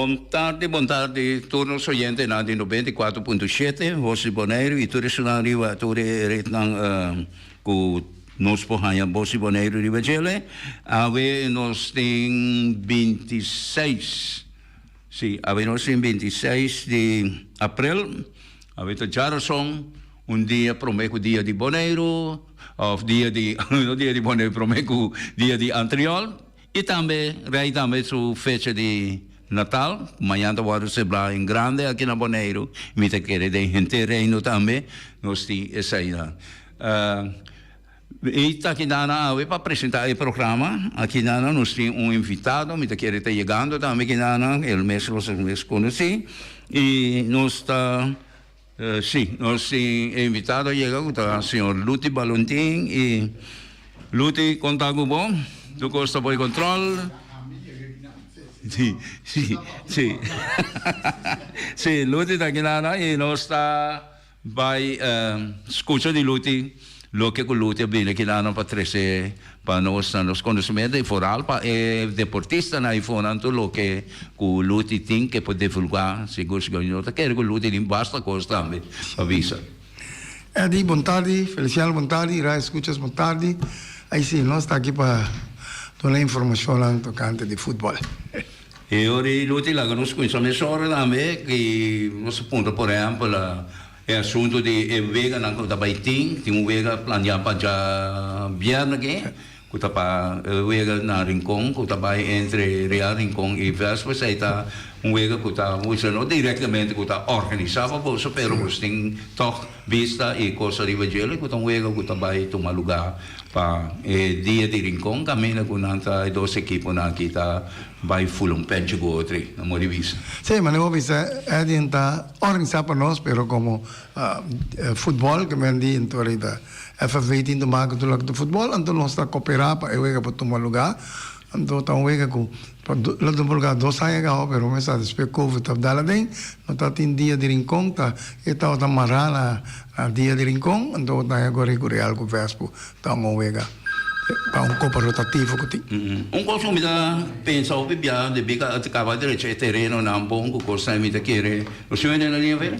Bon tardi, bon tardi tur nos oyentenan di 94.7 Voz di Boneiru y tur esunnan riba tur e rednan cu nos por haña Voz di Boneiru riba djele. Awe nos tin 26, si, awe nos tin 26 di april, awe ta djarason, un dia prome cu dia di Boneiru, of dia di, no dia di Boneiru, prome cu dia di Antriol. I tambe rei tambe su fecha di natal, ku mañan ta wòrdu selebrá en grande aki na Boneiru, mi ta kere den henter Reino tambe nos tin eseinan. I ta kidana awe pa presentá e programa, akidana nos tin un invitado, mi ta kere ta yegando tambe kidana, el mes lo mes konosí, i nos ta. Sí, nos tin e invitado a yega ku ta señor Luti Balontin i Luti kon ta ku bo? Tur kos ta por kontrol? Sí, sí, sí. Sí, Luti ta aki i nos ta bai skucha di Luti loke ku Luti a bini aki nan pa trese pa nos na nos konosementu i foral pa e deportistanan aifonan tur loke ku Luti tin ke por divulgá sigur sigur. No ta kere ku Luti tin basta kos tambe pa bisa. Eddy, bon tardi. Feliciano, bon tardi. Radio Escuchas, bon tardi. Ai si, nos ta aki pa duna informashonnan tokante di futbòl. E ora ei Luti laga nos kuminsá mesora tambe ki nos a puntra por ehèmpel E asuntu di e weganan ku ta bai tin, tin un wega planea pa djabièrnè aki, ku ta pa e wega na Rincon, ku ta bai entre Real Rincon i Vespa, esei ta un wega ku ta mustra no direktamente ku ta organisá pa boso, pero boso tin tòg bista i kos ariba djele ku ta un wega ku ta bai tuma lugá pa e dia di Rincon kaminda ku nan ta e dos ekiponan aki ta bai fula un pènchi ku otro, na modo di bisa. Sí, manera bo bisa Edwin ta. Organisá pa nos, pero komo futbòl ke men di anto ahorita FFB tin tuma ku tur loke ta futbòl, anto nos ta koperá pa e wega por tuma lugá. Anto ta un wega ku lo tuma lugá dos aña kaba, pero mi sa despues covid ta dal aden, no ta tin dia di Rincon, ta e tabata mará na dia di Rincon, anto bo ta haña ku Rico Real ku Vespo ta un wega. Pa un kopa rotativo ku tin. Un kos ku mi ta pensa hopi bia debí ku a kaba drecha e terenonan bon ku kosnan mi ta kere, nos tin wende na liña Vera?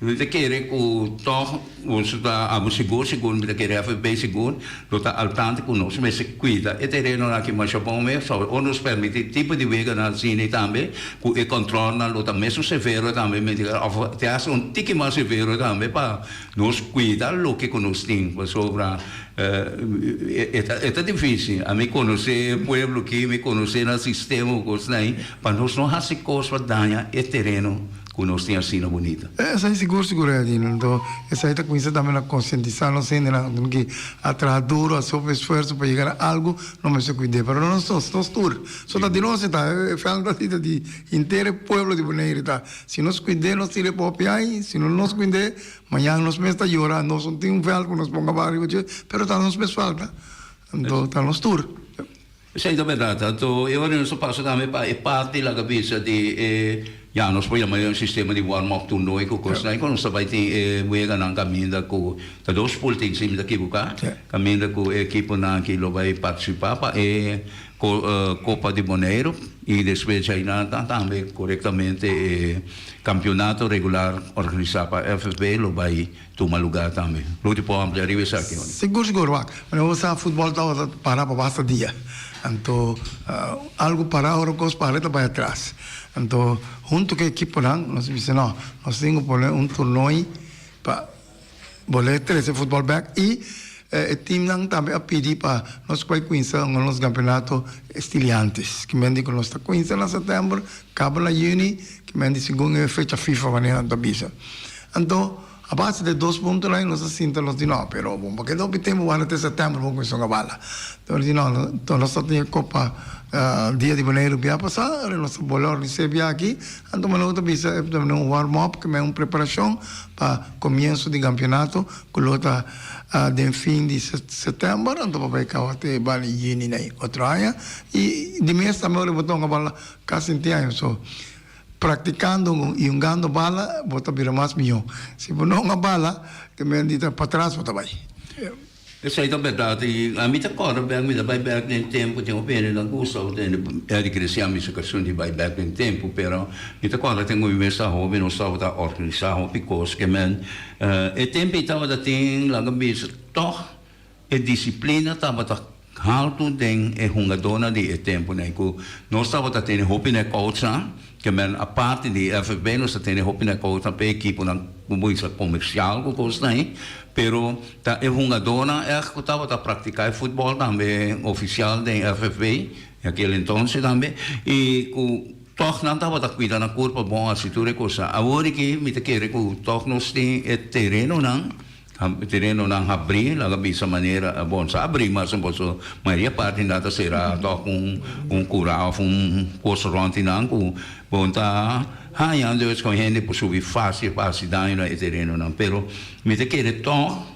Mi ta kere ku tòg nos ta abo sigur sigur mi ta kere FFB sigur lo ta al tanto ku nos mester kuida e terenonan aki masha bon mes ora nos permití tipo di weganan asina tambe ku e kòntròlnan lo ta mesun severo tambe mi ta kere òf te hasta un tiki mas severo tambe pa nos kuida loke ku nos tin pasobra E ta difícil. Ami conoce e pueblo aki, mi conoce nan sistema cu cosnan ahi, pa nos no haci cos pa daña e tereno cu nos tin asina bunita. Esai sigur sigur Edwin. Anto esai ta cuminsa tambe na concientisa nos hendenan cu tin a traha duro, haci hopi esfuerzo pa yega na algo, no mester cuid'e. Pero no nos, nos tur. So ta di nos e ta, e veld ta di ta di henter e pueblo di Bonaire ta. Si nos cuid'e nos tira e pa hopi ai, si no nos cuid'e, Mañan nos mes ta yora, nos no tin un vèlt ku nos ponga bal riba dje, pero ta nos mes falta, anto ta nos tur. Esei ta bèrdat. Anto e ora nos ta pasa tambe pa e parti laga bisa di e, ya nos por yama e un sistema di warm up toernooi ku kosnan ku nos ta bai tin e weganan kaminda ku ta dos pool tin si mi ta kibuká, kaminda ku e ekiponan aki lo bai partisipá pa e Kopa di Boneiru i despues djainan ta tambe korektamente e Campeonato regular organisa pa FFB lo bay tuma lugar tambe. Lo ti por amplia riba esaki hoy. Sigur sigur wak. Manera bo sa futbol tabata para pa basta dia. Anto algo para ora cos para e ta bay atras. Anto hunto cu e ekiponan nos bisa no nos tin cu pone un toernooi pa Bolé trese futbol bek y e teamnan tambe a pidi pa nos bai cuinsa nos campeonato Estiliantes. Ki men di cu nos ta cuinsa na september, caba na juni, ki men di segun e fecha FIFA manera nan ta bisa. Anto a base de dos puntonan nos a sinta nos di no, pero bo keda hopi tempo wanda te september bo cuinsa un bala. Enton nos di no, enton nos ta tin e copa dia di Boneiru bia pasa, nos ta bolé organisa bia aki, anto manera bo ta bisa e ta un warm up, ki men un preparacion. Pa comienso di campeonato cu lo ta den fin di september anto pa bay caba te bali juni na otro aña y di mes tambe ora bo tonga bala casi inti aña so practicando y hungando bala bo ta bira mas miho si bo no hunga bala te men di ta patras bo ta bay. Esei ta bèrdat i ami ta kòrda bèk, mi ta bai bèk den tempu, tin hopi hende nan gusta ora tende Eddie Christian bisa kashon di bai bèk den tempu, pero mi ta kòrda ten ku mi mes ta hopi nos tabata organisá hopi kos ke men e tempu ei tabata tin laga bisa tòg e disiplina tabata haltu den e hungadónan di e tempunan ei ku nos tabata tene hopi nèkoutsnan ke men aparte di FFB nos ta tene hopi nèkoutsnan pa e ekiponan ku bo bisa komersial ku kosnan ei pero ta e hungadónan ègt ku tabata praktiká e futbòl tambe ofisial den FFB en akel entonces tambe i ku tòg nan tabata kuida nan kurpa bon hasi tur e kosnan. Awor aki mi ta kere ku tòg nos tin e terenonan. Terenonan habrí, laga bisa manera, bon, sa habrí mas un pasobra mayoria parti nan ta será tòg ku un kurá òf un kos rònt di nan ku bon ta haña dus ku hende por subi fásil pa hasi daño na e terenonan. Pero mi ta kere tòg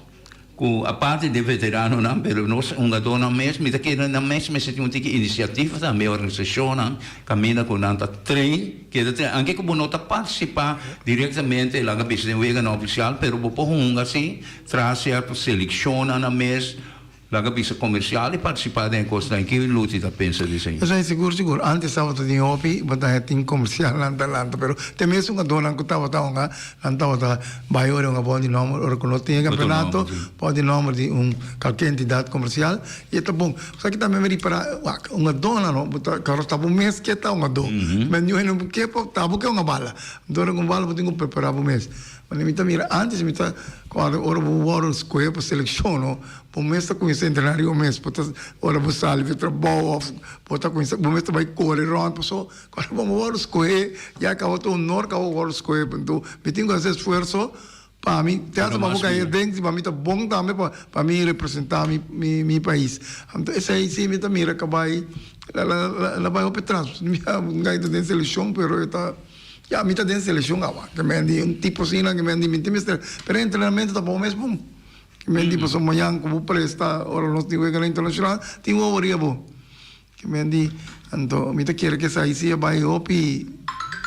ku aparte di veteranonan pero nos hungadónan mes mi ta kere nan mes mester tin un tiki inisiativa tambe organisashonnan kaminda ku nan ta train. Keda te anke ku bo no ta partisipá direktamente laga bisa den weganan ofisial, pero bo por hunga si traha sierto selekshonnan na mes laga bisa komersial i partisipá den e kosnan. Ki Luti ta pensa di esei? Esei sigur sigur. Antes tabata tin hopi, bo ta tin komersialnan ta lanta, pero te mes hungadónan ku tabata hunga, nan tabata bai ora hunga bou di nòmber, ora ku no tin e kampeonato, bou di nòmber di un kalke entidat komersial. I e ta bon. Sa ki tambe mi ripará, wak, un adó nan no, bo ta, karo ta bo mes ke ta un adó. Men niun hende no ke pa ta bo ke un bala. Anto ora ku un bala bo tin ku prepará bo mes. Manera mi ta mira antes mi ta kòrda ora bo wòrdu skohe pa selekshon no, bo mes ta kuminsá entrená riba bo mes. Bo ta ora bo sali di trabou òf bo ta kuminsá bo mes ta bai kore rònt paso ora bo wòrdu skohe ya kaba ta honor kaba bo wòrdu skohe. Anto mi tin ku hasi esfuerso Pa mi, te hasta pa bo kai aden, si pa mi ta bon tambe pa pa mi representá mi mi mi pais. Anto esei si mi ta mira ka bai la la la la bai hopi tras. Mi a gai ta den selekshon pero e ta ya mi ta den selekshon awa. Ke men di un tipo asina ke men di mi tin mester pero e entrenamento ta bon mes bon. Ke men di pasobra mañan ku bo presta ora nos tin wega internashonal tin wowo riba bo. Ke men di, Anto mi ta kere ku esei si a bai hopi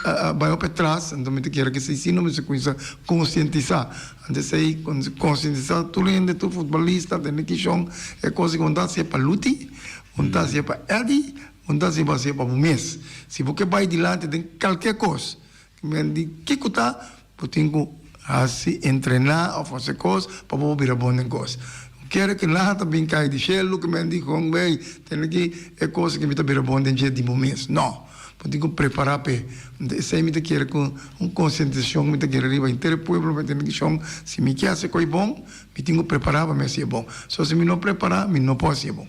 a bai hopi atras, anto mi ta kere ku esei si no mester kuminsá konsientisá. Anto esei konsientisá tur hende, tur futbolista, tene kishon e kos ku bo ta hasié pa Luti, bo ta hasié pa Eddy, bo ta hasié pa bo mes. Si bo ke bai dilanti den kalke kos, Men di kiko ta bo tin ku hasi entrená òf hasi kos pa bo bira bon den kos. Bo kere ku nada ta bin kai di shelu ku men di kon wey tene ki e kos ku mi ta bira bon den dje di bo mes. No, bo tin ku prepará p'e. Enton esei mi ta kere ku un konsientisashon mi ta kere riba henter e pueblo mi tene ki shon si mi ke hasi koi bon mi tin ku prepará pa mi hasi e bon. So si mi no prepará mi no por hasi e bon.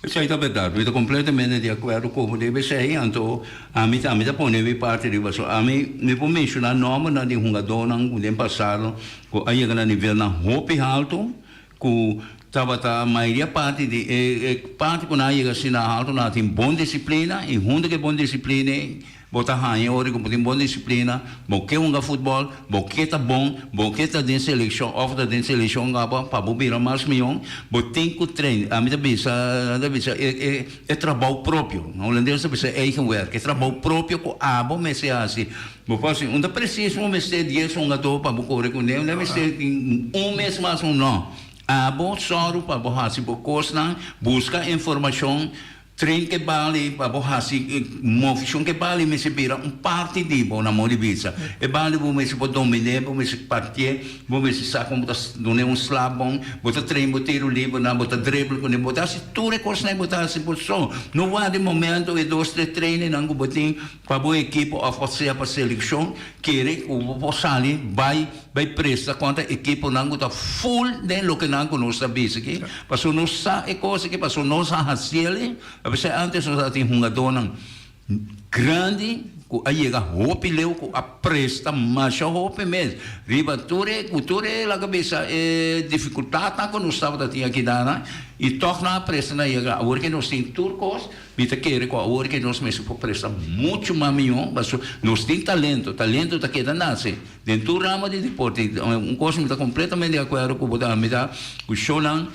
Esei ta berdad, mi ta completamente di acuerdo cu bo debe esei, anto ami tambe ta pone mi parti riba so. Ami mi por menciona nombernan di hungadornan cu den pasado cu a yega na nivelnan hopi halto cu tabata mayoria parti di e e parti cu nan a yega asina halto nan a tin bon disciplina y hunto cu e bon disciplina ei Bo ta haña ora ku bo tin bon disiplina, bo ke hunga futbòl, bo ke ta bon, bo ke ta den selekshon òf ta den selekshon kaba pa bo bira mas mihó, bo tin ku train. Ami ta bisa, nan ta bisa e e e trabou propio. Na hulandes ta bisa eigen werk, e trabou propio ku abo mester hasi. Bo por hasi, un ta presis un mester dies hungadó pa bo kore kuné, un ta mester tin un mes mas un no. Abo sòru pa bo hasi bo kosnan, buska informashon. Train ke bali pa bo hasi movishon ke bali mester bira un parti di bo na modo di bisa. E bali bo mester por dominé, bo mester partié, bo mester sa kon bo ta dun'é un sla bon, bo ta train bo tiro libernan, bo ta dribble kuné, bo ta hasi tur e kosnan bo ta hasi bo so. No warda e momento e dos tres trainingnan ku bo tin pa bo ekipo òf pa sea pa selekshon kere ku bo por sali bai Bai presta kontra ekiponan ku ta ful den loke nan ku nos ta bisa aki, pasobra nos sa e kos aki, pasobra nos a hasiel e. Apesar antes nos a tin hungadónan grandi ku a yega hopi leu, ku a presta masha hopi mes riba tur e, ku tur e laga bisa e difikultatnan ku nos tabata tin aki dana, i tòg nan a presta nan yega. Awor ke nos tin tur kos. Mi ta kere ku awor ke nos mester por presta muchu mas mihó, pasobra nos tin talento, talento ta keda nase den tur ramo di deporte. Un kos mi ta kompletamente di akuerdo ku bo ta, mi ta ku shownan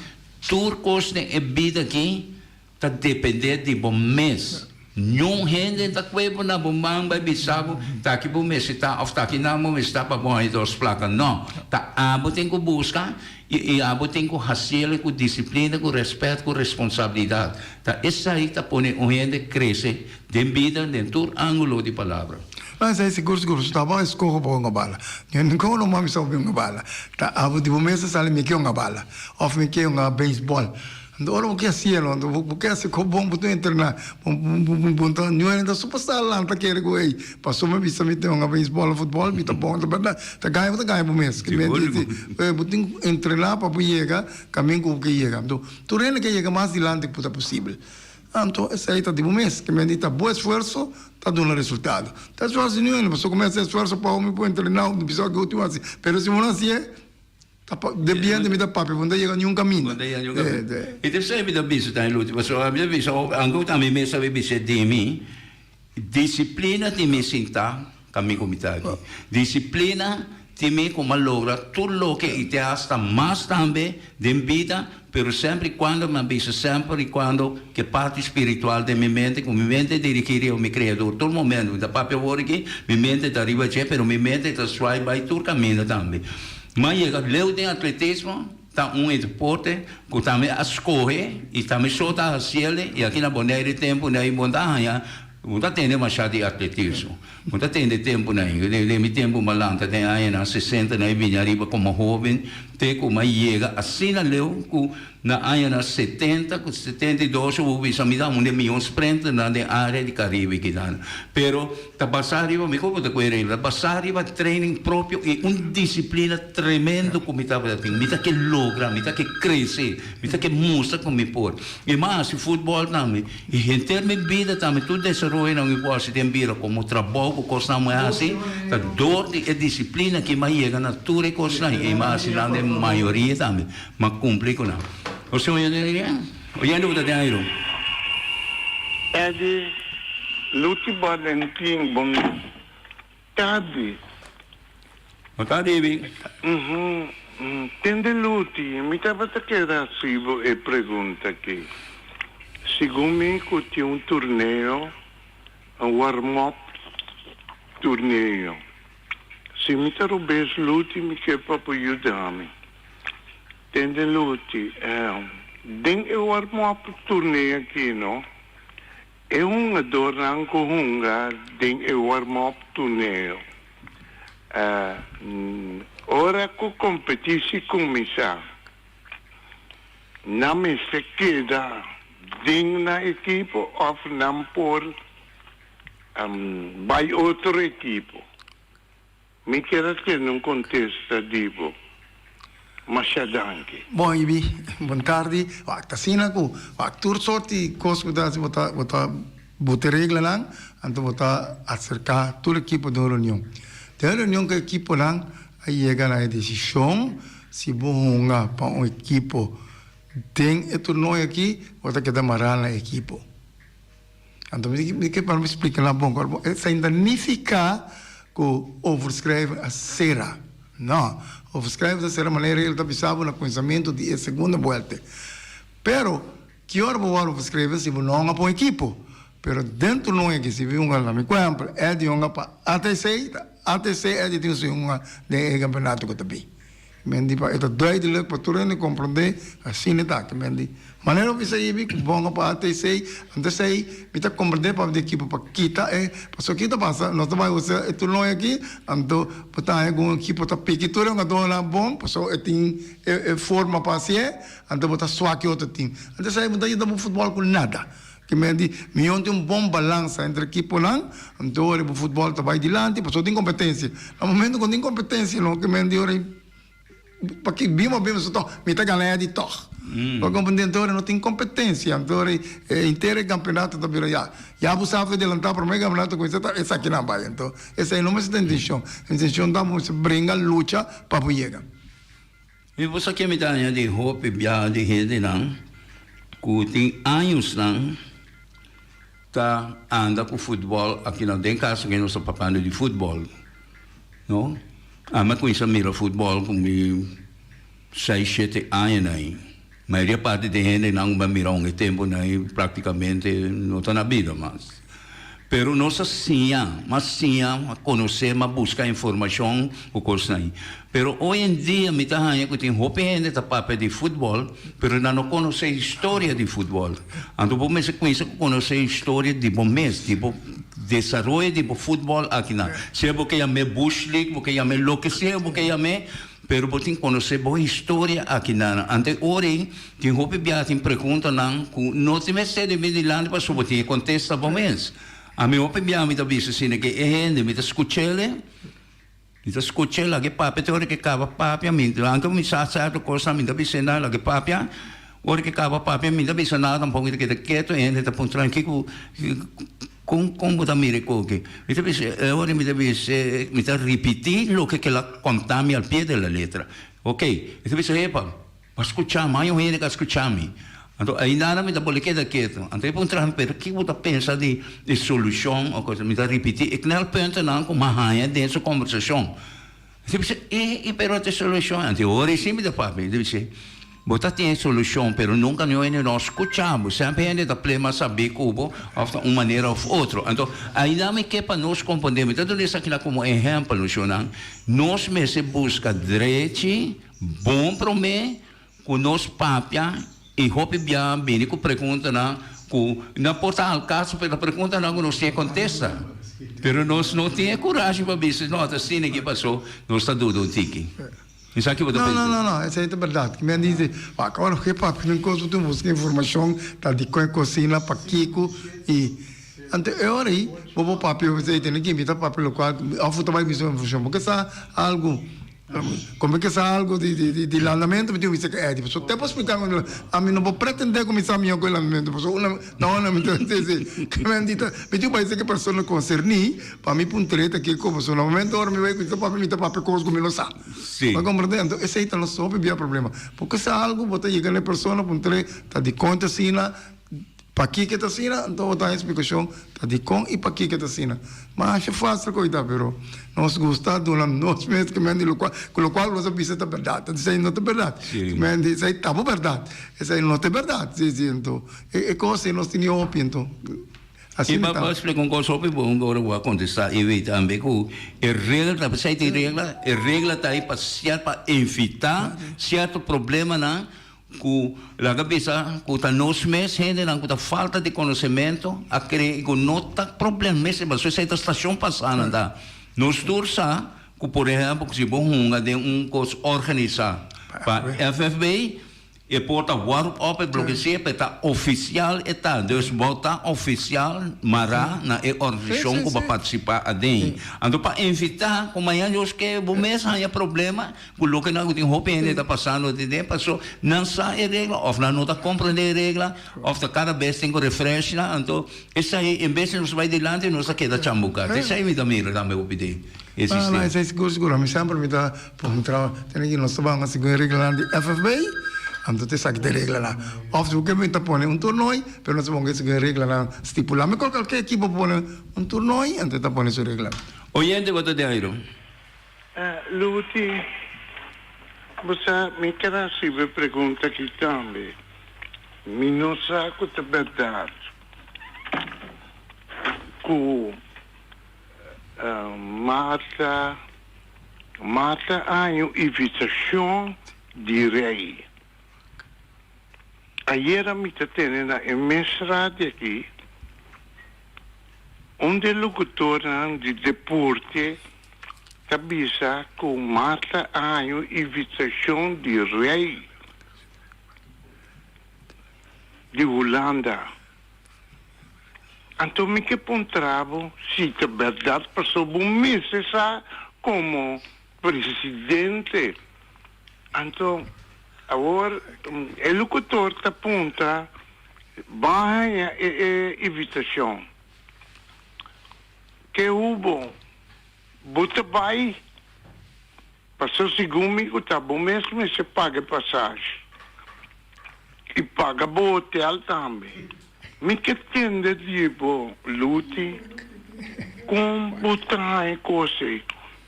tur kos den e bida aki ta depende di bo mes. Niun hende ta kue bo na bo man bai bisa bo ta aki bo mester ta of ta aki nan bo mester ta pa bo haña dos plaka. No, ta abo tin ku buska i i abo tin ku hasiel ku disiplina, ku rèspèt, ku responsabilidat. Ta esei ta pone un hende krese den bida den tur ángulo di palabra. No, esei sigur sigur. Su tabata eskoho pa hunga bala. Ningun no mami sa hunga bala. Ta abo di bo mes ta sali mi ke hunga bala of mi ke hunga beisbòl. Anto ora bo ke hasielo, anto bo ke hasi ko bon, bo ta entrená, bo ta niun hende ta supuestá lanta kere ku ey, pasobra mi bisa mi ta hunga beisbòl òf futbòl, mi ta bon, ta bèrdat, ta gaña bo ta gaña bo mes. Bo tin ku entrená pa bo yega kaminda ku bo ke yega. Anto tur hende ke yega mas dilanti ku ta posibel. Anto esei ta di bo mes, ke mende ta bo esfuerso ta duna resultado. Ta esfuerso di niun hende, pasobra ku mi hasi esfuerso pa mi por entrená, mi bisa oke último hasi, pero si bo no hasié, Ta pa de biente mi ta papia bo no ta yega niun kaminda. Bo no ta yega niun kaminda. I tercer mi ta bisa tambe Luti, pasobra mi ta bisa anke ku tambe mi mester a bisa di mi, disiplina tin mi sinta kaminda ku mi ta aki. Disiplina tin mi ku mi a logra tur loke i te hasta mas tambe den bida, pero semper i kuando mi a bisa semper i kuando ku e parti spiritual den mi mente, ku mi mente dirigí riba mi Kreador tur momento. Mi ta papia awor aki, mi mente ta riba dje, pero mi mente ta swai bai tur kaminda tambe. Ma yega leu den atletismo ta un e deporte ku tambe a skohe i tambe so ta hasiel i aki na Bonaire tempu nei bo ta haña bo ta tende masha di atletismo bo ta tende tempu nei den mi tempu mi a lanta den añanan sesenta nei bini ariba komo hoben te ku mi a yega asina leu ku Na añanan setenta ku 72 bo bisa mi ta un di e mihó sprinternan den área di Karibe kinan. Pero ta basá riba mi komo ta ku e regla, ta basá riba training propio i un disiplina tremendo ku mi tabata tin. Mi ta ke logra, mi ta ke krese, mi ta ke mustra ku mi por. I mi a hasi futbòl tambe i henter mi bida tambe tur desaroyonan ku mi por hasi den bida komo trabou ku kosnan mi a hasi ta dor di e disiplina ku mi a yega na tur e kosnan i mi a hasi nan den mayoria tambe. Ma cumpli cu nan. Ose oyendo di bien? Oyendo cu ta den airu. Eddy Luti Balentin bon tardi. Bon tardi Ibi. Tende Luti, mi tabata kere haci bo e pregunta aki. Segun mi cu tin un torneo, un warm-up torneo. Si mi ta robes Luti mi ke pa bo yuda mi. Tende Luti, Den e warm-up turnee aki no, e hungadornan ku hunga den e warm-up turneo, ora ku kompetisi kuminsá, nan mester keda den nan ekipo òf nan por bai otro ekipo? Mi kier a tende un kontesta di bo. Masha danki. Bon Ibi, bon tardi. Wak ta asina ku wak tur sorti kos ku ta hasi bo ta bo ta buta e reglanan anto bo ta aserká tur ekipo den un reunion. Den e reunion ku e ekiponan a yega na e desishon si bo hunga pa un ekipo den e torneo aki bo ta keda mará na e ekipo. Anto mi ke pa mi splika nan bon kor esei ta nifiká ku overschrijven a sera. No, overschrijven ta sera manera el ta bisa bo na kuminsamentu di e segundo buelte. Pero ki ora bo wòrdu overschreven si bo no hunga pa un ekipo. Pero den turnoe aki si bo hunga na mi kuèmpel Eddy hunga pa ATC, ta ATC Eddy tin su hunga den e kampeonato ku ta bin. Men di pa e ta duidelijk pa tur hende komprondé asina ta. Ke men di manera bo bisa ibi ku bonga pa ATC, anto esei mi ta komprondé pa di ekipo pa kita e pasobra ki ta pasa nos ta bai usa e toernooi aki anto bo ta haña ku un ekipo ta piki tur e hungadónan bon pasobra e tin e forma pa hasié anto bo ta swak e otro tim anto esei bo ta yuda bo futbòl ku nada. Ke men di mion tin un bon balansa entre ekiponan anto ora bo futbòl ta bai dilanti pasobra tin kompetensia. Na momento ku no tin kompetensia no ke men di ora paki bima bima so tòg mi ta gana di tòg. Bo komprende anto ora no tin kompetensia anto ora henter e kampeonato ta bira ya ya bo sa adelantá promé kampeonato kuminsá ta esakinan bai anto esei no mester ta intenshon. Intenshon ta bo mester bringa lucha pa bo yega. Mi por sa ke mi ta haña di hopi biaha di hendenan ku tin añosnan ta anda ku futbòl akinan. Den kaso ke nos ta papiando di futbòl, no? Ami a kuminsá mira futbòl ku mi seis, shete añanan ei. Mayoria parti di hendenan ku mi a mira un e tempunan ei praktikamente no ta na bida mas. Pero nos a siña, m'a siña, m'a konosé, m'a buska informashon ku kosnan ei. Pero hoy en dia mi ta haña ku tin hopi hende ta papia di futbòl, pero nan no konosé historia di futbòl. Anto bo mester kuminsá ku konosé historia di bo mes, di bo desaroyo di bo futbòl akinan. Sea bo ke yam'é Bush League, bo ke yam'é loke sea bo ke yam'é, pero bo tin konosé bo historia akinan. Anto e ora ei tin hopi biaha tin preguntanan ku no tin mester di bini dilanti pasobra bo tin e kontesta bo mes. Ami hopi biaha mi ta bisa asina ke e hende mi ta skuch'el. Mi ta skucha laga e papia te ora ke kaba papia mi anke mi sa sierto kosnan mi ta bisa nan laga e papia ora ke kaba papia mi ta bisa nada tampoko mi ta keda keto e hende ta puntra mi kiko kon kon bo ta mira e koki mi ta bisa e ora mi ta bisa mi ta ripiti loke ke la konta mi al pie de la letra ok mi ta bisa epa. Bo a skuchá mi, hay un hende ku a skuchá mi. Anto ainda mi ta bolbe keda ketu. Anto e puntra mi, pero kiko bo ta pensa di e solushon o cosa? Mi ta ripití e knelpuntennan ku mi a haña den su kombersashon. Mi ta bisa, e, e pero ta e solushon. Anto e ora esei mi ta papia, mi ta bisa, bo ta tin e solushon, pero nunka niun hende no a skuchá bo. Semper hende ta plema a sabí ku bo òf ta un manera òf otro. Anto ainda mi ke pa nos komprondé. Mi ta duna esaki komo ehèmpel, shonnan. Nos mester buska drechi. Bon promé ku nos papia i hopi bia bini ku preguntanan ku no por ta al kaso pero ta preguntanan ku nos tin e kontesta. Pero nos no tin e kurashi pa bisa no ta asina ki pasó, nos ta duda un tiki. Esaki bo ta No, pensa? no, no, no, esei ta bèrdat. Mi a dici, wak, ora ku e papia den kos bo tin buska informashon ta di kon e kosina, pakiko i anto e ora ei bo por papia, bo bisa ei tene ki mi ta papia lokual òf bo ta bai bisa informashon bo ke sa algu. Como ke sa algo di di di landamento mi tin bisa ke Eddie pasobra te por splica mi ami no por pretende cu mi sa miho cu e landamento pasobra una na una mi ta si si ke men di ta mi tin parece ke persona concerni pa mi puntr'e ta kico pasobra na momento ora mi bay cu papia mi ta papia cos cu mi no sa bo a comprende anto esey ta nos hopi bia problema porque sa algo bo ta yega na e persona puntr'e ta dicon ta asina. Pakiko ta asina? Anto bo ta haña splikashon ta dikon i pakiko ta asina. Masha fásil ku ta, pero nos gusta duna nos mes ku men di lokual ku lokual nos a bisa ta bèrdat. Anto esei no ta bèrdat. Men di esei ta bo bèrdat. Esei no ta e bèrdat. Si, si. Anto e kos ei nos tene hopi anto asina ta. I pa splika un kos hopi bon ora bo a kontestá Ivy tambe ku e regla ta esei tin regla, e regla ta ei pa sierto pa evitá sierto problemanan Ku laga bisa ku ta nos mes hendenan ku ta falta di konosementu a kere ku no ta problem mes pasobra esei ta stashon pasá nan ta. Nos tur sa ku por ehèmpel ku si bo hunga den un kos organisá pa FFB e por ta wòrdu òp e bloke sea pero ta ofisial e ta dus bo ta ofisial mará na e organisashon ku bo a partisipá aden. Anto pa evitá ku mañana Dios ke bo mes haña problema Ku loke nan ku tin hopi hende ta pasando di den paso nan sa e regla of nan no ta komprende e regla of ta kada bes tin ku refresh nan anto esei en bes di nos bai dilanti nos ta keda chambuka esei mi ta mira tambe hopi den e No, no, sistema. esei sigur sigur ami semper mi ta puntra tene ki nos ta ban segun e reglanan di FFB anto ta esaki ta e reglanan of si bo ke mi ta pone un tornooi pero nos ta pone segun e reglanan stipula mi kualke ekipo pone un tornooi anto e ta pone su reglanan. Oyente bo ta den airo. Luti, bo sa, mi ta rasibi e pregunta aki tambe. Mi no sa ku ta bèrdat ku Marta, Marta a haña un invitashon di rei. Ayera mi ta tene na e mes radio aki un di e locutornan di deporte ta bisa cu Marta a haña un invitacion di rey di Hulanda. Anto mi ke puntra bo si ta berdad pasobra bo mester sa como presidente. Anto awor e locutor ta puntra bo a haña e invitacion. Ke hubo bo ta bai? Paso segun mi ku ta bo mes mester paga e pasashi i paga bo hotel tambe. Mi ke tende di bo Luti kon bo ta haña kos ei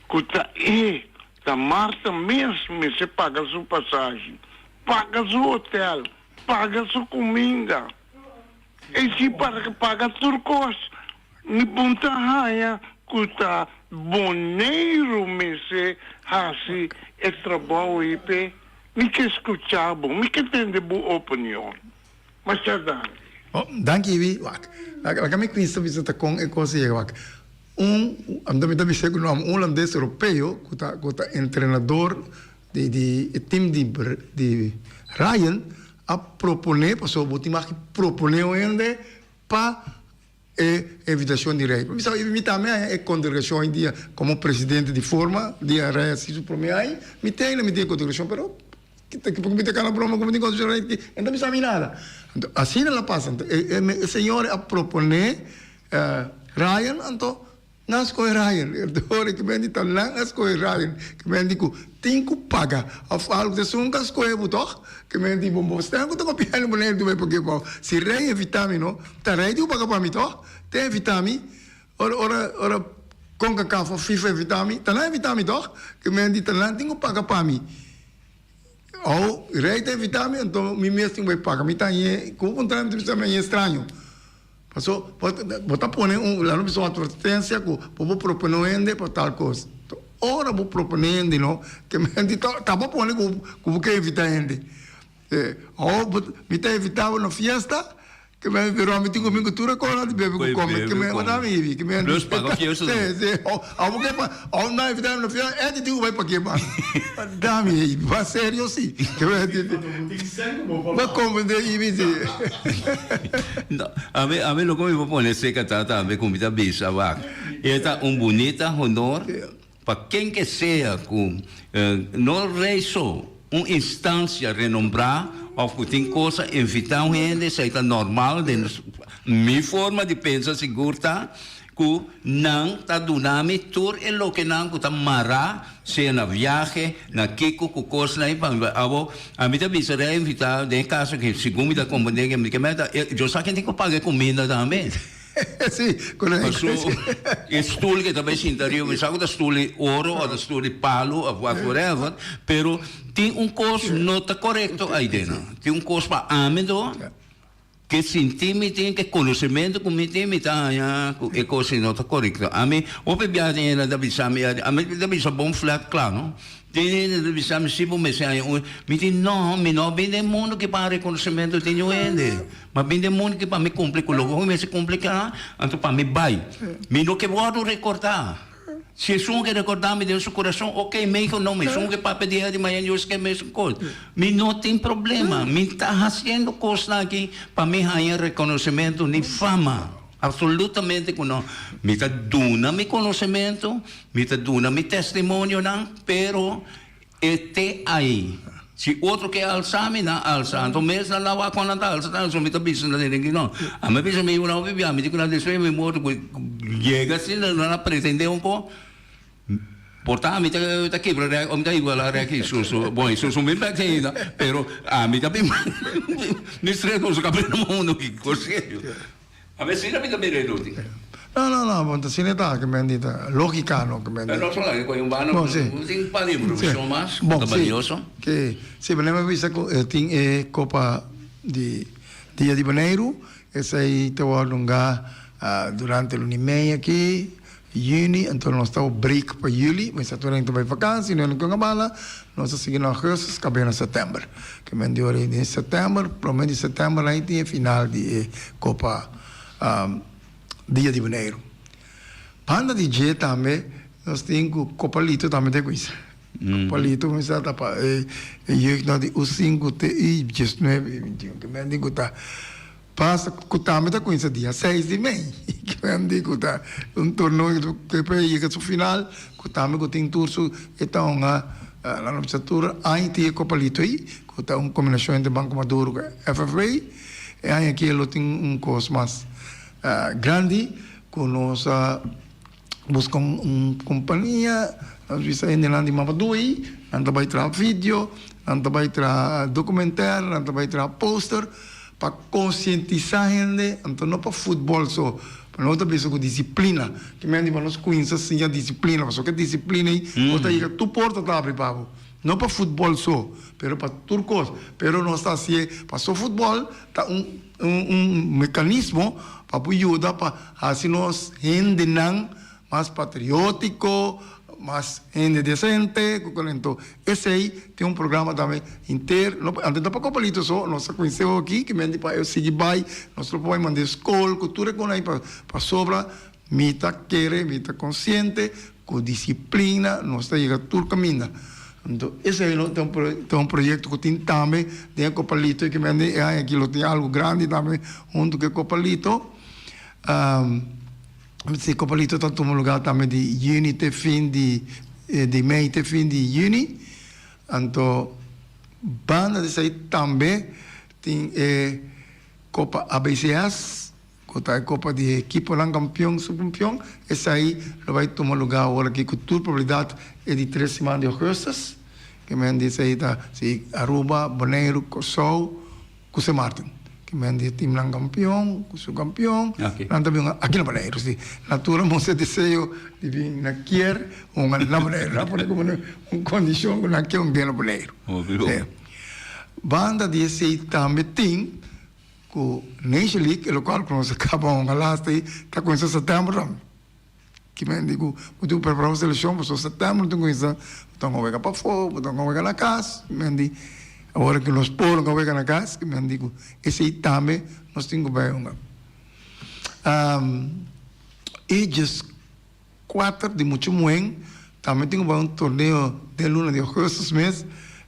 ku ta e ta Marta mes mester paga su pasashi, paga su hotel, paga su kuminda. E si para paga tur kos. Mi bon ta haña ku ta Boneiru mester hasi e trabou ei p'e. Mi ke skucha bo, mi ke tende bo opinion. Masha danki. Oh, danki Ibi. Wak, laga mi kuinsa bisa ta kon e kos a yega. Wak, un, mi ta bisa ku no, un hulandes europeo ku ta ku ta entrenador di di e team di di Ryan a proponé, pasobra bo tin mag di proponé un hende pa e invitacion di Rey. Mi sa mi tambe haña e congregacion hoy dia como presidente di forma dia Rey a haci su prome aña. Mi tin ainda mi tin e congregacion pero porque mi ta cana broma como tin congregacion Rey e no ta bisa mi nada. Anto asina la pasa. Anto e señor a propone Ryan anto Nan a skohe Ryan. E ora ki men di ta nan a skohe Ryan. Ki men di ku tin ku paga òf algu. Ta esun ku a skohe bo tòg? Ki men di bo bo stem ku ta kopiando bo nèntu bai pag'é pao. Si Rey evitá mi no, ta Rey tin ku paga pa mi tòg? Ta evitá mi. Ora ora ora Concacaf òf FIFA evitá mi, ta nan evitá mi tòg? Ki men di ta nan tin ku paga pa mi. Awo Rey ta evitá mi anto mi mes tin ku bai paga. Mi ta hañ'é, ku bo puntra mi ta bisa mi hañ'é straño. Paso bo ta pone un laga bisa un advertencia cu bo por propone un hende pa tal cos. Ora bo propone hende no ke mente ta bo pone cu bo ke evita hende. Awor mi ta evita bo na fiesta ke men pero ami tin cu bin cu tur e cosnan di bebe cu come ke men wak mi hibi ke men Plus paga fiesta si si awor bo ke pa awor mi na evita bo na fiesta ey tin cu bay pake mas dami hibi ba serio si ke men bo comprende hibi si. No, ami, ami loke mi por pone seca ta tambe cu mi ta bisa wak. E ta un bunita honor pa ken ke sea cu no rey so, un instancia renombra of cu tin cos a invita un hende, esey ta normal den mi forma di pensa sigur ta Ku nan ta duna mi tur e lokenan ku ta mará, sea na viahe, na kiko, ku kosnan ei pa mi bai. Abo, ami ta bisa rei invitá den e kaso ke segun mi ta komprendé ke mi ke meta, yo sa ken tin ku paga e kuminda tambe. Sí, korekto. Paso e stul ke ta bai sinta riba, mi sa ku ta stul di oro òf ta stul di palu òf whatever, pero tin un kos no ta korekto aidena. Tin un kos pa ami do. Ke sinti mi tin, ke konosementu ku mi tin, mi ta haña ku e kos ei no ta korekto. Ami, hopi biaha tin hende ta bisa mi, ami ta bisa bon flat kla no. Tin hende ta bisa mi si bo mester haña un, mi di no, mi no a bin den mundu ki pa rekonosementu di niun hende. Mi a bin den mundu ki pa mi kumpli ku loke mi mester kumpli kla, anto pa mi bai. Mi no ke wòrdu rekordá. Si esun ke recorda mi den su corazon, ok, meijo no, mi esun ke papia dia di mañana Dios ke mesun cos. Mi no tin problema, mi ta haciendo cosnan aki pa mi haña reconocimento ni fama. Absolutamente cu no. Mi ta duna mi conocimento, mi ta duna mi testimonionan, pero E te ai. Si otro ke alsa mi, nan alsa. Anto mes nan lawa kon nan ta alsa ta alsa. Mi ta bisa nan den ki no. Ami a bisa mi yunan hopi bia. Mi di ku nan despues mi morto ku yega asina nan a pretende un ko. Por ta ami ta ta kebra rek o mi ta iguala rek Hesus. Bon Hesus no bin bek ainda pero ami ta bin mi stres ku su kabes na mundo ki kos serio. A si mi ta mira e luti. No, no, no, bo ta asina ta ke men di ta logika no ke men di. Pero no solo ku un bano, Bon, si. tin un par di improvisashon mas ku Bon, ta si. balioso. Ke, si, bo a bisa ku e tin e Kopa di Dia di Boneiru, esei ta wòrdu hungá durante luna i mei aki, Juni, anto nos ta break pa juli, mester tur hende ta bai vakansi, no hende con a bala, nos ta sigui na augustus kabia na september. Ke men di ora den september, prome di september nan tin e final di e Copa Dia di Boneiru. Banda di dje tambe nos tin ku Copa Lito tambe ta kuminsa. Copa Lito kuminsa ta pa e jeugdnan di U sinku te U diesnuebe, U bintiun. Ke men di ku ta. Pasa ku tambe ta kuminsá dia seis di mei. Kimen di ku ta un torneo ku por yega su final ku tambe ku tin tur su e ta un laga nos bisa tur aña tin e Copa Lito ei ku ta un kombinashon entre Banco Maduro ku FFA. E aña aki lo tin un kos mas grandi ku nos a Busca un compania, nos bisa hendenan di Mamadou ei, nan ta bai traha video, nan ta bai traha documentaire, nan ta bai traha poster pa concientisa hende, anto no pa futbol so, pa nos ta bisa cu disciplina, ki men di pa nos cuminsa siña disciplina, pasobra cu e disciplina ei bo ta yega tur porta ta abri pa bo, no pa futbol so, pero pa tur cos, pero nos ta hacié paso futbol ta un un mecanismo. pa por yuda pa hasi nos hendenan mas patriótiko, mas hende desente ku talento. Esei tin un programa tambe henter, no antes no pa Kopalito so, nos a kumins'é aki, ki men di pa e sigui bai, nos lo por bai mand'é skol ku tur e kos ahí pasobra mi ta kere, mi ta konsiente ku disiplina nos ta yega tur kaminda. Anto esei lo ta un proyekto ku tin tambe den e Kopalito i ki men di e aña aki lo tin algu grandi tambe huntu ku e Kopalito. Si Kopalito ta tuma lugar tambe di juni te fin di di mei te fin di juni. Anto banda di esei tambe tin e Kopa ABCS ku ta e kopa di ekiponan kampion subkampion. Esei lo bai tuma lugar awor aki ku tur probabilidat e di tres siman di ougùstus. Ke men di esei ta si Aruba, Boneiru, Kòrsou. Ku Sint Maarten. Ki men di e timnan kampion, ku su kampion, nan ta bin aki na Boneiru. Si natura mustra e deseo di bin na kier hunga na Boneiru. Nan a pone komo un kondishon ku nan kier hunga na Boneiru. Banda di esei tambe tin ku Nation League, e lokual ku nos a kaba hunga lasta ei, ta kuminsá sètèmber tambe. Ki men di ku bo tin ku prepará un selekshon pasobra sètèmber no tin kuminsá bo ta wega pafó bo ta wega na kas ki men di awor ku nos por no wega na kas ki men di ku esei tambe nos tin ku bai hunga i djes kuater di mucha muhé tambe tin ku bai un torneo den luna di ougùstus mes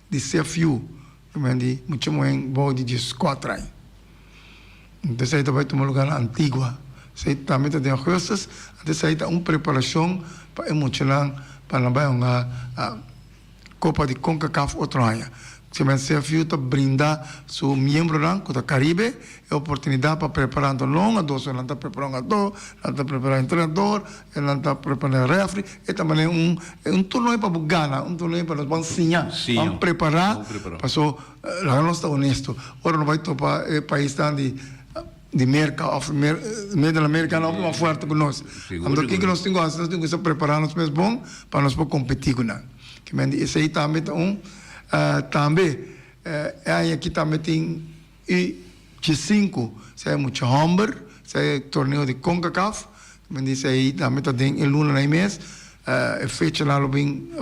di CFU ki men di mucha muhé bou di 14 aña. Anto esei ta bai tuma lugar na Antigua. Esei tambe ta den augustus. Anto esei ta un preparashon pa e muchanan pa nan bai hunga Kopa di Concacaf otro aña. Simen CFU ta brinda su miembronan ku ta Karibe e oportunidat pa prepará. Anto no hungadó so, nan ta prepará hungadó, nan ta prepará entrenador, nan ta prepará refri. E ta manera un un torneo pa bo gana, un torneo pa nos ban siña, ban prepará paso. Laga nos ta honesto, ora nos bai topa e paisnan di di Merka òf Midel-Amerika nan hopi mas fuerte ku nos. Anto kiko nos tin ku hasi? Nos tin ku kuminsá prepará nos mes bon pa nos por kompetí ku nan. Ke men di esei tambe ta un. Tambe e aña aki tambe tin U 15, esei mucha hòmber, esei e torneo di Concacaf. Ke men di esei tambe ta den e lunanan ei mes. E fechanan lo bin.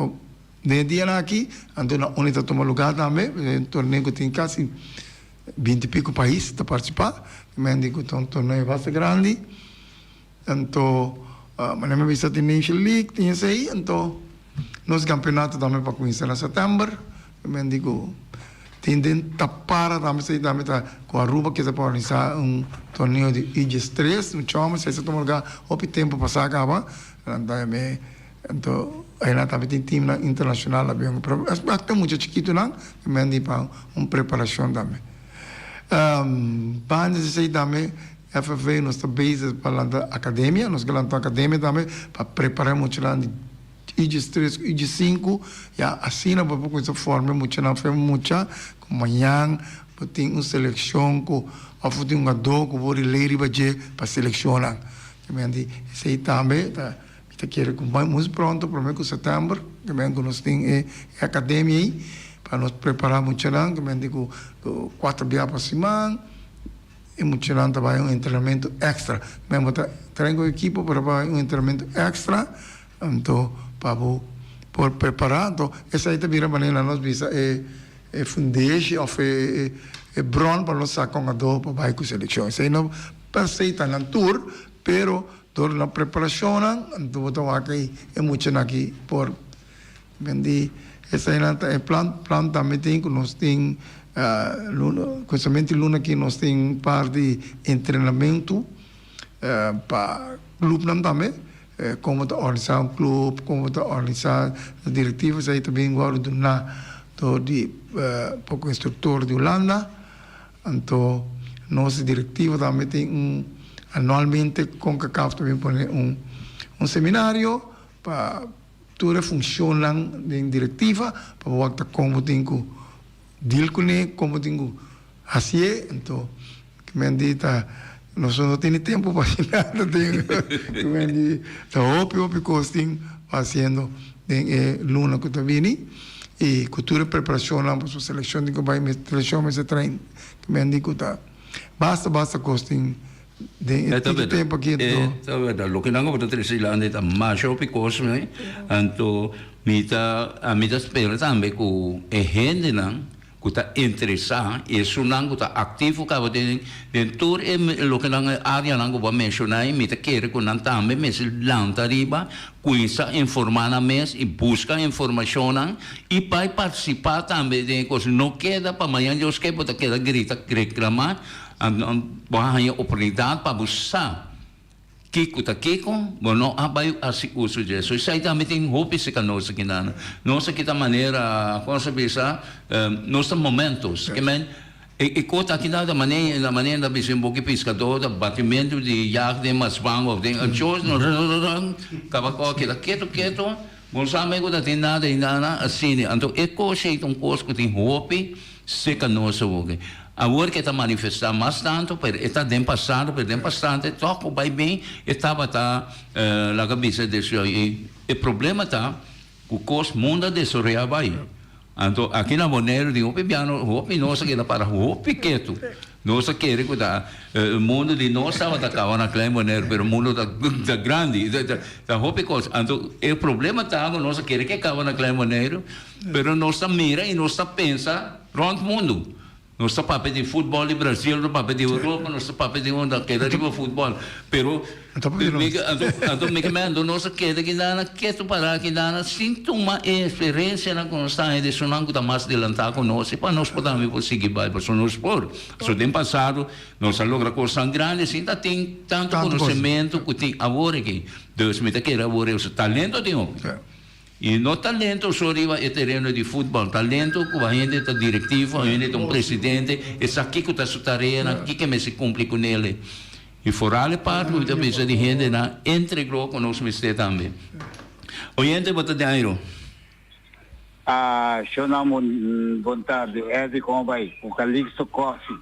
Den e dianan aki, anto na unda ta tuma lugá tambe, e un torneo ku tin kasi binti piko pais ta partisipá, men di ku ta un torneo basta grandi, anto manera mi a bisa tin Nation League, tin esei, anto nos kampeonato tambe pa kuminsá na sètèmber, men di ku tin den ta para tambe esei tambe ta ku Aruba ke ta pa organisá un torneo di U diestres, mucha hòmber esei sa tuma lugá hopi tempu pasá kaba, nan ta yam'é. Anto aynan tambe tin teamnan internacional a bin, pero hasta mucha chikitonan ta mende pa un preparacion tambe. Banda di esey tambe FFV nos ta bezig pa lanta academia, nos ke lanta un academia tambe pa prepara e muchanan di U 13 cu U 5, ya asina bo por cuminsa forma e muchanan for e mucha cu mañan bo tin un seleccion cu of bo tin un hungador cu bo relay riba dje pa seleccionnan. Esey tambe ta. Mi ta kere ku bai mus pronto, prome ku sètèmber, kimen ku nos tin e akademia ei, pa nos prepará muchanan, kimen di ku kuater bia pa siman, e muchanan ta bai un entrenamentu èkstra. Kimen bo ta train ku ekipo, pero bo bai un entrenamentu èkstra, anto pa bo por prepará. Anto esei ta bira manera nos bisa e fundeshi òf e bron pa nos saka un adó pa bai ku selekshon. Esei no per se ta nan tur, pero. Dor na preparashonnan, anto bo ta wak ei e muchanan aki por bendí. Eseinan ta e plan. Plan tambe tin ku nos tin luna, kuminsamentu di luna aki nos tin un par di entrenamentu pa klupnan tambe, kon bo ta organisá un klup, kon bo ta organisá direktiva, esei ta bin wòrdu duná dor di poko instruktor di Hulanda. Anto nos direktiva tambe tin un anualmente Concacaf ta bin pone un un seminario pa tur e funcionnan den direktiva pa bo wak ta kon bo tin ku deal kuné, kon bo tin ku hasié. Anto kimendi ta nos no tene tempo pa hasi nada den kimendi ta hopi hopi kos tin pa hasiendo den e luna ku ta bini. I ku tur e preparashonnan pasobra selekshon tin ku bai selekshon mester train kimendi ku ta basta basta kos tin. Den e tiki tempo aki anto. E ta berdad. Loke nan a trece dilanti ta masha hopi cos mi. Anto mi ta ami ta spera tambe cu e hendenan cu ta interesa y esunnan cu ta activo caba den den tur e loke nan e areanan cu bo a menciona ahi mi ta kere cu nan tambe mester lanta riba cuminsa informa nan mes y busca informacionnan y bay participa tambe den e cos. No keda pa mañana Dios ke bo ta keda grita reclama. Anto bo a haña oportunidat pa bo sa kiko ta kiko, bo no a bai hasi uso dje. So esei tambe tin hopi serka nos aki nan. Nos aki ta manera, kon sa bisa, nos ta momentos. Ke men, e kos aki nan ta manera, na manera nan ta bisa un boki piskadó ta batimentu di yag den masban òf den anchos, kaba kò keda ketu ketu, bo sa me ku ta tin nada ei nan asina. Anto e kos ei ta un kos ku tin hopi Seca nos awor. Awor ke ta manifesta mas tanto, pero e ta den pasado, pero den pasante toch ku bai bin e tabata laga bisa desoya. I e problema ta ku kos mundo a desorea bai. Anto aki na Boneiru tin hopi biano, hopi nos a keda para hopi ketu. Nos a kere ku ta mundo di nos tabata kaba na Klein Boneiru, pero mundo ta ta grandi, ta hopi kos. Anto e problema ta ku nos a kere ke kaba na Klein Boneiru, Pero nos ta mira y nos ta pensa rond mundo. Nos ta papia di futbol di Brasil, nos ta papia di Europa, nos ta papia di unda keda riba futbol. Pero anto mi ke mendo nos a keda kindana ketu para kindana sin tuma e experiencianan ku nos ta haña di esunnan ku ta mas delantá ku nos y pa nos por tambe por sigui bai pasobra nos por. Pasobra den pasado nos a logra kosnan grandi sin ta tin tanto konosementu ku tin awor aki. Dus mi ta kere awor e talento tin hopi. I no talento so riba e tereno di futbal, talento ku hende ta direktivo, hende ta un presidente, e sa kiko ta su tareanan, kiko e mester kumpli ku nele. I foral e parti ku mi ta bisa di hendenan entregó ku nos mester tambe. Oyente bo ta den airo. Ah, shownan bon bon tardi. Eddy como bai? Ku Calixto Coffee.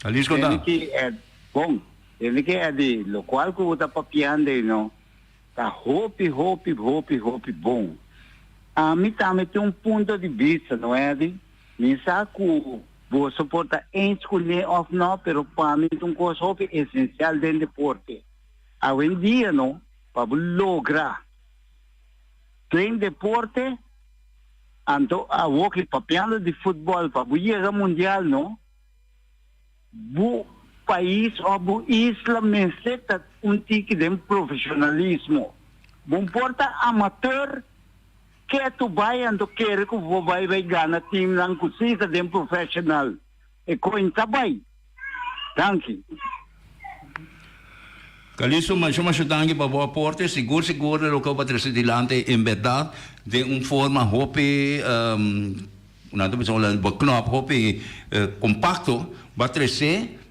Calixto ta? Tende ki Ed, bon. Tende ki Eddy, lokual ku bo ta papiando ei no. Ta hopi hopi hopi hopi bon. Ami tambe tin un punto di bista no Eddy, mi sa cu boso por ta eens cu ne of no pero pa mi ta un cos hopi esencial den deporte. Awendia no pa bo logra den deporte anto awoki papiando di futbol pa bo yega mundial no. Bu pais of bu isla mester ta un tiki den profesionalismo. Bo por ta amateur ketu bai anto kere ku bo bai bai gana teamnan ku si ta den professional. E koin ta bai. Danki. Calisto, masha masha danki pa bo aporte. Sigur sigur loke bo a trese dilanti en berdad den un forma hopi. Nan ta bisa holandés beknop hopi kompakto ba tresé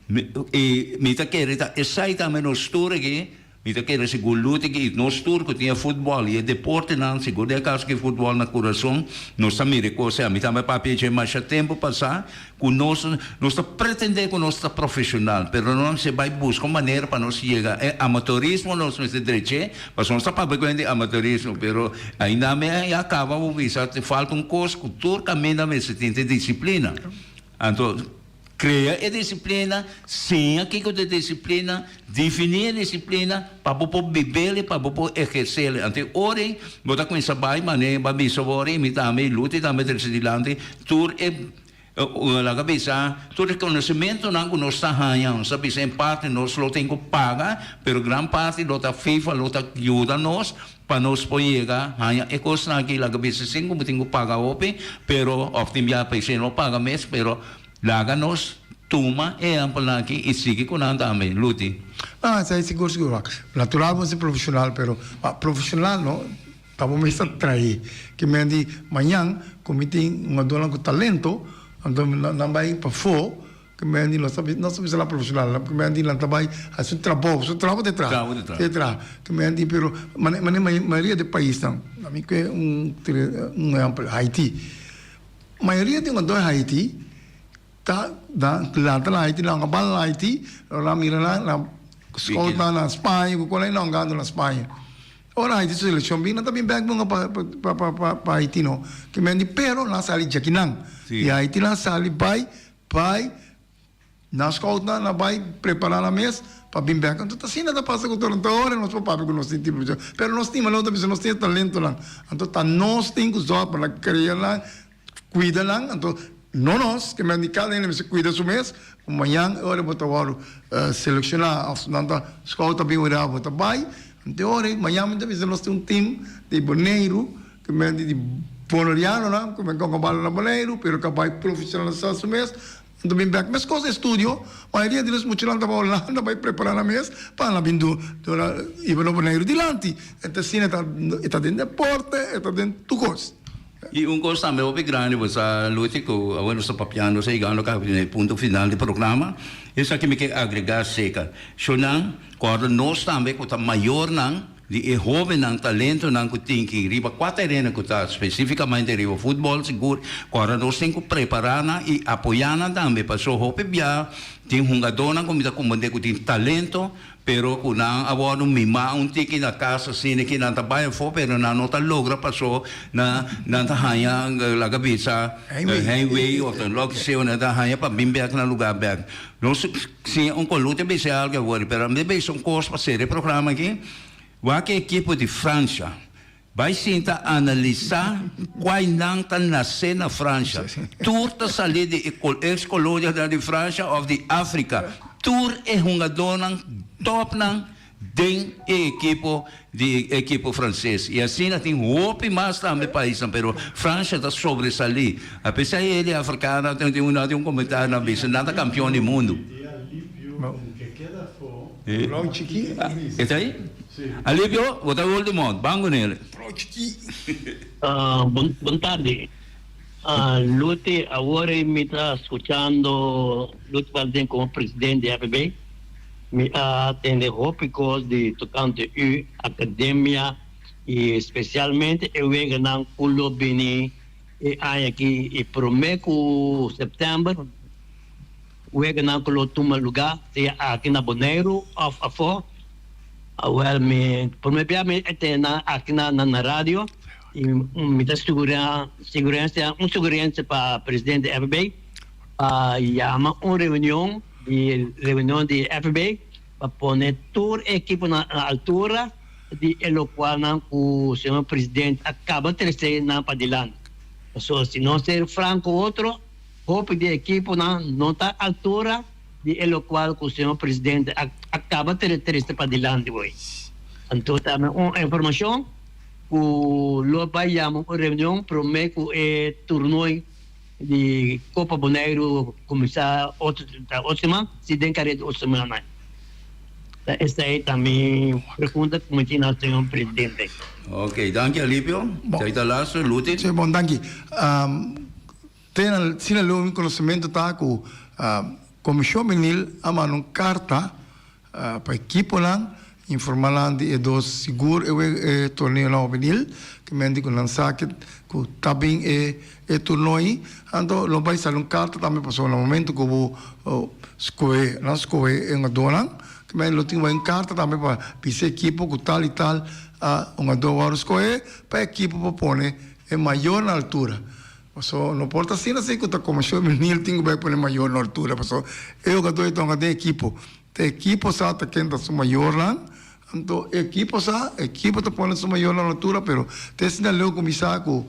i mi ta kere ta esei tambe nos tur aki mi ta kere sigur luta aki nos tur ku tin e futbòl i e deportenan sigur den e kaso ku e futbòl na kurason nos ta mira e kos ei ami tambe a papia dje masha tempu pasá ku nos nos ta pretendé ku nos ta profeshonal pero nos mester bai buska un manera pa nos yega e amatorismo nos mester drech'é Pasobra nos ta papia ku hende di amateurismo, pero ainda mi a kaba bo bisa te falta un kos ku tur kaminda mester tin te disiplina. Anto krea e disiplina, siña kiko ta e disiplina, definí e disiplina pa bo por bibel i pa bo por ehersel. Anto e ora ei bo ta kuminsá bai manera bo a bisa bo ora ei mi tambe, Luti tambe trese dilanti tur e Laga bisa, tur e konosementunan ku nos ta haña, nos ta bisa en parti nos lo tin ku paga, pero gran parti lo ta FIFA lo ta yuda nos pa nos por yega haña e kosnan aki. Laga bisa sin ku bo tin ku paga hopi, pero òf tin bia pa esei no paga mes, pero laga nos tuma e ehèmpelnan aki i sigui ku nan tambe. Luti. Ah, esei sigur sigur. Natural bo si profeshonal, pero profeshonal no. Ta bo mes ta trae. Ke men di mañan ku mi tin un adonan ku talento, anto nan bai pafó, ke men di nos ta nos ta bisa nan profeshonal, ke men di nan ta bai hasi un trabou, su trabou ta e traha, ta e traha. Ke men di pero mane mane mayoria di paisnan, mi ke un un ehèmpel Haiti, mayoria di un adon Haiti ta nan lanta na Haiti, nan a bal na Haiti, nan mira nan nan scout nan na Spaña ku kon nan gana na Spaña. Ora Haiti su seleccion bin, nan ta bin bek nunca pa pa pa pa pa Haiti no. Ke men di pero nan sali djakinan. Sí. I Haiti nan sali bai bai. Nan scoutnan a bai prepara nan mes pa bin bek. Anto ta asina ta pasa ku tur. Anto ora nos por papia ku nos tin tipo di pero nos tin, ma nos ta bisa nos tin e talentonan. Anto ta nos tin ku zòrg pa nan krea nan, kuida nan. Anto no nos, ke men di kada hende mester kuida su mes, ku mañan e ora bo ta wòrdu selekshoná òf nan ta scout ta bin wera bo ta bai. Anto e ora mañan mi ta bisa nos tin un team di Boneiru ke men di bonerianonan ku men konka bala na Boneiru pero ku a bai profeshonalisá su mes. Nan ta bin bek meskos estudio, mayoria di nos muchanan ta bai Holanda bai prepara nan mes pa nan bin duna hiba nos Boneiru dilanti. E ta asina, e ta den deporte, e ta den tur kos. I un kos tambe hopi grandi bo sa Luti ku awor nos ta papiando nos ta yegando kaba na e punto final di programa, esaki mi ke agrega seka. Shownan, kòrda nos tambe ku ta mayornan Di e hóbennan talentonan ku tin ki riba kua tereno ku ta spesífikamente riba futbòl sigur ku ora nos tin ku prepará nan i apoyá nan tambe paso hopi bia tin hungadónan ku mi ta komprendé ku tin talento pero ku nan a wòrdu mimá un tiki na kas asina ki nan ta bai afó pero nan no ta logra paso nan nan ta haña laga bisa heimwee òf loke sea nan ta haña pa bin bèk na lugá bèk. Nos siña un kos, Luther bisa algu awor, pero mi bisa un kos pa sera e programa aki, wak e ekipo di Francia bai sinta analisá kuai nan ta nasé na Francia. Tur ta salí di e ex kolonianan di Francia òf di Afrika. Tur e hungadónan tòpnan den e ekipo di e ekipo frances y asina tin hopi mas tambe paisnan pero Francia ta sobresalí apesar e di africano tin un tin un comentario nan bisa nan ta campeon di mundo. E ta ahí? Alipio bo ta ultimo ban con el. Bon tardi Luti awor mi ta scuchando Luti Valdez como presidente di FB. Mi a tende hopi kos di tokante u akademia i spesialmente e weganan ku lo bini e aña aki i promé ku sèptèmber, weganan ku lo tuma lugá sea aki na Boneiru òf afó. Awèl mi promé bia mi a tende nan aki na na radio i mi ta sigurá sigurensia un sugerensia pa presidente FB pa yama un reunion di reunion di FB pa pone tur e ekiponan na altura di e lokualnan ku señor presidente a kaba trese nan padilanti. Pasobra si nos ser franko otro, hopi di e ekiponan no ta altura di e lokual ku señor presidente a kaba trese padilanti hoy. Anto tambe un informashon ku lo bai yama un reunion prome ku e turnooi Di Copa Boneiru kuminsá otro otro siman, si den kareda otro siman nan. Ta esei ta mi pregunta ku mi tin na señor presidente. Ok, danki Alipio. Bon. Esei ta laatste, Luti. Sí, bon, danki. Te na asina leu mi konosementu ta ku Komishon Benil a manda un karta Pa ekiponan, informa nan di e dos sigur e wega e torneonan hubenil, ke men di ku nan sa ke ku ta bin e e tornoi, anto lo bai sali un karta tambe pasobra na momento ku bo skohe nan skohe e hungadónan, ke men lo tin bai un karta tambe pa bisa e ekipo ku tal i tal a hungadó wòrdu skohe pa e ekipo por pone e mayor na altura. Paso no por ta asina si ku ta komishon hubenil tin ku bai pone mayor na altura paso e hugadó e ta hunga den ekipo. Ta ekipo sa ta ken ta su mayornan, anto ekipo sa, ekipo ta pone su mayornan na altura, pero te asina leu ku mi sa ku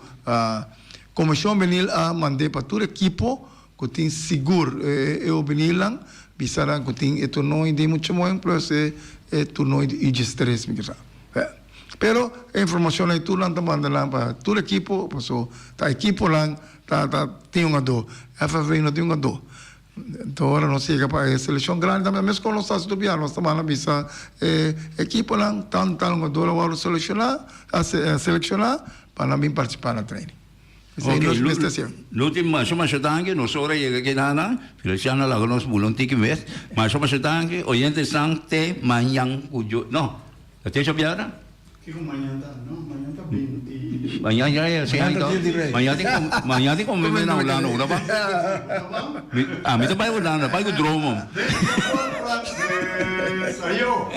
Komishon Hubenil a mand'é pa tur ekipo ku tin sigur e hubenilnan, bisa nan ku tin e tornoi di mucha moen plus e tornoi di U-diestres mi ke sa. Pero e informashonnan ei tur nan ta manda nan pa tur ekipo, paso ta ekiponan ta tin un adó, FFV no tin un adó. Anto ora nos yega pa e selekshon grandi tambe meskos nos ta hasi tur bia, nos ta manda bisa e ekiponan tan tal hungador a wòrdu selekshoná, a selekshoná pa nan bin partisipá na training. Esei nos mester hasi. Luti, masha masha danki, nos ora yega aki nan, Feliciano laga nos bula un tiki mes, masha masha danki, oyentesan te mañan ku yo, no, ta te chabiada? Kiko mañan ta? No, mañan ta binti. Mañan ya ya si Mañan ta dia di rei. Mañan tin kom, mañan tin come na Hulanda, ora ba? Mi, a mi ta bai Hulanda, bai ku dromo. Ayo.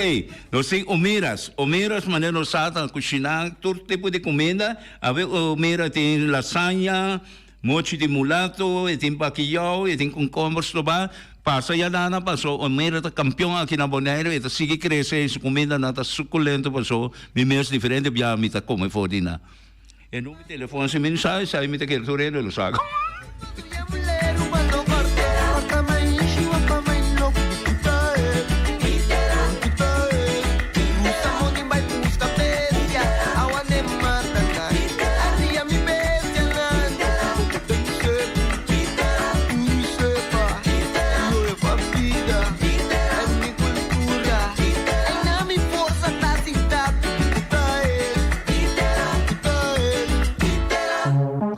Ok, nos tin Omiras. Omiras manera nos sa ta kushiná tur tipo di kuminda. Awe Omira tin lasaña, mochi di mulato, e tin bakiyou, e tin komkomber stobá. Pasa ya nana paso Omira ta kampion aki na Boneiru, e ta sigui krese i su kumindanan ta sukulento paso mi mes diferente bia mi ta kome for di nan. E number di telefon si mi no sa esai mi ta kere tur hende lo sa.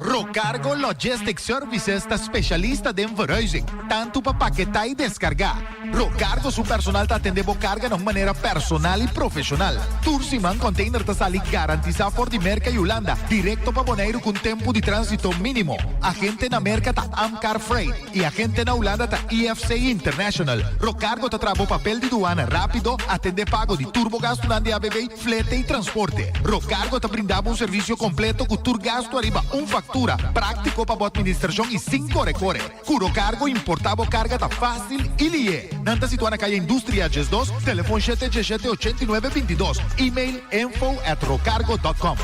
Rocargo Logistic Services ta specialista den verhuizing, tanto pa paketá y descargá. Rocargo su personal ta atendé bo carga na un manera personal y profesional. Tur siman container ta sali garantisa for di Merca y Hulanda directo pa Boneiru cu un tempo di transito minimo. Agente na Merca ta Amcar Freight. Y agente na Hulanda ta IFC International. Rocargo ta traha bo papel di duana rapido, atende pago di tur bo gastunan di ABB, flete y transporte. Rocargo ta brinda bo un servicio completo cu tur gastu ariba un factura, practico pa bo administracion y sin core core. Cu Rocargo importa bo carga ta facil y lihe. Nan ta situa na Caya Industria 12, telefon shete diesshete 89 22, email info at rocargo dot com.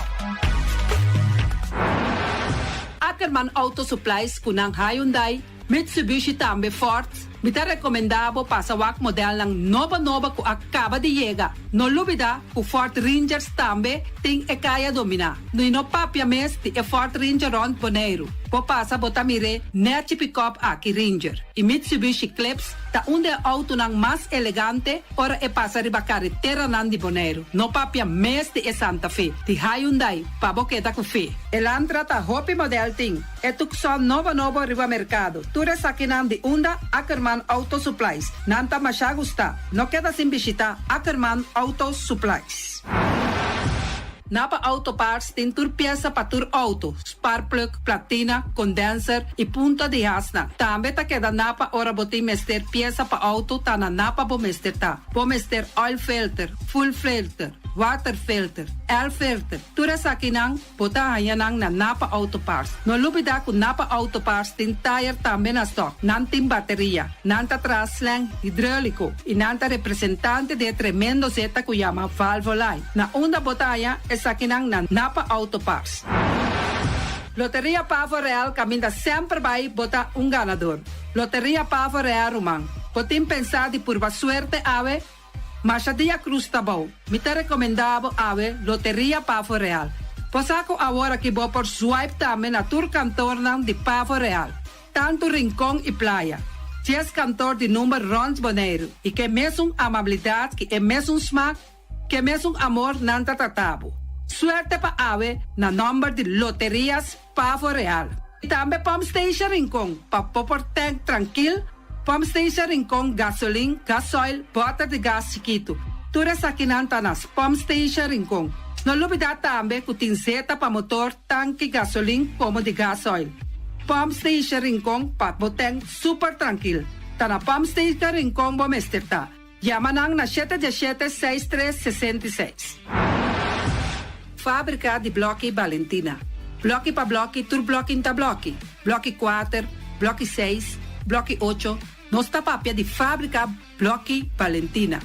Ackerman Auto Supplies ku nan Hyundai, Mitsubishi tambe Ford. Mi ta rekomendá bo pasa wak modelnan nobo nobo ku a kaba di yega. No lubidá ku Ford Rangers tambe tin e kaya dominá. I no papia mes di e Ford Ranger rònt Boneiru. Bo pasa bo ta mir'é nèchi pikòp aki Ranger. I Mitsubishi Eclipse ta un di e outonan mas elegante ora e pasa riba kareteranan di Boneiru. No papia mes di e Santa Fe di Hyundai pa bo keda ku fe. Elantra ta hopi model tin e Tucson nobo nobo riba mercado. Tur esakinan di unda Ackerman Auto Supplies. Nan ta masha gusta. No keda sin bishita Ackerman Auto Supplies. Napa Auto Parts tin tur piesa pa tur auto, sparkplug, platina, condenser y punta di hasnan. Tambe ta keda Napa ora bo tin mester piesa pa auto ta na Napa bo mester ta. Bo mester oil filter, fuel filter, water filter, air filter. Tur esakinan bo ta haña nan na Napa Auto Parts. No lubidá ku Napa Auto Parts tin tayer tambe na stòk. Nan tin bateria, nan ta traha slang hidróliko i nan ta representante di e tremendo zeta ku yama Valvoline. Na unda bo ta haña esakinan na Napa Auto Parts. Loteria Pavo Real kaminda semper bai bo ta un ganador. Loteria Pavo Real ruman, bo tin pensá di purba suerte awe? Masha dia cruz ta bou. Mi ta recomenda bo awe Loteria Pavo Real. Bo sa cu awor aki bo por swipe tambe na tur kantornan di Pavo Real, tanto Rincon y Playa. Dies kantor di number rond Boneiru y ke mesun amabilidad ki e mesun smaak, ke mesun amor nan ta trata bo. Suerte pa awe na nomber di Loterias Pavo Real. Y tambe Pump Station Rincon pa bo por tank trankil, Pump Station Rincon gasolin, gasoil, boter di gas chikitu. Tur esakinan ta na Pump Station Rincon. No lubida tambe cu tin zeta pa motor, tanki gasolin como di gasoil. Pump Station Rincon pa bo tank super trankil. Ta na Pump Station Rincon bo mester ta. Yama nan na shete diesshete seis tres 66. Fábrika di blòki Balentina. Blòki pa blòki tur blòki n'ta blòki. Blòki kuater, blòki seis, blòki ocho, nos ta papia di fábrika blòki Balentina.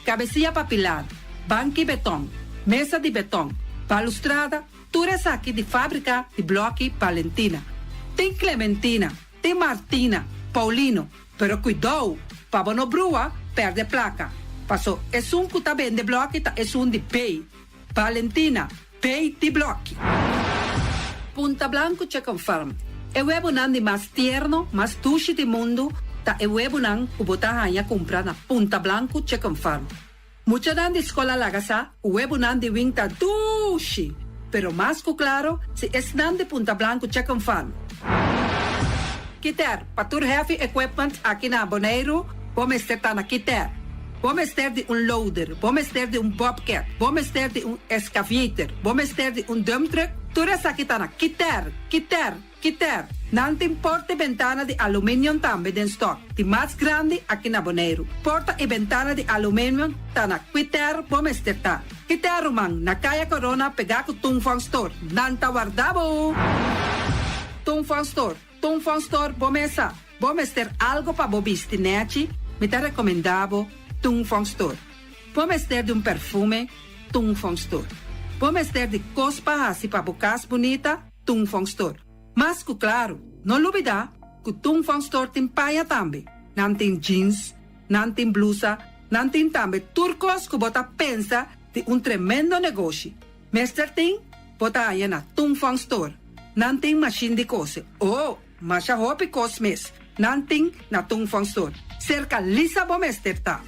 Kabesia pa pilar, banki beton, mesa di beton, balustrada, tur esaki di fábrika di blòki Balentina. Tin Clementina, tin Martina, Paulino, Pero kuidou, pa bo no brua, perde plaka. Paso esun ku ta bende bloki ta esun di bay. Valentina, bay di bloki. Punta Blanco Chicken Farm, E webonan di mas tierno, mas dushi di mundu ta e webonan ku bo ta haña kumpra na Punta Blanco Chicken Farm. Muchanan di skol a laga sa ku webonan di wing ta dushi, pero mas ku klaro si esnan di Punta Blanco Chicken Farm. Kiter, pa tur heavy equipment aki na Boneiru, bo mester ta na Kiter. Bo mester di un loader, bo mester di un bobcat, bo mester di un excavator, bo mester di un dump truck, tur esaki ta na Kiter, Kiter, Kiter. Nan tin porta i bentana di aluminium tambe den stock, di mas grandi aki na Boneiru. Porta i bentana di aluminium ta na Quiter bo mester ta. Quiter ruman, na Kaya Corona pegá ku Tung Fong Store. Nan ta warda bo! Tung Fong Store, Tung Fong Store bo mesa. Bo mester algo pa bo bisti nechi? Mi ta rekomendá bo Tung Fong Store. Bo mester di un perfume? Tung Fong Store. Bo mester di kos pa hasi pa bo kas bunita? Tung Fong Store. Mas ku klaru, no lubidá ku Tung Fong Store tin paña tambe. Nan tin jeans, nan tin blusa, nan tin tambe tur kos ku bo ta pensa di un tremendo negoshi. Mester tin, bo ta haña na Tung Fong Store. Nan tin mashin di kose. Oh, masha hopi kos mes nan tin na Tung Fong Store. Serka Lisa bo mester ta.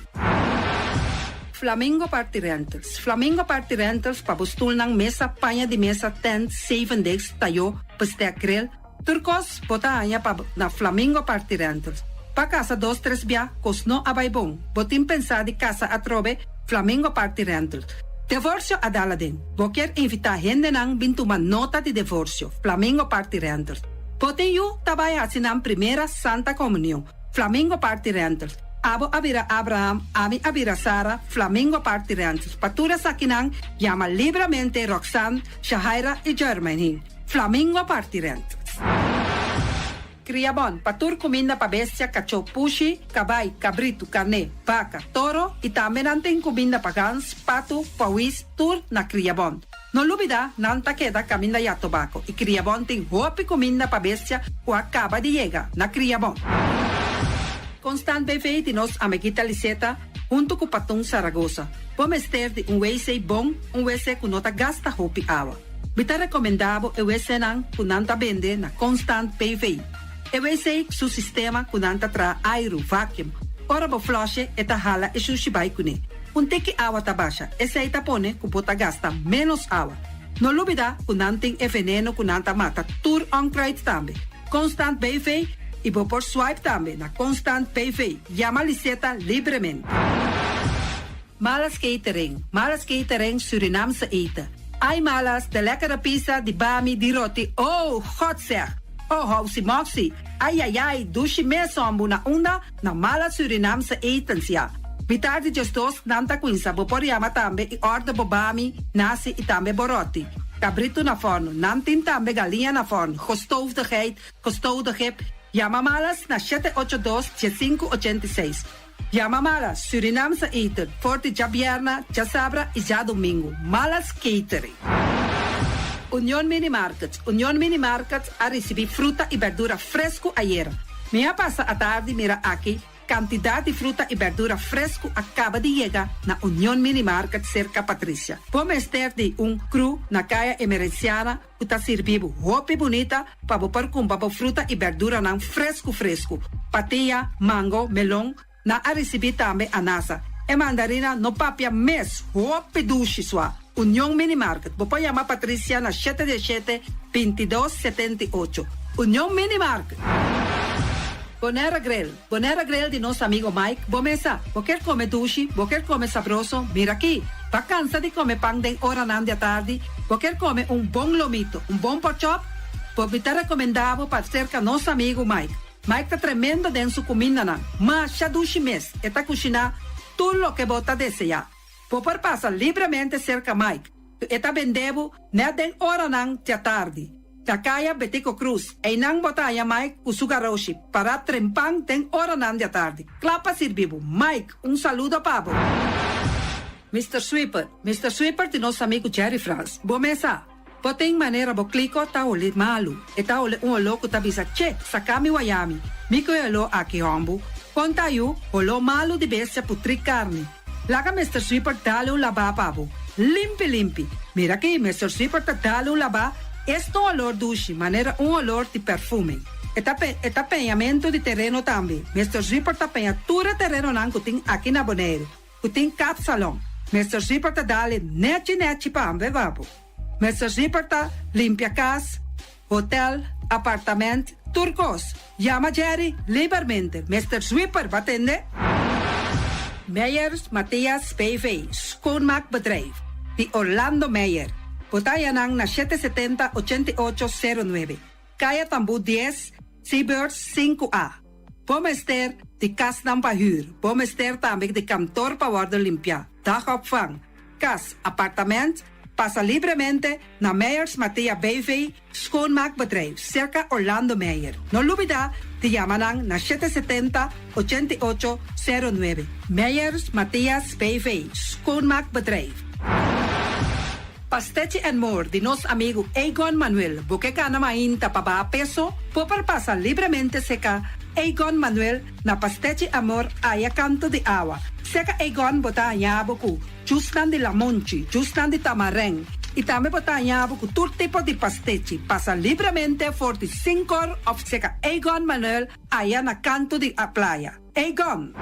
Flamingo Party Rentals Flamingo Party Rentals pa bo stulnan, mesa, paña di mesa, tent, zeven deks, tayó, bestek, grill, tur kos bo ta haña pa na Flamingo Party Rentals. Pa kasa dos tres bia kos no a bai bon, bo tin pensá di kasa atrobe, Flamingo Party Rentals. Devorsio a dal aden. Bo kier invitá hendenan bin tuma nota di devorsio, Flamingo Party Rentals. Bo tin yu ta bai hasi nan primera Santa Komunion, Flamingo Party Rentals. Abo a bira Abraham, ami a bira Sara, Flamingo Party Rentals. Pa tur esakinan, yama libramente Roxanne, Shahaira i Jermaine. Flamingo Party Rentals. Kriabon, pa tur kuminda pa bestia, kachó, pushi, kabai, kabritu, karné, baka, toro i tambe nan tin kuminda pa gans, patu, pawis, tur na Kriabon. No lubida, nan ta keda kaminda ya tobako i Kriabon tin hopi kuminda pa bestia ku a kaba di yega na Kriabon. Constant BV di nos amiguita Liseta huntu ku Patun Saragosa. Bo mester di un wc bon, un wc ku no ta gasta hopi awa. Mi ta rekomendá bo e wcnan ku nan ta bende na Constant BV. E wc su sistema ku nan ta traha airu, vacuum. Ora bo flush'e e ta hala e shushi bai kuné. Un tiki awa ta basha, esei ta pone ku bo ta gasta ménos awa. No lubidá ku nan tin e veneno ku nan ta mata tur onkruid tambe. Constant BV i bo por swipe tambe na Constant BV. Yama Liseta libremente. Malas Catering, Malas Catering Surinaamse eten. Ai Malas, de lekkere pizza, di bami, di roti, oh, God zeg! Oh, housi moxi, ai ai ai, dushi mes hombu na unda? Na Malas Surinaamse etens ya. Mitar di djesdos nan ta cuinsa, bo por yama tambe y order bo bami, nasi y tambe bo roti. Cabrito na forno, nan tin tambe galiña na forno, gestoofde geit, gestoofde gip. Yama Malas na shete ocho dos, diesinku ochenta i seis. Yama Malas Surinaamse eten for di djabierna, djasabra y djadomingo. Malas Catering. Union Mini Market Union Mini Market a ricibi fruta y berdura fresco ayera. Mi a pasa atardi mira aki cantidad di fruta y berdura fresco a caba di yega na Union Mini Market cerca Patricia. Bo mester di un cru na Caya Emerenciana ku ta sirbi bo hopi bunita pa bo por kumpra bo fruta i berduranan fresku fresku. Patia, mango, melon, nan a risibí tambe anasa. E mandarina no papia mes, hopi dushi sua. Union Mini Market, bo por yama Patricia na shete diesshete, bintidos, setenta i ocho. Union Mini Market! Bonera Grill, Bonera Grill di nos amigo Mike, bo mesa, bo kier come dushi, bo kier come sabroso, mira aki. Bo a cansa di come pan den oranan di atardi, bo kier come un bon lomito, un bon porkchop, bo mi ta recomenda bo pa cerca nos amigo Mike. Mike ta tremendo den su cumindanan, masha dushi mes, e ta cushina tur loke bo ta desea. Bo por pasa libremente cerca Mike, e ta bende bo net den oranan di atardi. Na Kaya Betico Cruz, einan bo ta haña Mike ku su garoshi, pará trempan den oranan di atardi. Kla pa sirbi bo. Mike, un saludo pa bo. Mister Sweeper, Mister Sweeper di nos amigu Jerry Frans. Bo mes sa. Bo tin manera bo kliko ta holi malu. E ta holi un oló ku ta bisa, Che, saka mi wayami. Mi ku e oló aki hòmbu. Konta yu, holó malu di bestia putrí karni. Laga Mister Sweeper dale un labá pa bo. Limpi limpi. Mira aki, Mister Sweeper ta dale un labá, esta un olor dushi, manera un olor di perfume. E ta pe, e ta peñamentu di tereno tambe. Mister Sweeper ta peña tur e terenonan ku tin aki na Boneiru, ku tin kapsalon. Mister Sweeper ta dale nechi nechi pa ambe pa bo. Mister Sweeper ta limpia kas, hotel, apartament, tur kos. Yama Jerry libermente. Mister Sweeper, bo a tende? Meyers Mathias BV, Schoonmaakbedrijf, di Orlando Meyer. Bo ta haña nan na 770 88 09. Kaya Tambú 10. Seabirds 5A. Bo mester di kasnan pa hür, bo mester tambe di kantor pa wòrdu limpiá, dagopvang, kas, apartament, pasa libremente na Meyers Mathea BV Schoonmaakbedrijf, serka Orlando Meyer. No lubidá di yama nan na 770, 88, 09. Meyers Matheas BV Schoonmaakbedrijf. Pastechi and More di nos amigu Egon Manuel. Bo ke gana mainta pa baha peso? Bo por pasa libremente seka Egon Manuel na Pastechi Amor aya kanto di awa. Seka Egon bo ta haña bo ku jusnan di lamonchi, jusnan di tamarèn i tambe bo ta haña bo ku tur tipo di pastechi. Pasa libremente for di sinkor òf seka Egon Manuel aya na kanto di playa. Egon!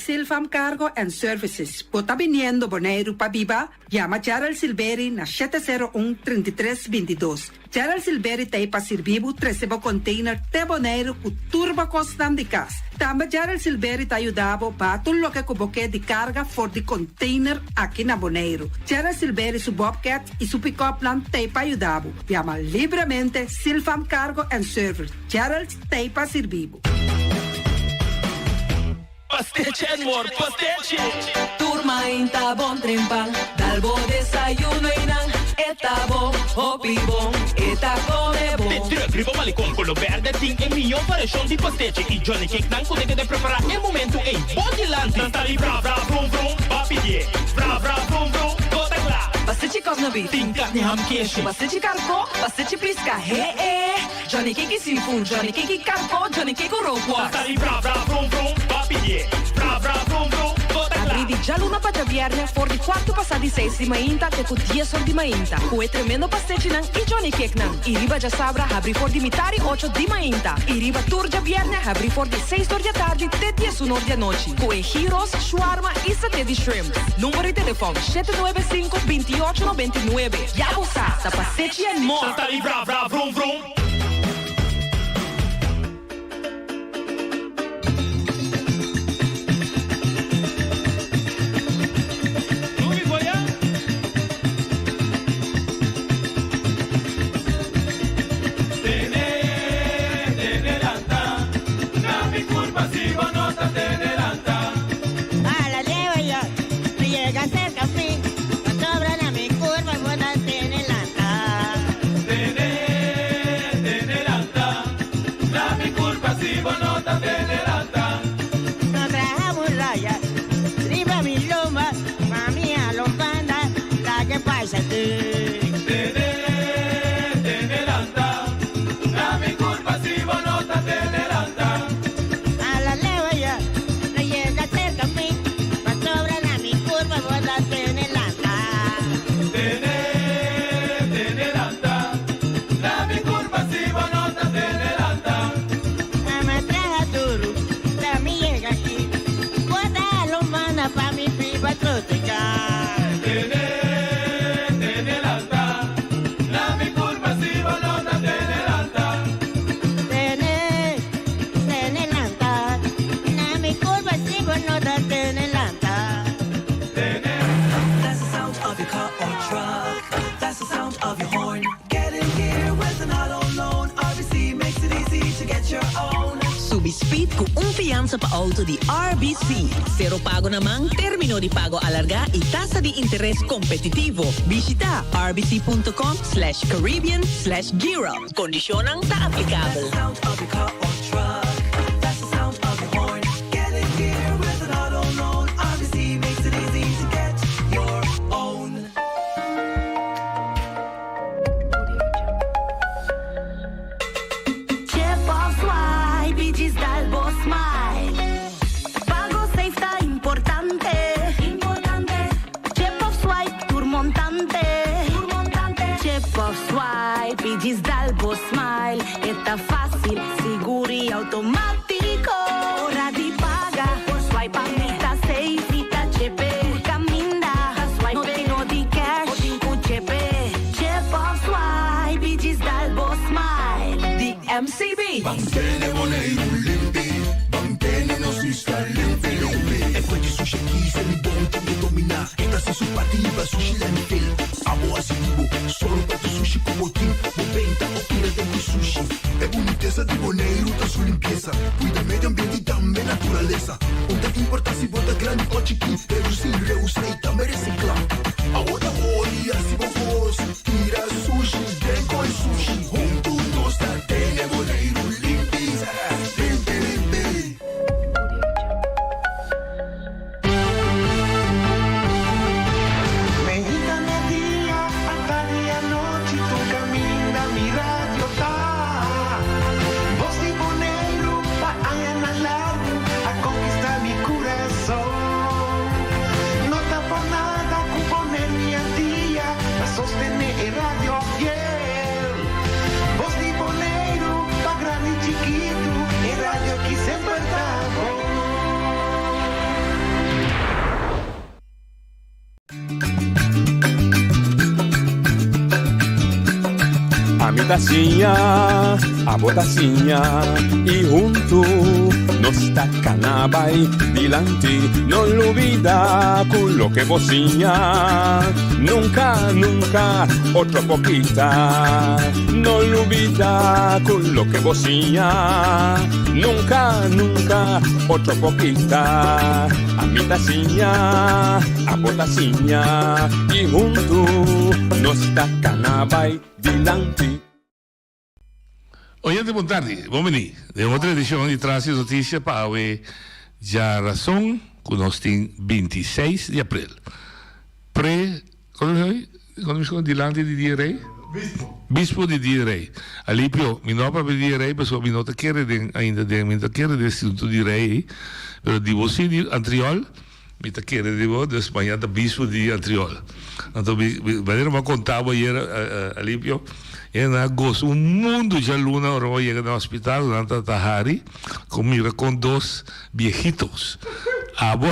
Silfam Cargo and Services, bo ta biniendo Boneiru pa biba? Yama Gerald Silberi na 701 33 22. Gerald Silberi ta ei pa sirbi bo trese bo container te Boneiru ku tur bo kosnan di kas. Tambe Gerald Silberi ta yuda bo baha tur loke ku bo ke di karga for di container aki na Boneiru. Gerald Silberi su bobcat i su pick-upnan ta ei pa yuda bo. Yama libremente Silfam Cargo and Service. Gerald ta ei pa sirbi bo. Pastechi and more, pastechi! Tur mainta bon trempan, dal bo desayuno y nan e ta bon, hopi bon, e ta come bon. De truck riba Malecon Colo Berde tin e mihó variashon di pastechi y Johnny Cake nan cu ta keda prepara e momento ey bo dilanti. Nan ta di bra bra vrum vrum, ba pidié bra bra vrum vrum, bo ta cla. Pastechi cosna beef. Tin carni ham keshi. Pastechi carco, pastechi pisca, he e. Johnny Cake seafood, Johnny Cake karko, Johnny Cake rookworst. Ta sali bra bra vrum vrum, ba pidié bra bra vrum vrum, bo ta kla. Abrí di djaluna pa djabièrnè for di kuartu pasá di seis di mainta te ku dies or di mainta ku e tremendo pastechinan i Johnny Cakenan. I riba djasabra habrí for di mitari ocho di mainta i riba tur djabièrnè habrí for di seis or di atardi te diesun or di anochi ku e gyros, shwarma i saté di shrimp. Number di telefòn, 795 28 99. Ya bo sa, ta pastechi en more! Ta sali bra bra vrum vrum. Subi speed ku un fiansa pa outo di RBC. Sero pago na man, término di pago alargá i tasa di interes kompetitivo. Bishitá rbc.com slash caribbean slash gearup. Kondishonnan ta aplikabel. Chip of swipe y djis dal bo smile. Pago safe ta importante. Importante. Chip of swipe tur montante. Tur montante. Chip of swipe y djis dal bo smile. E ta facil, sigur y automatico. Ora di paga por swipe a mi ta safe. Mi ta chepe. Tur caminda. Swipe. No tin no di cash. Bo tin cu chepe. Chip of swipe y djis dal bo smile. Di MCB. Ban tene Boneiru limpi, ban tene nos isla limpi limpi. E fuente sushi aki, semi bon tin di dominá. E ta hasi su parti riba sushi landfill. Abo hasi di bo, sòru pa tur sushi ku bo tin, bo benta o tira den ku sushi. E bunitesa di Boneiru ta su limpiesa, kuida medio ambiente i tambe naturalesa. Un ta importá si bo ta grandi o chikí, redusí, reusá i tambe resiklá. Abo ta hori hasi bo kos, tira sushi den koi sushi. Huntu nos ta tene Boneiru limpi, limpi limpi. Meinta media, atardi anochi tur caminda mi radio ta. Voz di Boneiru pa añanan largu a conquista mi curason. No ta por nada cu Boneiru y Antia ta sostene e radio fiel. Voz di Boneiru pa grandi y chikitu e radio ki semper ta bon. Ami ta siña, abo ta siña y huntu nos ta cana bay dilanti. No lubida cu loke bo siña nunca, nunca otro por kita. No lubida cu loke bo siña nunca, nunca otro por kita. Ami ta siña, abo ta siña y huntu nos ta cana bay dilanti. Oyente bon tardi, bon bini den otro edicion di Tras di Noticia pa awe djarason cu nos tin 26 di april. Pre, kono mi hoy? Kono mi skon dilanti di Dia Rey? Bispo. Bispo di Dia Rey. Alipio, mi no a papia di Dia Rey pasobra mi no ta kere den ainda den, mi no ta kere den instituto di Rey ei, pero di bo si di Antriol, mi ta kere di bo, dus mañana ta Bispo di Antriol. Anto mi, mi, manera mi a konta bo ayer, Alipio, e nan a gosa un mundu djaluna ora mi a yega na hospital, nan ta ta hari, ku mira kon dos biehitos, abo,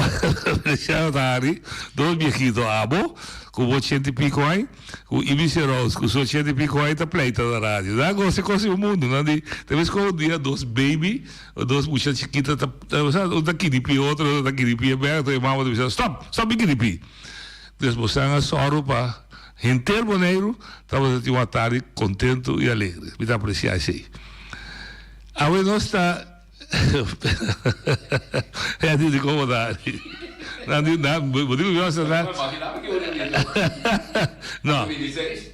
ta hari, dos biehito, abo, Ku bo ochenta i piko añ, ku Ibis Rose ku su ochenta i piko añ ta pleita na radio. Nan a gosa e kos di un mundu. Nan di, ta bes kon un dia dos baby, o dos mucha chikito ta, ta, un ta kiripi otro, otro ta kiripi e bek, anto e mama ta bisa, stop, stop di kiripi. Dus bosan a sòru pa henter Boneiru tabata tin un atardi kontentu i alegre. Mi ta apresiá esei. Awe nos ta. E di como ta. Nan di nan bo di cu sa na. No.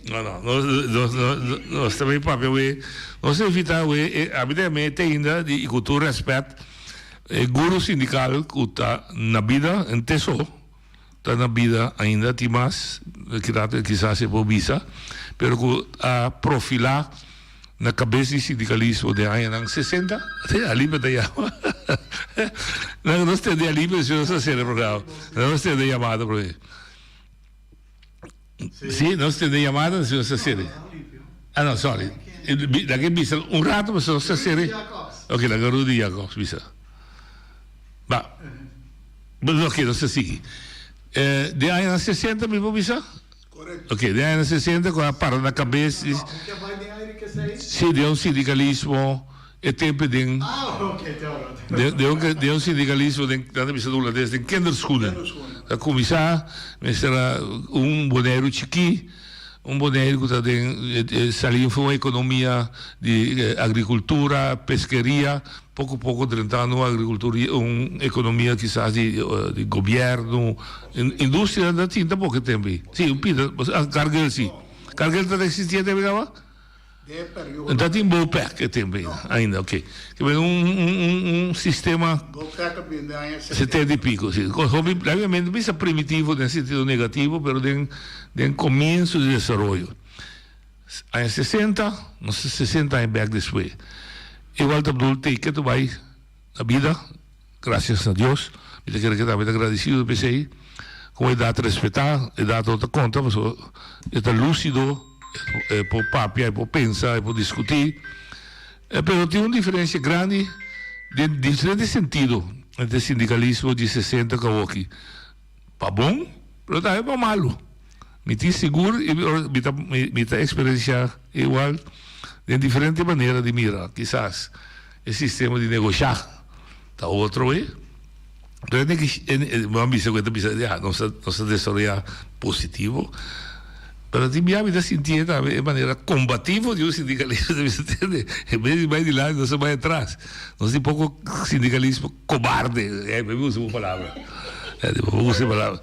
No no nos nos nos nos ta bay papia we nos ta invita we e ami ta yama e te ainda di y cu tur respet e guru sindical cu ta na bida en te so ta na bida ainda tin mas kisas e por bisa pero cu a profila Na kabes di sindikalismo den añanan sesenta, te Alipio ta yama. Nan nos tende Alipio si nos ta sera e programa. Nan nos tende yamada prome. Si, nos tende yamada si nos ta sera. Ah no, sorry. Laga e bisa un rato pasobra nos ta sera. Ok, laga Rudy Jacobs bisa. Ba. Ok, nos ta sigui. Den añanan sesenta mi por bisa? Correcto. Ok, den añanan sesenta cu a para na cabes di. No, cu a bay den aire ke esey? Si, den un sindicalismo e tempo den. Ah, ok, te ora, te ora. Den un, den un sindicalismo den, nan ta bisa na Hulandes, den kinderschoenen. Kinderschoenen. Ta cuminsa mester a un Boneiru chiki, un Boneiru cu ta den sali for un economia di agricultura, pesqueria. Poco poco drentando un agricultura un economia kisas di di gobierno industria ta tin tampoco e tempo ei si un pida Cargill si Cargill ta existi e tempo ei caba? Ta tin Bopec e tempo ei ainda ok ke men un un un sistema setenta y pico si hopi obviamente bisa primitivo den sentido negativo pero den den comienzo di desaroyo. Aña sesenta, nos ta sesenta aña bek despues. Igual ta bedoel teken ta bai na bida, gracias na Dios. Mi ta kere keda mi ta agradecido p'esei. Como edad ta respeta, edad no ta conta pasobra e ta lucido, e por papia, e por pensa, e por discuti. Pero tin un diferencia grandi den diferente sentido entre sindicalismo di sesenta cu awoki. Pa bon, pero tambe pa malu. Mi tin sigur i mi ta mi ta eksperensiá igual den diferente manera di mira. Kisas e sistema di negoshá ta otro e. Pero e bo a bisa ku e ta bisa ya nos ta nos ta desaroyá positivo. Pero tin bia mi ta sinti e tambe e manera combativo di un sindicalista ta bisa tende en bes di bai dilanti nos ta bai atras. Nos tin poco sindicalismo cobarde, eh mi gusta bo palabra, mi gusta e palabra.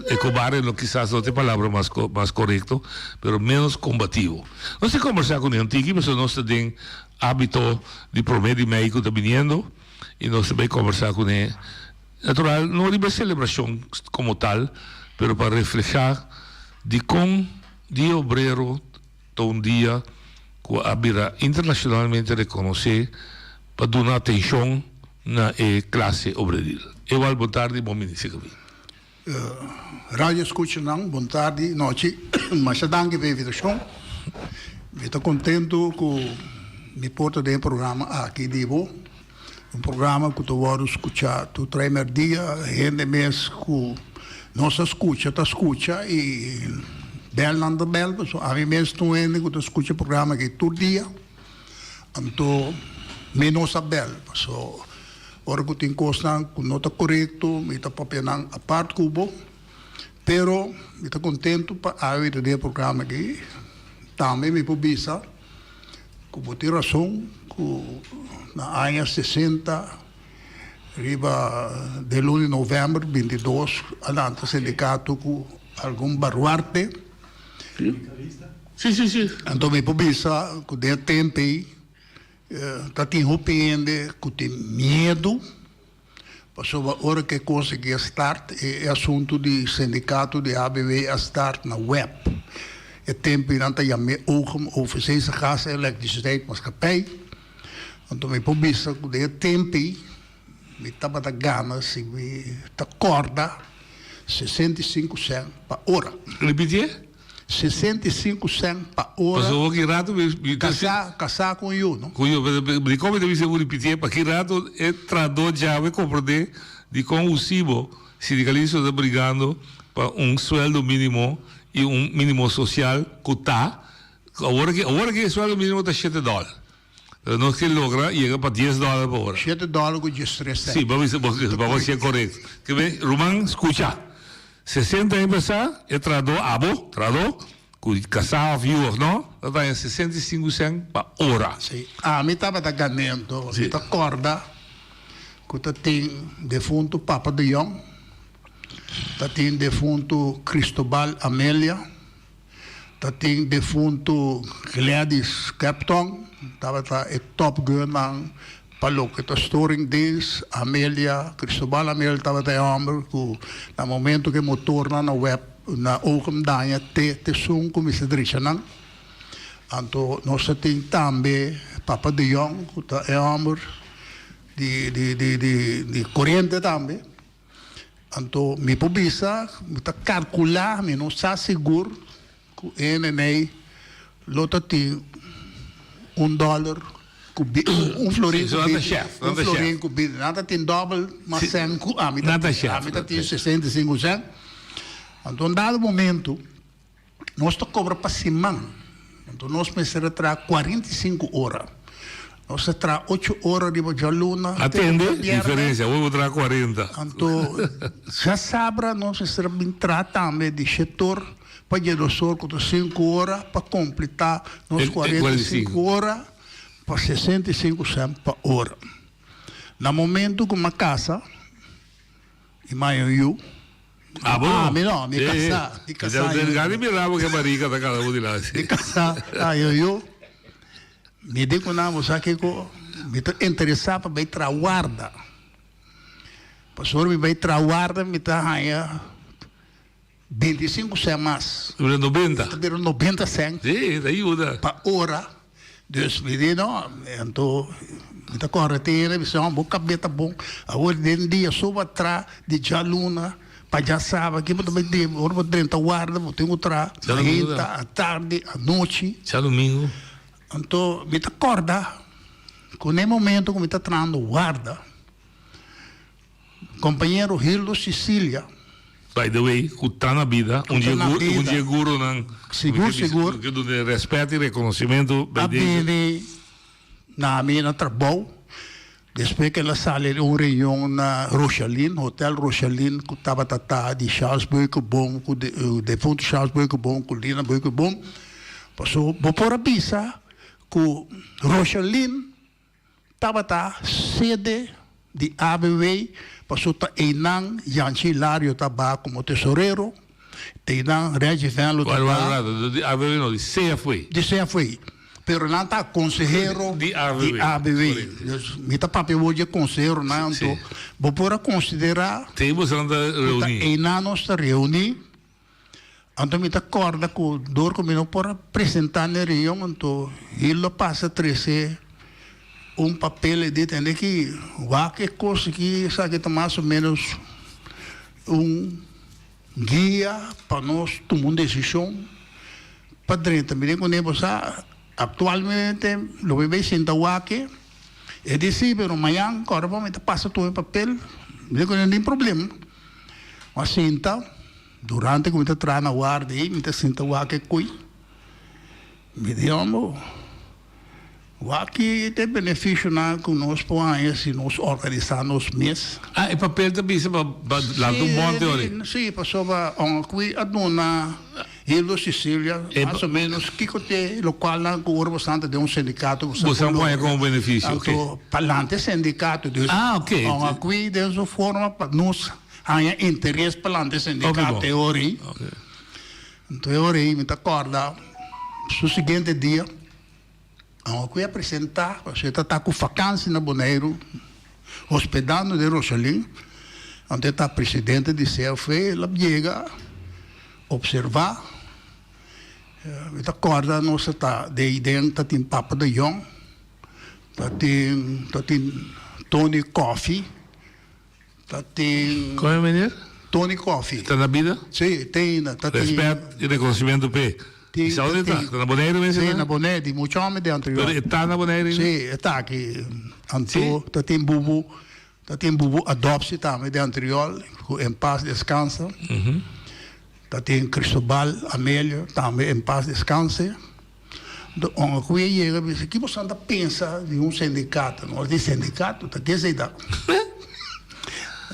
E cobarde no kisas no ta e palabra mas mas corecto, pero menos combativo. Nos tin combersa cu Neon Tiki pasobra nos ta den habito di prome di mei cu ta biniendo y nos ta bai combersa cune. Natural, no riba e celebracion como tal, pero pa refleha dicon Dia Obrero ta un dia cu a bira internacionalmente reconoce pa duna atencion na e clase obreril. Ewald, bon tardi, bon bini si caminda. Radio escuchanan, bon tardi, nochi. Masha danki pa e invitacion. Mi ta contento cu mi por ta den e programa aki di bo. Un programa ku ta wòrdu skuchá tur trei mèrdia. Hende mes ku no sa skucha ta skucha i bèlnan ta bèl. Pasobra ami mes ta un hende ku ta skucha e programa aki tur dia. Anto mi no sa bèl. Pasobra ora ku tin kosnan ku no ta korekto mi ta papia nan apart ku bo. Pero mi ta kontentu pa awe ta den e programa aki. Tambe mi por bisa. Ku bo tin rason ku na aña sesenta riba den luna di novèmber bintidos a lanta sindikato ku algun baruarte. Sí, sí, sí. Anto mi por bisa ku den e tempu ei ta tin hopi hende ku tin miedu. Pasobra ora ku e kos aki a start, e asuntu di sindikato di ABW a start na web. E tempu ei nan ta yam'é OGEM, Overzeese Gas en Elektriciteit Maatschappij. Anto mi por bisa ku den e tempu ei mi tabata gana, si mi ta kòrda, 65 sènt pa ora. Ripitié? 65 cent pa ora. Pasobra ki rato mi ta Kasá, kasá ku un yu, no? Ku yu, pero dikon mi ta bisa bo ripitié? Pa ki rato e trahadó djawe komprondé dikon USIBO, sindikalismo ta brigando pa un sueldo mínimo i un mínimo sosial ku ta, awor aki, awor aki e sueldo mínimo ta shete dòler. Pero nos ke logra yega pa dies dòler pa ora. Shete dòler ku diestres sènt. Sí, bo bisa, bo hasié korekto. Ke men, ruman, skucha. 60 aña pasá, e trahadó, abo, trahadó, ku kasá òf yu òf no, ta taña 65 sènt pa ora. Sí, ami tabata ganendo. Mi ta kòrda ku ta tin defuntu Papa de Jong, ta tin defuntu Cristobal Amelia. Ta tin defuntu Gladys Capton, tabata e top girlnan pa loke ta storingdienst. Amelia, Cristobal Amelia tabata e homber ku na momento ku e motornan na web na Oakham daña te tesun kuminsa drecha nan. Anto nos ta tin tambe Papa de Jong ku ta e homber di di di di koriente tambe. Anto mi por bisa, mi ta kalkulá, mi no sa sigur ku e nenei lo ta tin un dòler ku bi, un florin ku binti, un florin ku binti. Nan ta tin dòbel mas sèn ku ami ta tin. Ami ta tin 65 sèn. Anto un dado momento Nos ta kobra pa siman, anto nos mester a traha 45 ora. Nos a traha ocho ora riba djaluna te Atende, djabièrnè. diferensia, awor bo traha 40. Anto djasabra nos mester a bin traha tambe di shetor pa djedosor ku ta sinku ora pa kompletá nos E, e 45 45. ora pa 65 sènt pa ora. Na momento ku mi a kasa i mi a un yu, Ah, bo? Ah, mi no, mi casá, mi casá. Mi ta gana mira bo ke marica ta cana bo dilanti. Mi casá, ah, yo, yo. Mi di cu nan, bo sa kico, mi ta interesá pa bay traha warda. Pasobra mi bay traha warda, mi ta haya 25 cent mas. Ta bira 90. Ta bira 90 cent. Sí, ta yuda. Pa ora. Dus mi di no, anto mi ta kòrda tene, mi bisa, bo kab'é ta bon, awor den dia so bo a tra di djaluna pa djasaba, ki bo ta bai debe, ora bo drenta warda bo tin ku tra mainta, atardi, anochi. Djadumingu. Anto mi ta kòrda ku na e momento ku mi ta trahando warda, Compañero Hildo Cicilia. By the way, cu ta na bida, un dje un dje gurunan. Sigur, sigur. Cu duna respet y reconocimento. A bini na mi na trabou. Despues ku el a sali di un reunion na Rochalin, Hotel Rochalin, ku tabata ta di Charles Beukeboom ku defuntu Charles Beukeboom ku Lina Beukeboom, paso bo por a bisa ku Rochalin tabata sede di ABW, paso ta einan Janchi Hilario ta baha komo tesorero, ta einan Reggie Venlo ta baha. Di ABW no, di CFW. Di CFW. Pero nan ta konsehero di ABW. Dus mi ta papia wou dje konseheronan, anto bo por a konsiderá Te boso nan ta ku ta reuní. einan nos ta reuní. Anto mi ta kòrda ku dor ku mi no por a presentá na e reunion, anto Hildo a pasa trese un papel e di tende ki wak e kos aki, esaki ta mas o ménos un guia pa nos tuma un desishon pa drenta. Miren kuné bo sa, aktualmente lo mi bai sinta wak e, e di si, pero mañan kòrda bo mi ta pasa tur e papel, miren kuné no tin problema. Mi a sinta, durante ku mi ta traha na warda ei, mi ta sinta wak e kui, mi di homber, Wak-ki ta e beneficionan cu nos por haña si nos organisa nos mes? Ah, e papel ta bisa pa lanta un monte ori? Sí, pasobra Onqui a duna Hildo Cecilia mas o menos kico t'e locualnan cu ora bosan ta den un sindicato bosan por logra. Bosan por haña como beneficio, ok. Anto, pa lanta e sindicato. Dus, Ah, ok. Onqui den su forma pa nos haña interes pa lanta e sindicato e ori. Anto e ori mi ta corda su siguiente dia. Awo ku e a presentá, pasobra e ta ta ku fakansi na Boneiru, hospedando den Roshalin, anto e ta presidente di CFV, el a yega opservá, mi ta kòrda nos a ta den iden ta tin Papa de Jong, ta tin ta tin Tony Coffie, Ta tin. Kon e meneer? Tony Coffie. Ta na bida? Sí, te ainda. Ta tin. Respet i reconocimiento p'e. I sa unda e ta? Ta na Boneiru mes Sí, na Boneiru. Di mucho hòmber di anterior. Pero e ta na Boneiru ainda? Sí, e ta aki. Anto ta tin Bubu, ta tin Bubu Adoptie tambe di anterior, ku en paz descansa. Ta tin Cristobal Amelio tambe en paz descanse. De ora ku e yega bisa ki boso ta pensa di un sindikato? Nos di sindikato ta ke esei ta?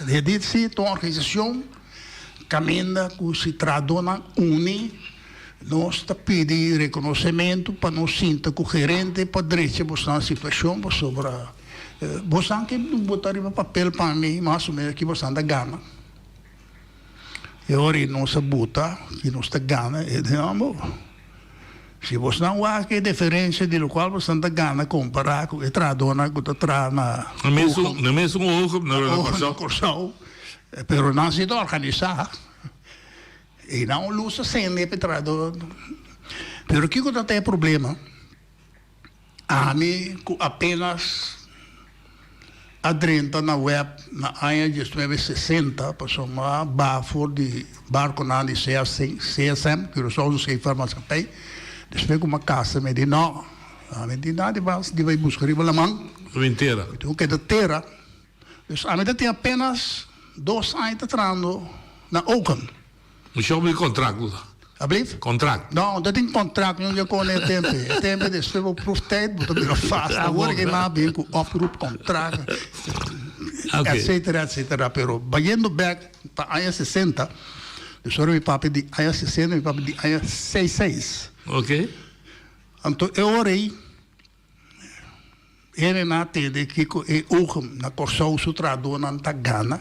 E di si ta un organisashon kaminda ku si trahadónan uni nos ta pidi rekonosementu pa nos sinta ku gerente pa drecha bosonan situashon pasobra bosonan ke bota riba papel pa mi mas o menos ki bosonan ta gana. E ora ei nos a buta i nos ta gana e di homber. Si bosnan wak e diferencia di locual bosnan ta gana compara cu e trahadornan cu ta traha na Na mesun, na mesun ogen na na Corsou, pero nan si ta organisa i nan un luz ta sende pa e trahador. Pero kico ta ta e problema? Ami ku apenas a drenta na web na aña diesnuebe sesenta pasobra mi a baha for di barkonan di CSM, Curaçao Scheepvaartmaatschappij, despues ku mi a kasa mi di no, ami di nada mas di bai buska riba laman. Mi tera. Mi tin ku keda tera. Dus ami ta tin apenas dos aña ta trahando na Oakham. Un show di contract bo ta? Ablief? Contract. No, no tin contract, no yo con e tempo. E tempo despues bo proeftijd bo ta bira vast. Awor ke mas bien cu oproepcontract, etcetera, etcetera. Pero bayendo back pa aña sesenta, dus ora mi papia di aña sesenta, mi papia di aña seis seis. Ok. Anto e ora ei. Hende nan a tende kiko e ogen na Kòrsou su trahadónan ta gana.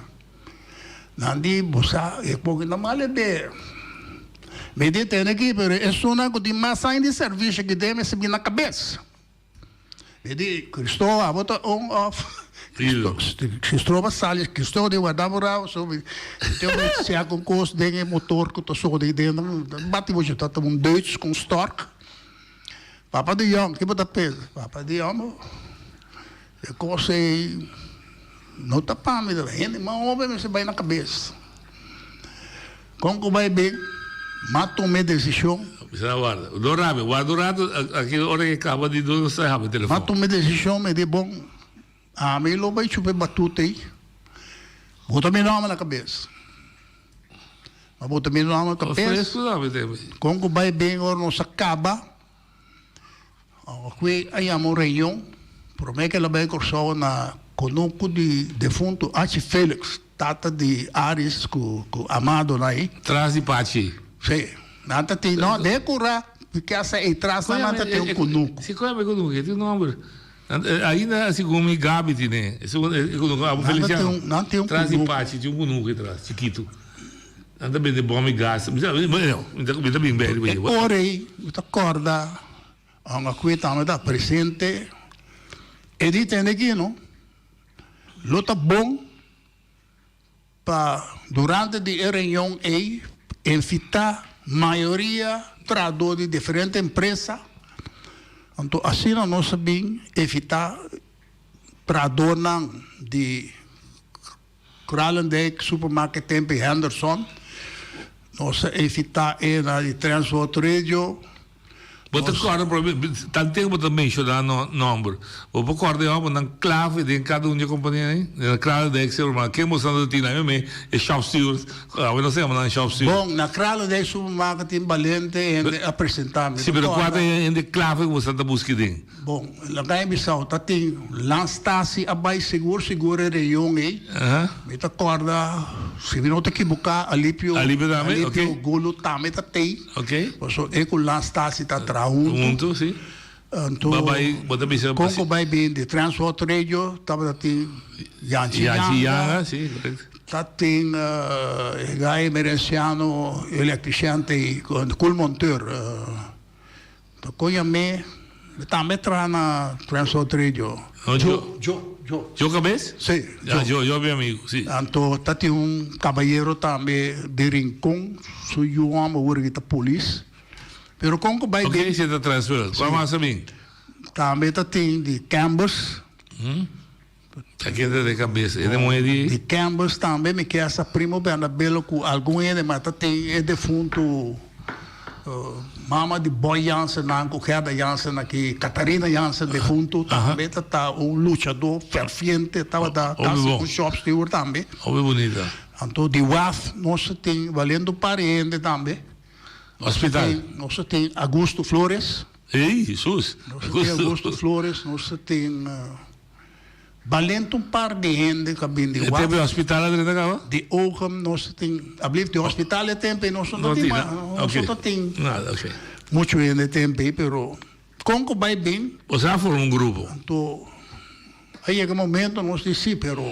Nan di, Bo sa, e poki ta mal e be. Mi di, Tende aki, pero esunnan ku tin mas aña di servisio aki den mester bin na kabes. Mi di, Kristo, abo ta on òf Kristo a sali, Kristo di warda bo rabo, so mi tin ku sea ku kos den e motor ku ta sodi den, bati bo ta un Duits ku un stork. Papa di Jong, ki bo ta pensa? Papa di Jong, e kos ei no ta pa mi, hende mas hoben mester bai na kabes. Kon ku bai bin, m'a tuma e desishon. Bisa warda, no rabia, warda un rato, aki ora ke kaba di duna nos ta habri telefon. M'a tuma e desishon, mi di bon, ami lo bai chupa e batuta ei, bo ta mi nòmber na kabes. Ma bo ta mira nan na kabes. Kon ku bai bin ora nos a kaba, ku a yama un reunion, promé ku el a bai Kòrsou na. Kunuku di defuntu Achi Felix, tata di Aris ku ku Amado na ei. Tras di Pachi. Sí. Nan ta tin, no, den kura di kasa ei tras nan nan ta tin un kunuku. Si, koe e kunuku? E tin un nomber. Ainda segun mi Gabi tine. E kunuku Abu Feliciano. Nan tin un kunuku. Tras di Pachi tin un kunuku ei tras, chikitu. Nan ta bende bom i gas. Mi ta bin beri pa E ora ei mi ta kòrda Anga ku tambe ta presente. E di tende aki no, lo ta bon pa durante di e reunion ei invitá mayoria trahadó di diferente empresa. Anto asina nos a bin evitá trahadónan di Kralendijk, Supermarket Tempe Henderson. Nos a evitá e na di Transworld Radio. Bo ta kòrda promé, tantu tempu bo ta menshoná nòmber. Bo por kòrda e hòmbernan klave den kada un di e kompania ei? Den Kralendijk Supermarket, ken bo sa tin nan? Mi e shop steward, awe nos ta yama nan shop steward. Bon, na Kralendijk Supermarket tin balente hende a presentá. Sí, pero kua ta e hende klave ku bo sa ta buska den? Bon, laga e bisa ta tin Lanstasi a bai sigur sigur e reunion ei. Mi ta kòrda, si mi no ta ekiboká, Alipio, Alipio tambe, Alipio ok. Gulu tambe ta tei. Ok. Pasobra e ku Lanstasi ta traha huntu. Huntu, si. Anto, Ba bai, bo ta bisa kon ku bai bin di Transworld Radio tabata tin Yanchi Yanchi Yanga. Yanga, si, korèkt. Ta tin e gai Emerenciano, elektrisian tei, koolmonteur. Ta koña mi, mi tambe traha na Transworld Radio. No, Joe, Joe, Joe. Joe Cabez? Sí, Joe. Ah, Joe, Joe mi amigo, sí. Anto ta tin un cabayero tambe di Rincon, su yu homber wor aki ta polis. Pero con cu bay Ok, den. si ta Transworld. Cual mas a bin? Tambe ta tin di Cambers. Ta keda den kabes. E muhé di. Di Campbell's tambe mi ke hasta primo Bernabelo ku algun hende ma ta tin e defuntu mama di Boy Jansen nan ku Gerda Jansen aki Catharina Jansen defuntu tambe ta ta un luchadó ferviente tabata kasi un shop steward tambe. Hopi bunita. Anto di waf nos ta tin balendo par hende tambe. Hospital. Nos ta tin Augusto Flores. Ey, Jesus. Nos ta tin Augusto Flores, nos ta tin Balente un par di hende ku a bin di E waf. tempu e hospital a drenta kaba? Di Ogham nos ta tin, ablief di hospital e tempu ei nos no ta tin mas, nos no ta tin Nada, ok. muchu hende e tempu ei, pero kon ku bai bin. Boso a forma un grupo. Anto a yega e momento nos di si, pero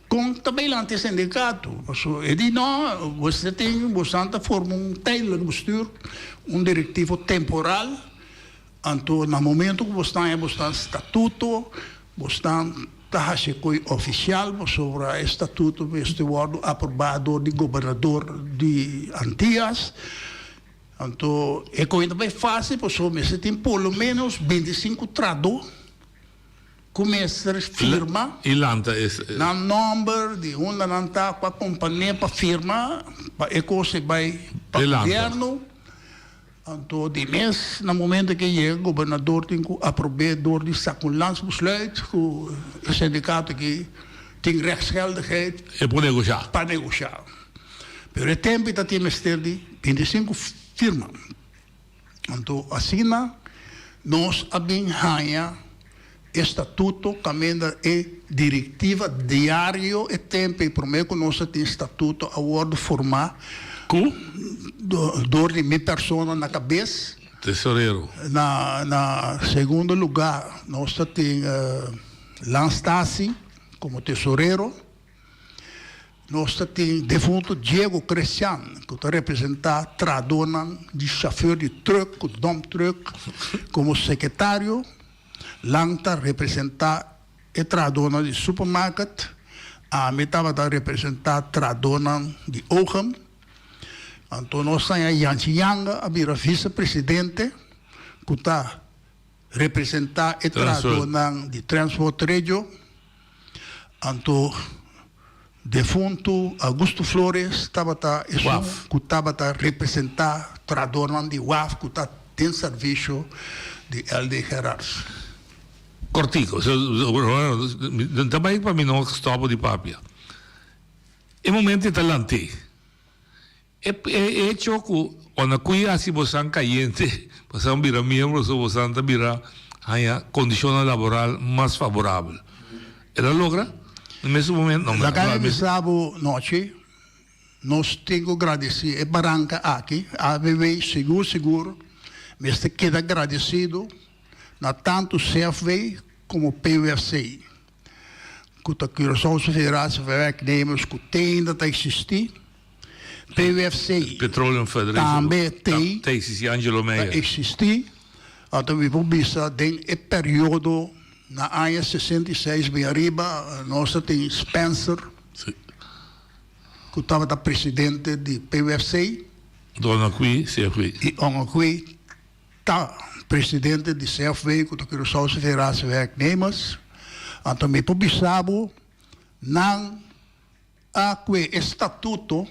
kon ta bai lanti e sindikato? Pasobra e di no, boso ta tin, boso ta forma un tijdelijk bestuur, un direktivo temporal. Anto na momento ku bo stan e bo stan statuto, bo stan ta hasi koe ofisial pasobra e statuto mester wòrdu aprobá dor di gobernador di Antias. Anto e koe ta bai fásil pasobra mester tin por lo ménos bintisinku trahadó ku mester firma I lanta e. nan nòmber, di unda nan ta, kua kompania pa firma pa e kos e bai pa gobièrnu. Anto di mes na momento ke yega gobernador tin ku aprob'é dor di sak un landsbesluit ku e sindikato aki tin rechtsgeldigheid E por negoshá. pa negoshá. Pero e tempu ta tin mester di bintisinku firma. Anto asina nos a bin haña e statuto kaminda e direktiva diario e tempu ei promé ku nos a tin statuto a wòrdu formá Ku? Dor di mi persona na kabes. Tesorero. Na na segundo lugá nos ta tin Lans Stasi komo tesorero. Nos ta tin defunto Diego Crestian ku ta representá trahadónan di shofùr di trùk ku dòmp trùk komo sekretario. Lan ta representá e trahadónan di supermarket. Ami tabata representá trahadónan di Ogham. Anto nos taña Yanchi Yanga a bira visepresidente ku ta representá e trahadónan di Transworld Radio. Anto defuntu Augusto Flores tabata esun ku tabata representá trahadornan di waf ku ta den servisio di LD Gerards. Kortico, ta bai pa mi no stòp di papia. E momento e ta lant'é. E hecho cu unda cu y haci bosan cayente, bosan bira miembro so bosan ta bira. Haña kondishonnan laboral mas faborabel. El a logra? Na mesun momento, no, Laga mi bisa bo nochi, nos tin ku gradisí e baranka aki, ABV sigur sigur mester keda gradisido na tantu CFV komo PUFC, ku ta Curaçaose Federatie van Werknemers ku te ainda ta eksistí. PUFC Petroleum Federation tambe tei ta existi Angelo ta Meyer. existi. Anto mi por bisa den e periodo na aña 66 bin ariba nos ta tin Spencer cu tabata presidente di PUFC. Don Aqui, CFW. Y On Aqui ta presidente di CFW cu ta Curaçaose Federatie Werknemers. Anto mi por bisa bo nan A kue e statuto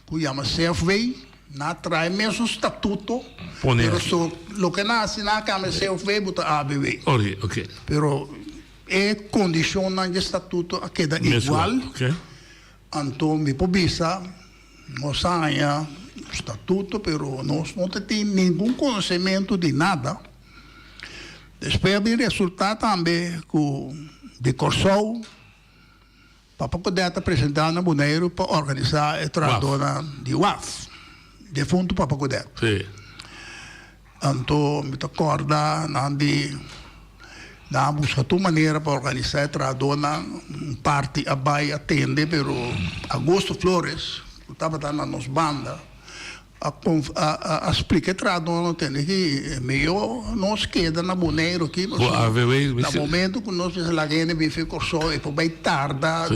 ku yama CFV, nan a traha e mesun statuto, Pone pero aki. so loke nan hasi nan a kambia CFV bo ta ABW. Oké, oké. Pero e kondishonnan di e statuto a keda Mesun, igual. oké. Anto mi por bisa nos a haña statuto pero nos no ta tin ningun konosementu di nada. Despues a bin resultá tambe ku di Kòrsou. Papa Godett a presentá na Boneiru pa organisá e trahadónan di waf. Defuntu Papa Godett. Sí. Anto mi ta kòrda nan di nan a buska tur manera pa organisá e trahadónan. Un parti a bai a tende pero Augusto Flores ku tabata na nos banda A a splika e trahadónan tende ki mihó nos keda na Boneiru aki pasobra na momento ku nos mester laga hende bin fi Kòrsou e por bai tarda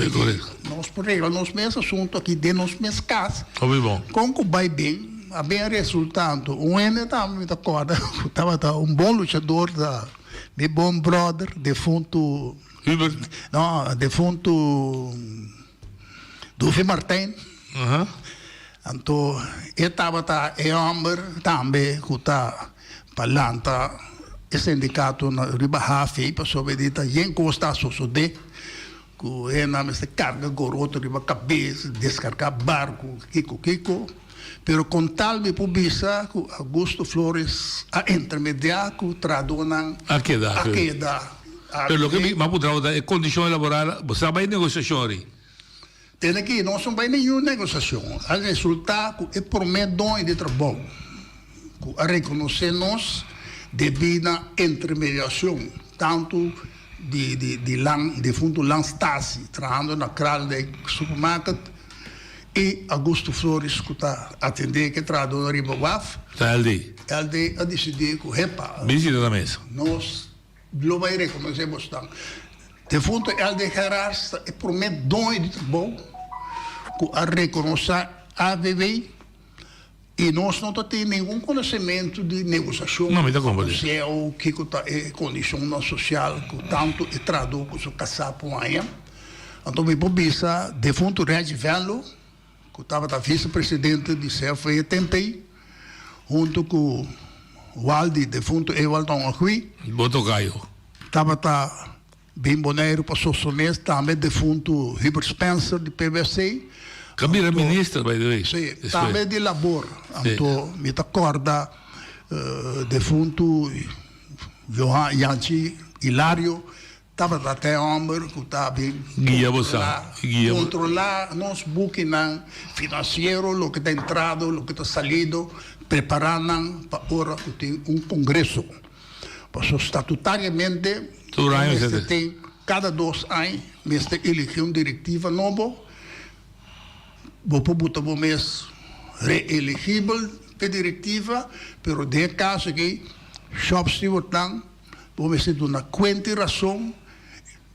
nos por regla nos mes asuntu aki den nos mes kas kon ku bai bin a bin a resulta anto un hende tambe mi ta kòrda ku tabata un bon luchador ta mi bon bròder defuntu no defuntu Dufi Martijn. Anto e tabata e homber tambe ku ta pa lanta e sindikato na riba hafi pasobra e di ta yen kos ta sosodé ku e nan mester karga goroto riba kabes, deskargá barku, kiko kiko. Pero kon tal mi por bisa ku Augusto Flores a intermediá ku trahadónan A keda. a keda. Pero loke mi a puntra bo ta e kondishon laboral, bo sa bai negosiashon ri? Tene ki nos no bai ningun negosiashon. A resultá ku e promé doño di trabou ku a rekonosé nos debí na intermediashon tantu di di Lan defuntu Lan Stasi trahando na Kralendijk Supermarket i Augusto Flores ku ta atendé ku e trahadónan riba waf. Ta LD. LD a disidí ku hepa. Bisita na mesa. Nos Lo bai rekonosé bosnan. Defunto LD Gerards ta e promé doño di trabou ku a rekonosá AVW i nos no ta tin ningun konosementu di negosiashon No, mi ta komprendé. ku seo, kiko ta e kondishonnan sosial ku tantu e trahadó ku su kasá por haña. Anto mi por bisa defunto Reggie Venlo ku tabata visepresidente di CFV e tempu ei, huntu ku Waldi, defuntu Ewald Ongahui. Bo tokayo. Tabata bin Boneiru pa sostené tambe defuntu Hubert Spencer di PWC. Ka bira minister by the way. Sí, tambe di Labor. Anto mi ta kòrda defuntu Johan Yanchi Hilario Tabata ta e homber cu ta bin Guia bo sa, guia bo. controla nos bukinan financiero, loke ta entrado, loke ta salido, prepara nan pa ora cu tin un congreso. Pasobra statutariamente Tur aña mester mester tin, cada dos aña mester eligi un directiva nobo, bo por buta bo mes reeligibel p'e directiva, pero den e caso aki shop stewardnan Bo mester duna kuenta i rason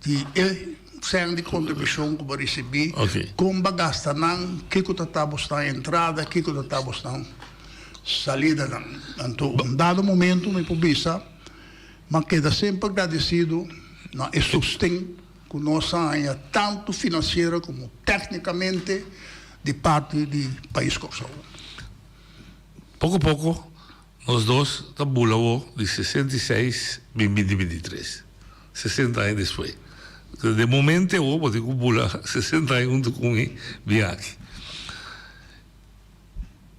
di e sèn di kontribushon ku bo risibí, kon bo a gasta nan, kiko ta ta bosnan entrada, kiko ta ta bosnan salidanan. Anto un dado momento mi por bisa, m'a keda semper gradesido na e sosten ku nos a haña tantu finansiero komo tèknikamente di parti di pais Kòrsou. Poko poko Nos dos ta bula awo di 66 bin binti 23. Sesenta aña despues. Den momento awo bo tin ku bula sesenta aña huntu ku mi bin aki.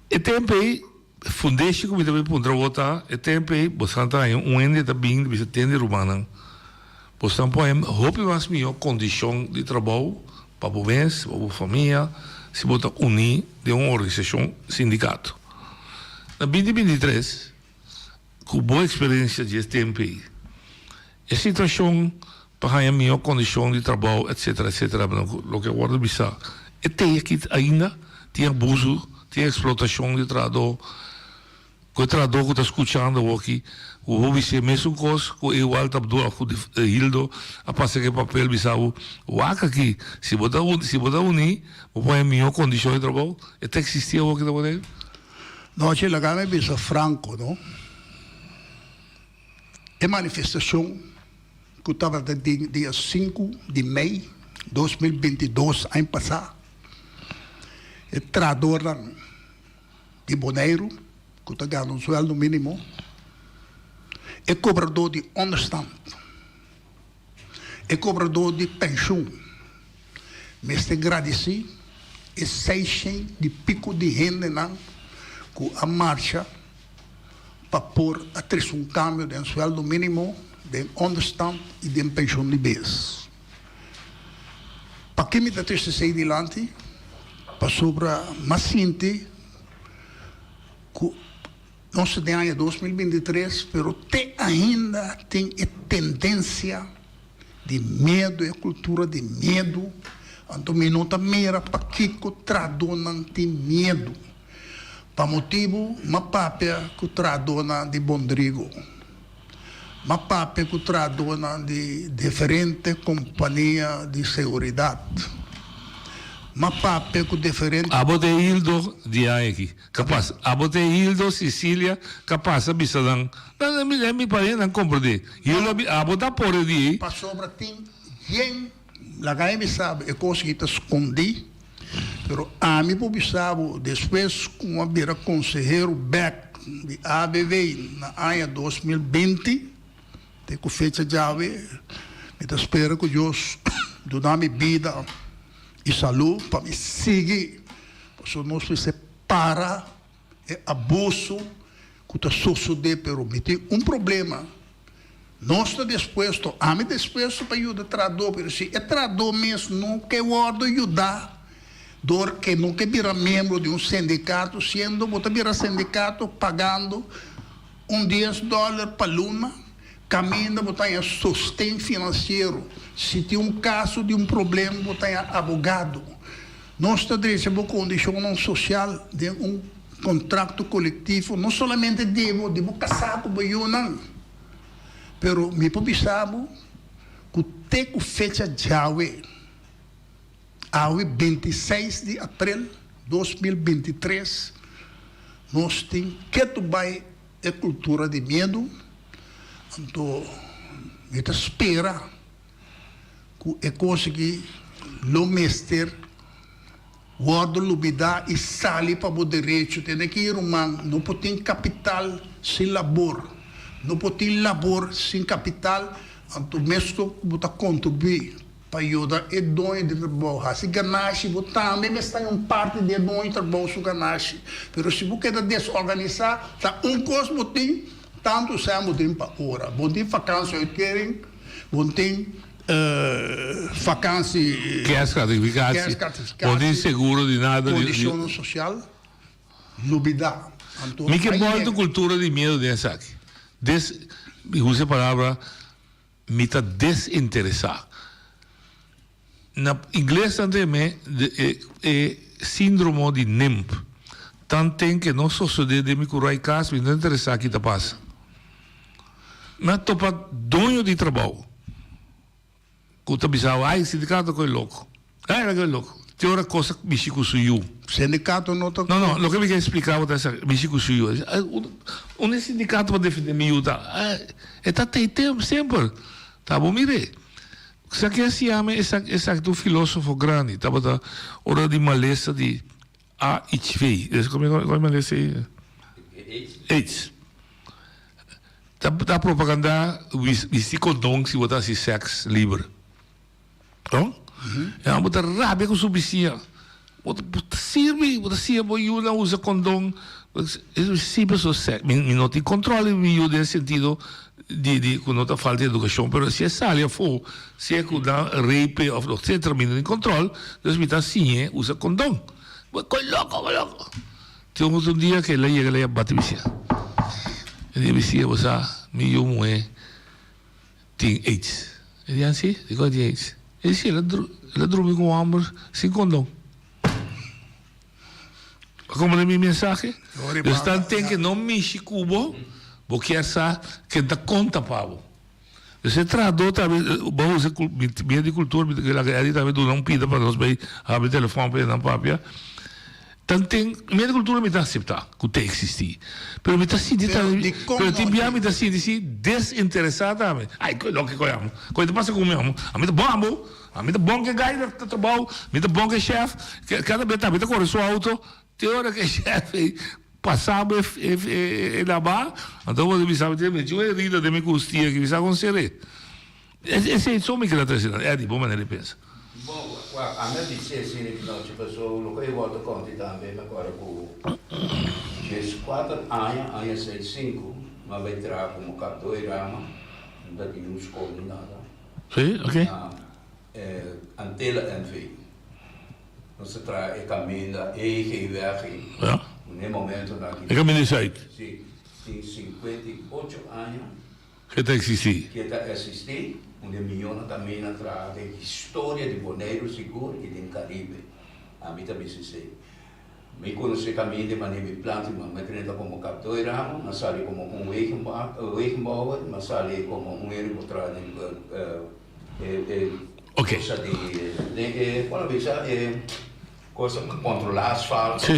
E tempu ei. Fundeshi ku mi ta bin puntra bo ta, e tempu ei bosan ta haña un hende ta bin ta bisa tende rumannan, bosan por haña hopi mas mihó kondishon di trabou pa bo mes, pa bo famia, si bo ta uní den un organisashon, sindikato. Na binti 23, ku bo eksperensia di e tempu ei, e situashon pa haña mihó kondishon di trabou etsetera etsetera loke a wòrdu bisá e tei aki ainda tin abusu tin eksplotashon di trahadó ku e trahadó ku ta skuchando awoki ku bo bis'é mesun kos ku Ewald Abdul òf ku Hildo a pasa ku e papel bisa bo wak aki si bo ta si bo ta uní bo por haña mihó kondishon di trabou e ta eksistí awoki ta Boneiru? Nochi laga mi bisa franko no e manifestashon ku tabata den dia sinku di mei 2022 aña pasá, e trahadornan di Boneiru ku ta gana un suèldo mínimo, e kobradó di ònderstant, e kobradó di penshun mester gradisí e seishent di piku di hendenan ku a marcha pa por a trese un kambio den suèldo mínimo, den ònderstant i den penshun di bes. P'aki mi ta trese esei dilanti? Pasobra m'a sinti ku nos ta den aña 2023, pero te ainda tin e tendensia di miedu, e kultura di miedu. Anto mi no ta mira pakiko trahadónan tin miedu. Pa motibu m'a papia ku trahadónan di Bondrigo. M'a papia ku trahadónan di diferente kompania di seguridat. M'a papia ku diferente. Abo ta e Hildo di aña aki. Kapas abo ta e Hildo Cecilia kapas a bisa nan. Nan mi mi pariente nan komprendé. Hildo a bisa abo ta por e di ei. Pasobra tin yen Laga mi bisa bo e kos aki ta skondí, pero ami por bisa bo despues ku mi a bira konsehero bèk di ABV na aña 2020 te ku fecha djawe, mi ta spera ku Dios duna mi bida i salú pa mi sigui, pasobra nos mester para e abuso ku ta sosodé, pero mi tin un problema. Nos ta dispuesto, ami dispuesto pa yuda trahadó, pero si e trahadó mes no ke wòrdu yudá dor ke no ke bira miembro di un sindikato, siendo bo ta bira sindikato pagando un dies dòler pa luna, kaminda bo ta haña sosten finansiero, si tin un kaso di un problema bo ta haña abogado. Nos ta drecha bo kondishonnan sosial den un kontrakto kolektivo, no solamente di bo, di bo kasá ku bo yunan. Pero mi por bisa bo ku te ku fecha djawe, awe 26 di aprel 2023, nos tin ketu bai e kultura di miedu, anto mi ta spera ku e kos aki lo mester wòrdu lubidá i sali pa bo derecho. Tende ki, ruman, no por tin kapital sin labor, no por tin labor sin kapital, anto mesun ku bo ta kontribuí pa yuda e doño di trabou hasi ganashi, bo tambe mester ta un parti di e doño di trabou su ganashi. Pero si bo keda desorganisá, ta un kos bo tin, tantu sèn bo tin pa ora. Bo tin vakansieuitkering. Bo tin vakantie. Kerstgratificatie. Bo tin seguro di nada. Condicionnan social lubida. Anto Mi ke bolto cultura di miedo den esaki. Des, mi usa e palabra, mi ta desinteresa. Na ingles nan ta yam'é e síndromo di NIMP. Tanten ke no sosodé den mi kurai kas, mi no ta interesá ki ta pasa. Mi a topa doño di trabou ku ta bisa bo, ai, sindikato a kohe loko. Ai, el a kohe loko. Te ora kos a mishi ku su yu. Sindikato no ta. No, no, loke mi ke splika bo ta esaki, mishi ku su yu. Unda e sindikato pa defendé mi yu ta? E ta tei semper. Ta bo mir'é. Sa ke a siña mi esaki? Esaki ta un filosofo grandi. Tabata ora di malesa di HIV. Esei komo e malesa ei? Aids. Ta ta propaganda bisti kondon si bo ta hasi sèks liber. No? E homber ta rabia ku su bisiña. Bo ta sirbi, bo ta siña bo yunan usa kondon. Sí paso mi mi no tin control di mi yu den sentido di di cu no ta falta di educacion pero si e sali afo si e cu nan rape of etcetera mi no tin control dus mi ta siñ'e usa condon. Bo koe loco bo loco. Tin un otro dia cu el a yega el a bati bisia. El a bisia bo sa mi yu muhe tin aids. El di ansi dikon e tin aids? El di si el a drumi cu un homber sin condon. A comprende mi mensahe? Dus tanten ke no mishi ku bo, bo kier sa ken ta konta pa bo. Dus e trahadó tambe, bo a usa medio di kultura, mi ta kere laga Eddie tambe duna un pida pa nos bai habri telefòn pa nan papia. Tanten medio di kultura mi ta aseptá ku ta eksistí, pero mi ta sinti tambe, pero tin bia mi ta sinti si desinteresá tambe. Ai, loke ku amo, ku ta pasa ku mi amo, ami ta bon amo. Ami ta bon ke gai na trabou, mi ta bon ke chef, kada bes tambe ta kore su auto, te ora ke chef ei pasa bo e laba, anto bo ta bisa mi tin un herida den mi kustia aki, mi sa kon ser'é. Esei so mi keda trese nan, Eddie, bo manera di pensa. Bon, wak, ami a bisa esei di nochi paso loke e wòrdu konti tambe mi a kòrda ku dieskuater aña, aña seis sinku, mi a bai traha komo kapdó e rama, mi ta tin un skol ni nada. Sí, ok. Na Antela NV. Nos ta traha e kaminda EG-weg ei. Ja. Na e momentonan aki. E kaminda di Zuid. Sí. Tin 58 aña. Ke ta eksistí. Ke ta eksistí. Un di e miónan kaminda traha den historia di Boneiru sigur i den Karibe. Ami ta bisa esei. Mi conoce caminda di manera mi planta mi mama drenta como capdor y ramo, mi a sali como un wegenbouwer, mi a sali como un hende cu traha den e cosa di den e cual a bisa e cosa pa controla asfalto,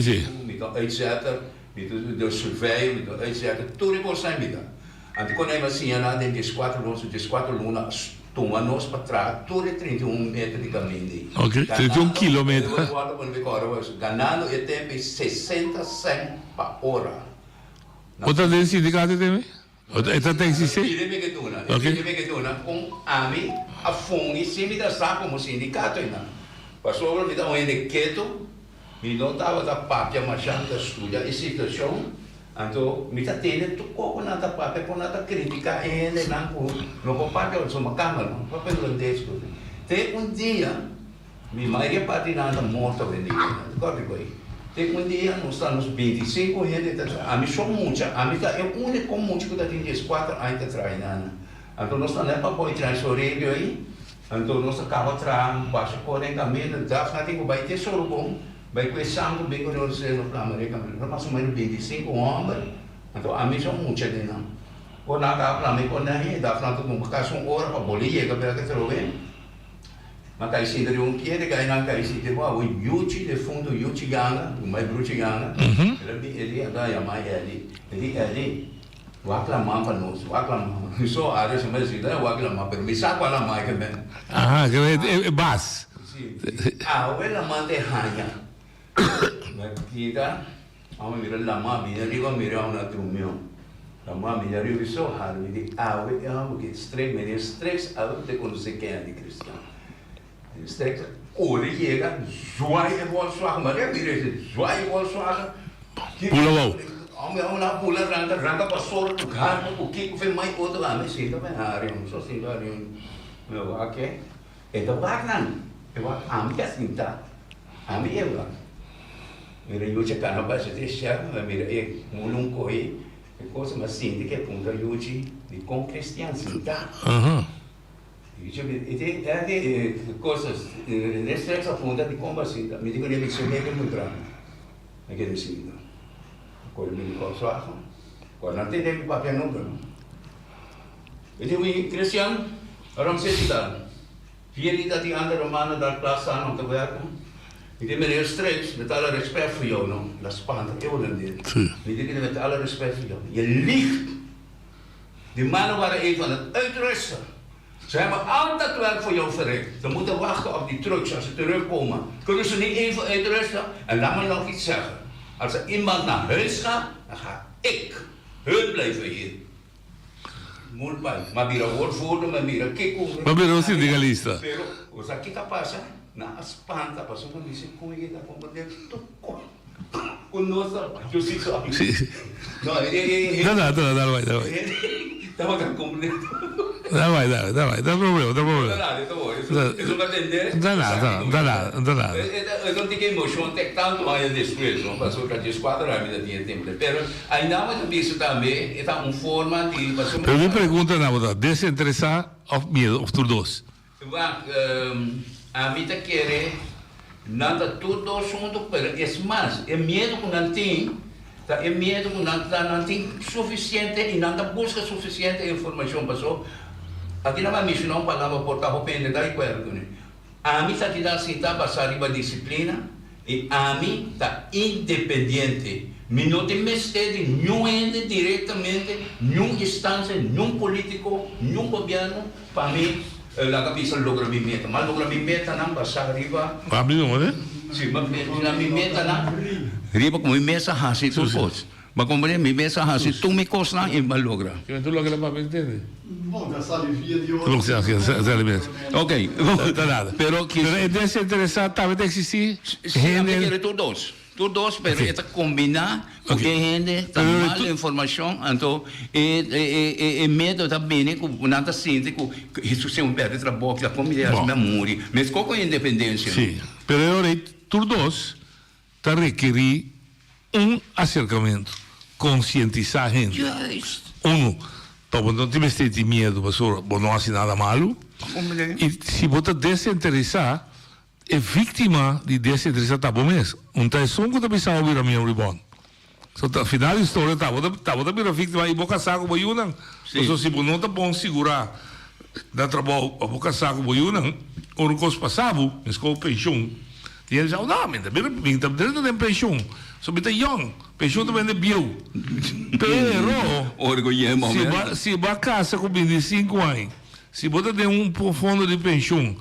mi ta un uitzetter, mi ta de surveyor, mi ta un uitzetter, tur e cosnan mi ta. Anto cu nan a siña nan den diescuatro luna, su diescuatro luna a tuma nos pa traha tur e 31 meter di caminda ei. Ok, 31 kilometer. Ganando e tempo ei 60 cent pa ora. Bo ta den sindicato e tempo ei? E ta ta existi? Pide mi ke duna, e pide mi ke duna con ami a fungi sin mi ta sa como sindicato einan. Pasobra mi ta un hende keto. Mi no tabata papia masha, mi ta studia e situacion, anto mi ta tende tur koko nan ta papia, kon nan ta critica e hendenan ku no por papia pasobra camera, no por papia hulandes ku te un dia mi mayoria parti nan ta morto awendia, nan ta papia ku ei. Te un dia nos ta nos bintisinko hende ta traha, ami so mucha, ami ta e unico mucha ku ta tin dieskuater aña ta traha einan. Anto nos ta net pa boy traha su radio ei. Anto nos a kaba traha un basha kor den kaminda, Dafna tin ku bai te Sorobon, bai ku e santu bin ku nos no plama den kaminda. Nos mas o menos bintisinku hòmber, anto ami so mucha den nan. Ora nan a kaba plama e kor den ahi, Dafna ta tuma kasi un ora pa boli yega bèk atrobe. Nan kai sinta riba un piedra, kai nan kai sinta riba awa, Yuchi defuntu Yuchi Yanga, mai bruchi Yanga, el a bin, el di, anto a yama Eddie, el di, Eddie, Wak laman pa nos, wak laman. Mi so aria sa mester sinta wak laman, pero mi sa kua laman e ke men. Aha, ke men e bas. Si, awe laman te haña. Mi kita, amo mira laman bini ariba, mira amo na drumio. Laman bini ariba, mi so hari, mi di awe e amo ke strek, mi di streks awe mi ta konosé ken di kristian. Mi streks kore yega, zwaai e bolswagen, mira mira ese, zwaai e bolswagen. Pula wou. Hombre, hombre, nan pula ranka, ranka pa soro ku garba ku kiko fe mai otro ami sinta me hari, mi so sinta hari, mi wak e, e ta wak nan, e wak ami ta sinta, ami e wak. Mira yuchi kana bai su te shef, mi mira e mulun kohe e cosa, mi a sinti ke puntra yuchi di kon cristian sinta. Yuchi e te e cosas, restreks a puntra di kon ba sinta, mi di ku ne mi so hende puntra mi. Mi keda sinta. Kore mi di kòrsou. Kòr nan tende mi papia nunka no. Mi di mi Christian, waarom zit u daar? Vier dat die andere mannen daar klaar staan om te werken? Mi di meneer Streeks, met alle respect voor jou no. La spanta e holandés. Mi di met alle respect voor jou. Je liegt! Die mannen waren even aan het uitrusten. Ze hebben al dat werk voor jou verricht. Ze moeten wachten op die trucks als ze terugkomen. Kunnen ze niet even uitrusten? En laat me nog iets zeggen. Als er iemand naar huis gaat, dan ga ik. Hun blijven hier. Moet bai. Ma bira woordvoerder, ma bira kiko. Ma bira un sindicalista. Pero, bo sa kiko a pasa? Nan a spanta pasobra mi si kon e ta komprende tur kos. Ku nos ta yo si so. Si. No, e e. No, no, no, dal bai, dal bai. Tabata completo. Dal bai, dal, dal bai, no problema, no problema. No nada, ta bon. Eso ta tende. No nada, no nada, no nada. E no tin emocion tek tanto aña despues, no, pasobra 14 aña mi ta tin e tempo. Pero ainda mi ta bisa tambe e ta un forma di pasobra. Pero mi pregunta na bo ta, desinteresa of miedo of tur dos? Wak, ami ta kere nan ta tur dos hunto, pero es mas, e miedo ku nan tin ta e miedo ku nan ta nan tin sufisiente i nan ta buska sufisiente informashon paso aki nan a menshoná un palabra por ta hopi hende ta di akuerdo kuné. Ami ta keda sinta basá riba disiplina i ami ta independiente. Mi no tin mester di niun hende direktamente, niun instansia, niun polítiko, niun gobièrnu Pa mi, laga bisa logra mi meta. M'a logra mi metanan basá riba. Pa mi no, eh? Sí, m'a logra mi metanan riba ku mi mes a hasi tur kos. Bo a komprende? Mi mes a hasi tur mi kosnan i m'a logra. Kimen tur loke ta papia intende? Bon, ta sali via di otro. Lo ke sa sali mes. Ok. Ta nada. Pero Pero e desinteresá tambe ta eksistí? Sí, ami ta kere tur dos. Tur dos, pero e ta kombiná ku e hende ta mal informashon, anto e e e miedo ta bini ku nan ta sinti ku Hesus tin un pèrdè trabou, ta kon mi ta hasi mi a muri. Meskos ku independensia. Sí, pero e ora ei tur dos ta rekerí un aserkamentu, konsientisá hende. Juist. Unu, pa bo no tin mester tin miedu pasobra bo no hasi nada malu. I si bo ta desinteresá, E víktima di desinteresa ta bo mes. Un ta esun ku ta bisa bo bira miembro di bond. So ta final di storia ta bo ta bo ta bira víktima i bo kasá ku bo yunan. Pasobra si bo no ta bon sigurá na trabou òf bo kasá ku bo yunan, ora un kos pasa bo, meskos penshun, tin hende bisa, no, mi ta bira mi ta drenta den penshun, so mi ta yòn, penshun ta bende bieu. Pero si bo si bo a kasa ku 25 aña, si bo ta den un fondo di penshun,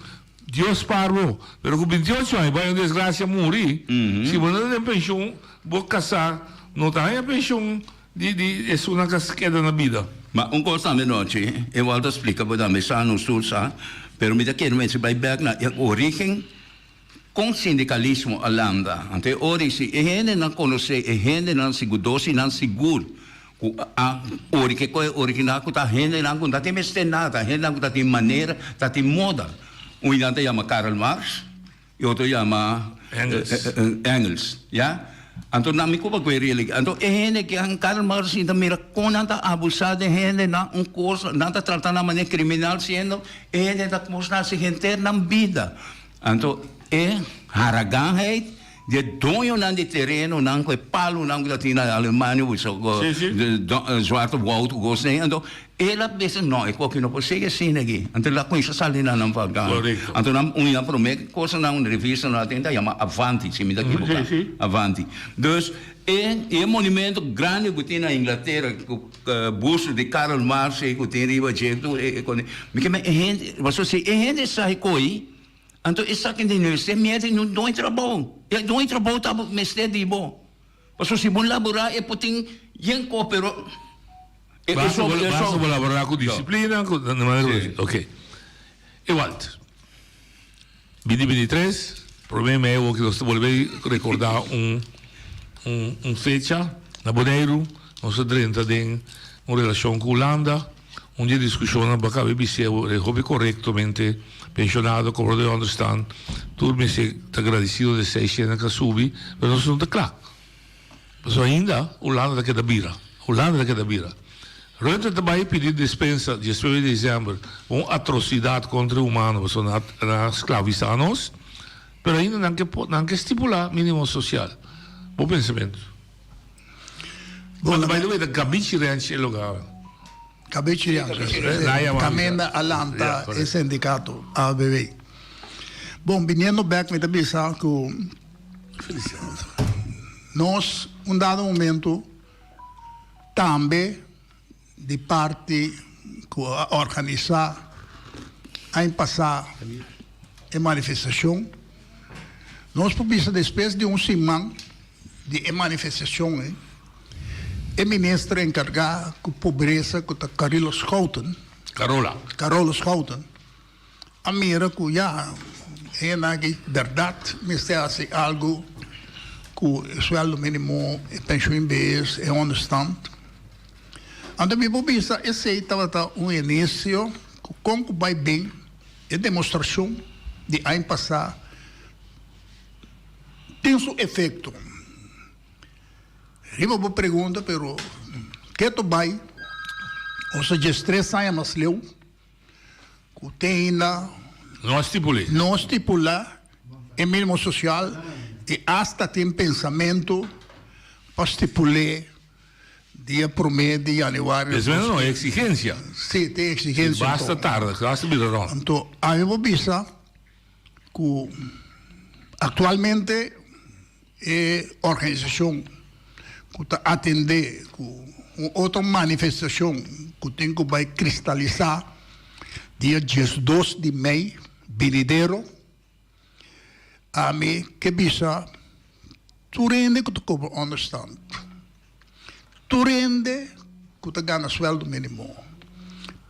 Dios spar bo, pero ku 28 aña bai un desgracia muri, si bo no ta den penshun, bo kasá no ta haña penshun di di esunnan ku a keda na bida. Ma un kos tambe nochi, e Walter splika bo tambe sa nos tur sa, pero mi ta kere mester bai bek na e origen kon sindikalismo a landa. Anto e ora si e hendenan konosé e hendenan sigur dos i nan sigur Ku a ori ke koe originá ku ta hendenan ku no ta tin mester nada, hendenan ku ta tin manera, ta tin moda. Un di nan ta yama Karl Marx i otro yama Engels. Engels, ya. Anto nan mi kuba ku e relig. Anto e hende ke Karl Marx sinta mira kon nan ta abusá den hendenan un kos, nan ta trata nan manera kriminal siendo e hende ta kos nan hasi henter nan bida. Anto e haraganheid Di e doñonan di terenonan ku e palunan ku ta tin na Alemania ku Zwarte Woud ku kosnan ei. Anto el a bisa no e koki no por sigui asina aki. Anto el a kuminsá sali na nan pa gana. Anto nan un di nan promé kosanan un revista nan a tin ta yama Avanti si mi ta ekiboká. Avanti. Dus e e monumento grandi ku tin na Inglatera ku busto di Karl Marx ei ku tin riba dje tur e mi ke men e hende pasobra si e hende sa e koi. Anto esaki di mester miedo no doño trabou. E doño trabou ta mester di bo. Pasobra si bo laborá e por tin yen kos pero e Basta so bo e basta so bo laborá ku disiplina ku na manera ku oke. Ewald, binti 23 prome mei awor ki nos ta bolbe rekordá un un un fecha na Boneiru nos a drenta den un relashon ku Hulanda. Un di e diskushonnan bo a kaba e bis'é awor e hopi korektomente penshonado kobradó di ònderstan tur mester ta gradisido di esei shenda ku a subi pero nos no ta kla pasobra ainda Hulanda ta keda bira Hulanda ta keda bira Rutte ta bai pidi despensa diesnuebe di desèmber pa un atrosidat kontra e humano pasobra nan a sklavisá nos pero ainda nan ke nan ke stipulá minimo sosial bo pensamentu. Bon, by the way, ta Gabichi Ranch e lugar. Gabichi Ranch. Caminda a lanta e sindicato ABB. Bon, biniendo bek mi ta bisa cu nos un dado momento tambe di parti cu a organisa aña pasa e manifestacion, nos por bisa despues di un siman di e manifestacion ey, e minister encarga cu pobresa cu ta Carilo Schouten, Carola. Carola Schouten, a mira cu ya hende aki berdad mester haci algo. ku e suèldo mínimo, e penshun bes, e ònderstant. Anto mi por bisa esei tabata un inisio ku kon ku bai bin e demostrashon di aña pasá tin su efekto. Riba bo pregunta pero keto bai nos a diestres aña mas leu ku te ainda No a stipul'é. No a stipulá e mínimo sosial i asta tin pensamentu pa stipul'é dia promé di yanüari. Esei no e eksigensia. Sí, tin eksigensia. Basta tarda, basta bira rònt. Anto ami por bisa ku aktualmente E organisashon ku ta atendé ku un otro manifestashon ku tin ku bai kristalisá dia diesdos di mei binidero, ami ke bisa tur hende ku ta kobra ònderstant, tur hende ku ta gana suèldo mínimo,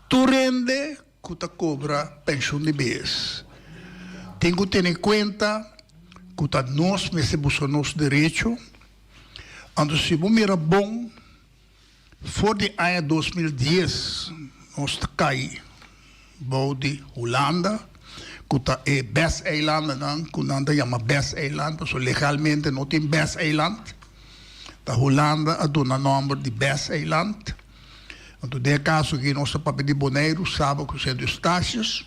tur hende ku ta kobra penshun di bes. Tin ku tene kuenta ku ta nos mester buska nos derecho. Anto si bo mira bon, for di aña 2010 nos ta kai bou di Hulanda, ku ta e bes eilandennan ku nan ta yama bes eiland, pasobra legalmente no tin bes eiland. Ta Hulanda a duna nòmber di bes eiland. Anto den e kaso aki nos ta papia di Boneiru, Saba ku Sint Eustatius.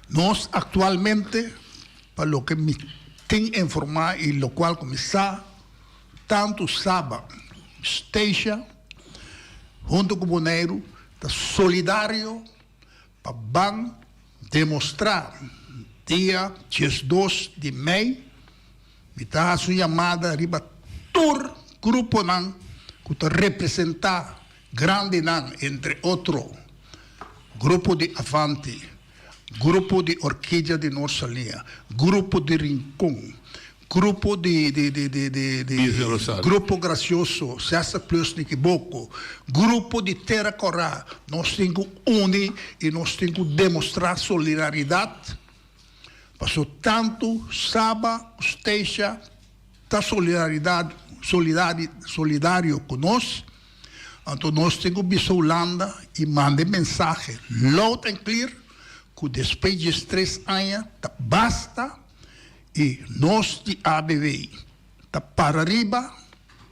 Nos aktualmente, pa loke mi tin informá i lokual ku mi sa, tantu Saba, Statia huntu ku Boneiru ta solidario pa ban demostrá dia 12 di mei. Mi ta hasi un yamada riba tur gruponan ku ta representá grandinan, entre otro Grupo di Avanti, Grupo di Orkidia di Noord Salia, Grupo di Rincon, Grupo di di di di di di Grupo Gracioso, Sester Plus Nikiboko, Grupo di Tera Kòrá. Nos tin ku uni i nos tin ku demostrá solidaridat. Paso tantu Saba ku Stacia ta solidaridad solidari solidario ku nos, anto nos tin ku bisa Hulanda i manda e mensahe loud and clear ku despues diestres aña ta basta i nos di ABV ta para riba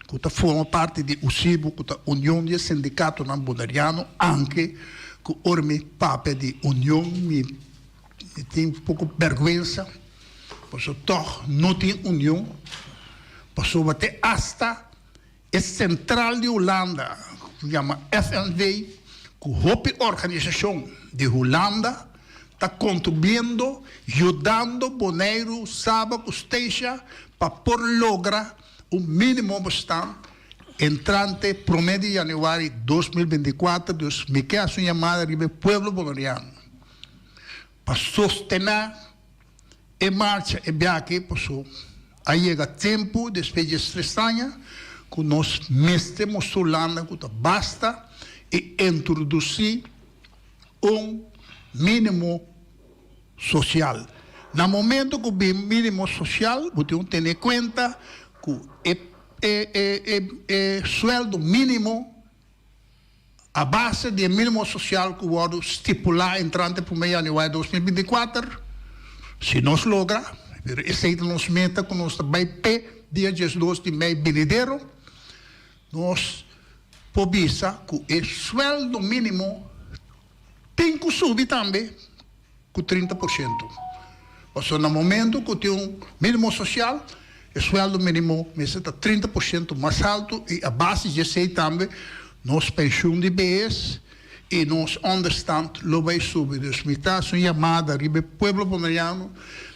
ku ta forma parti di USIBO ku ta Union di e Sindikatonan Boneriano anke ku ora mi papia di union mi Mi tin poko bèrgwensa, pasobra tòg no tin union, pasobra te asta e sentral di Hulanda ku yama FNV, ku hopi organisashon di Hulanda ta kontribuiendo, yudando Boneiru, Saba ku Statia pa por logra un mínimo bestaan entrante promé di yanüari 2024. Dus mi ke hasi un yamada riba e pueblo boneriano. Pa sostená e marcha e biaha paso a yega tempu despues di es tres aña ku nos mester mustra Hulanda ku ta basta i introdusí un mínimo sosial. Na momento ku bin mínimo sosial bo tin ku tene kuenta ku e e suèldo mínimo A base di e mínimo sosial ku wòrdu stipulá entrante promé yanüari 2024, si nos logra, pero esei ta nos meta ku nos ta bai p'e dia 12 di mei binidero, nos por bisa ku e suèldo mínimo tin ku subi tambe. ku 30%. Pasobra na momento ku tin un mínimo sosial, e suèldo mínimo mester ta 30% mas haltu i a base di esei tambe nos penshun di behes i nos ònderstant lo bai subi. Dus mi ta hasi un yamada riba e pueblo boneriano,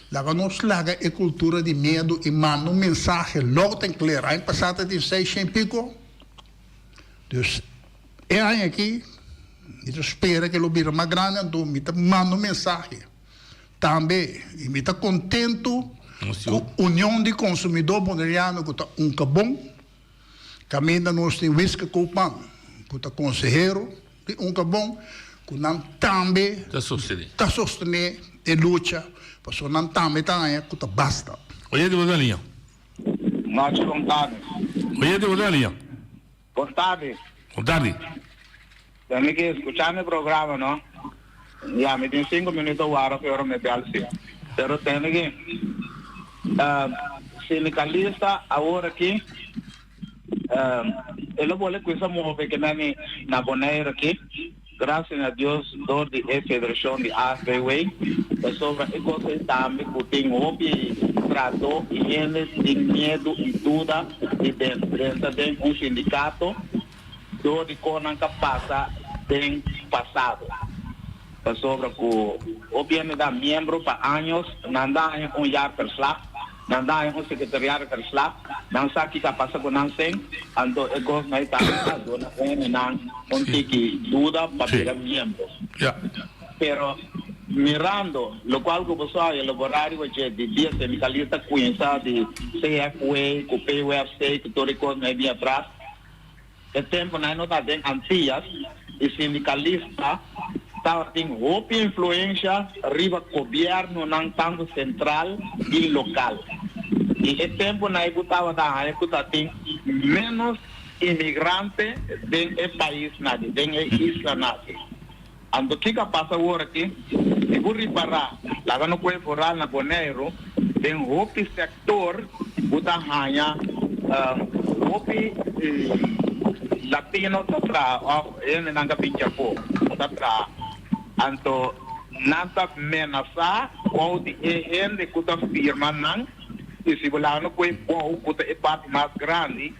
laga nos laga e kultura di miedu i manda un mensahe loud en clear. Aña pasá ta tin seis shen piko, dus e aña aki Mi ta spera ku e lo bira mas grandi, anto mi ta manda un mensahe tambe i mi ta kontentu ku Union di Konsumidó Boneriano ku ta Unkabon, kaminda nos tin Wiske Koopman ku ta konsehero di Unkabon, ku nan tambe ta sostené e lucha pasobra nan tambe ta haña ku ta basta. Oye, di bo ta liña. Nochi bon tardi. Oyente bo ta na liña. Bon tardi. Bon tardi. Mi ke skucha mi programa no. Ya mi tin sinku minuto wara fe ora mi bel si. Pero tende ki sindikalista awor aki e lo bole kuinsa move ke meni na Bonaire aki. Gracias na Dios dor di e federacion di AFBW pasobra e cos ei tambe cu tin hopi trahador y hende tin miedo y duda di drenta den un sindicato dor di con nan ka pasa den pasado pasobra cu hopi hende ta miembro pa años nan da haña un jaarverslag Nan da un secretariado verslag, nan sa kico a pasa cu nan sen, anto e cos no ta a duna homennan un tiki duda pa bira miembro. Pero mirando locual cu boso a elabora riba dje di dia sindicalista cuinsa di CFW cu PUFC cu tur e cos no e bin atras, E temponan no ta den Antillas y sindicalista tabatin hopi influencia riba gobiernonan tanto central y local. Y e temponan cu tabata haña cu tatin menos inmigrante den e paisnan aki, den e islanan aki. Anto kiko a pasa awor aki? Si bo ripará, laga no koe foral na Boneiru, den hopi sektor bo ta haña hopi latino ta traha òf hendenan ka bin djafó ta traha. Anto nan ta menasá bou di e hende ku ta firma nan i si bo laga no koe bou ku ta e parti mas grandi,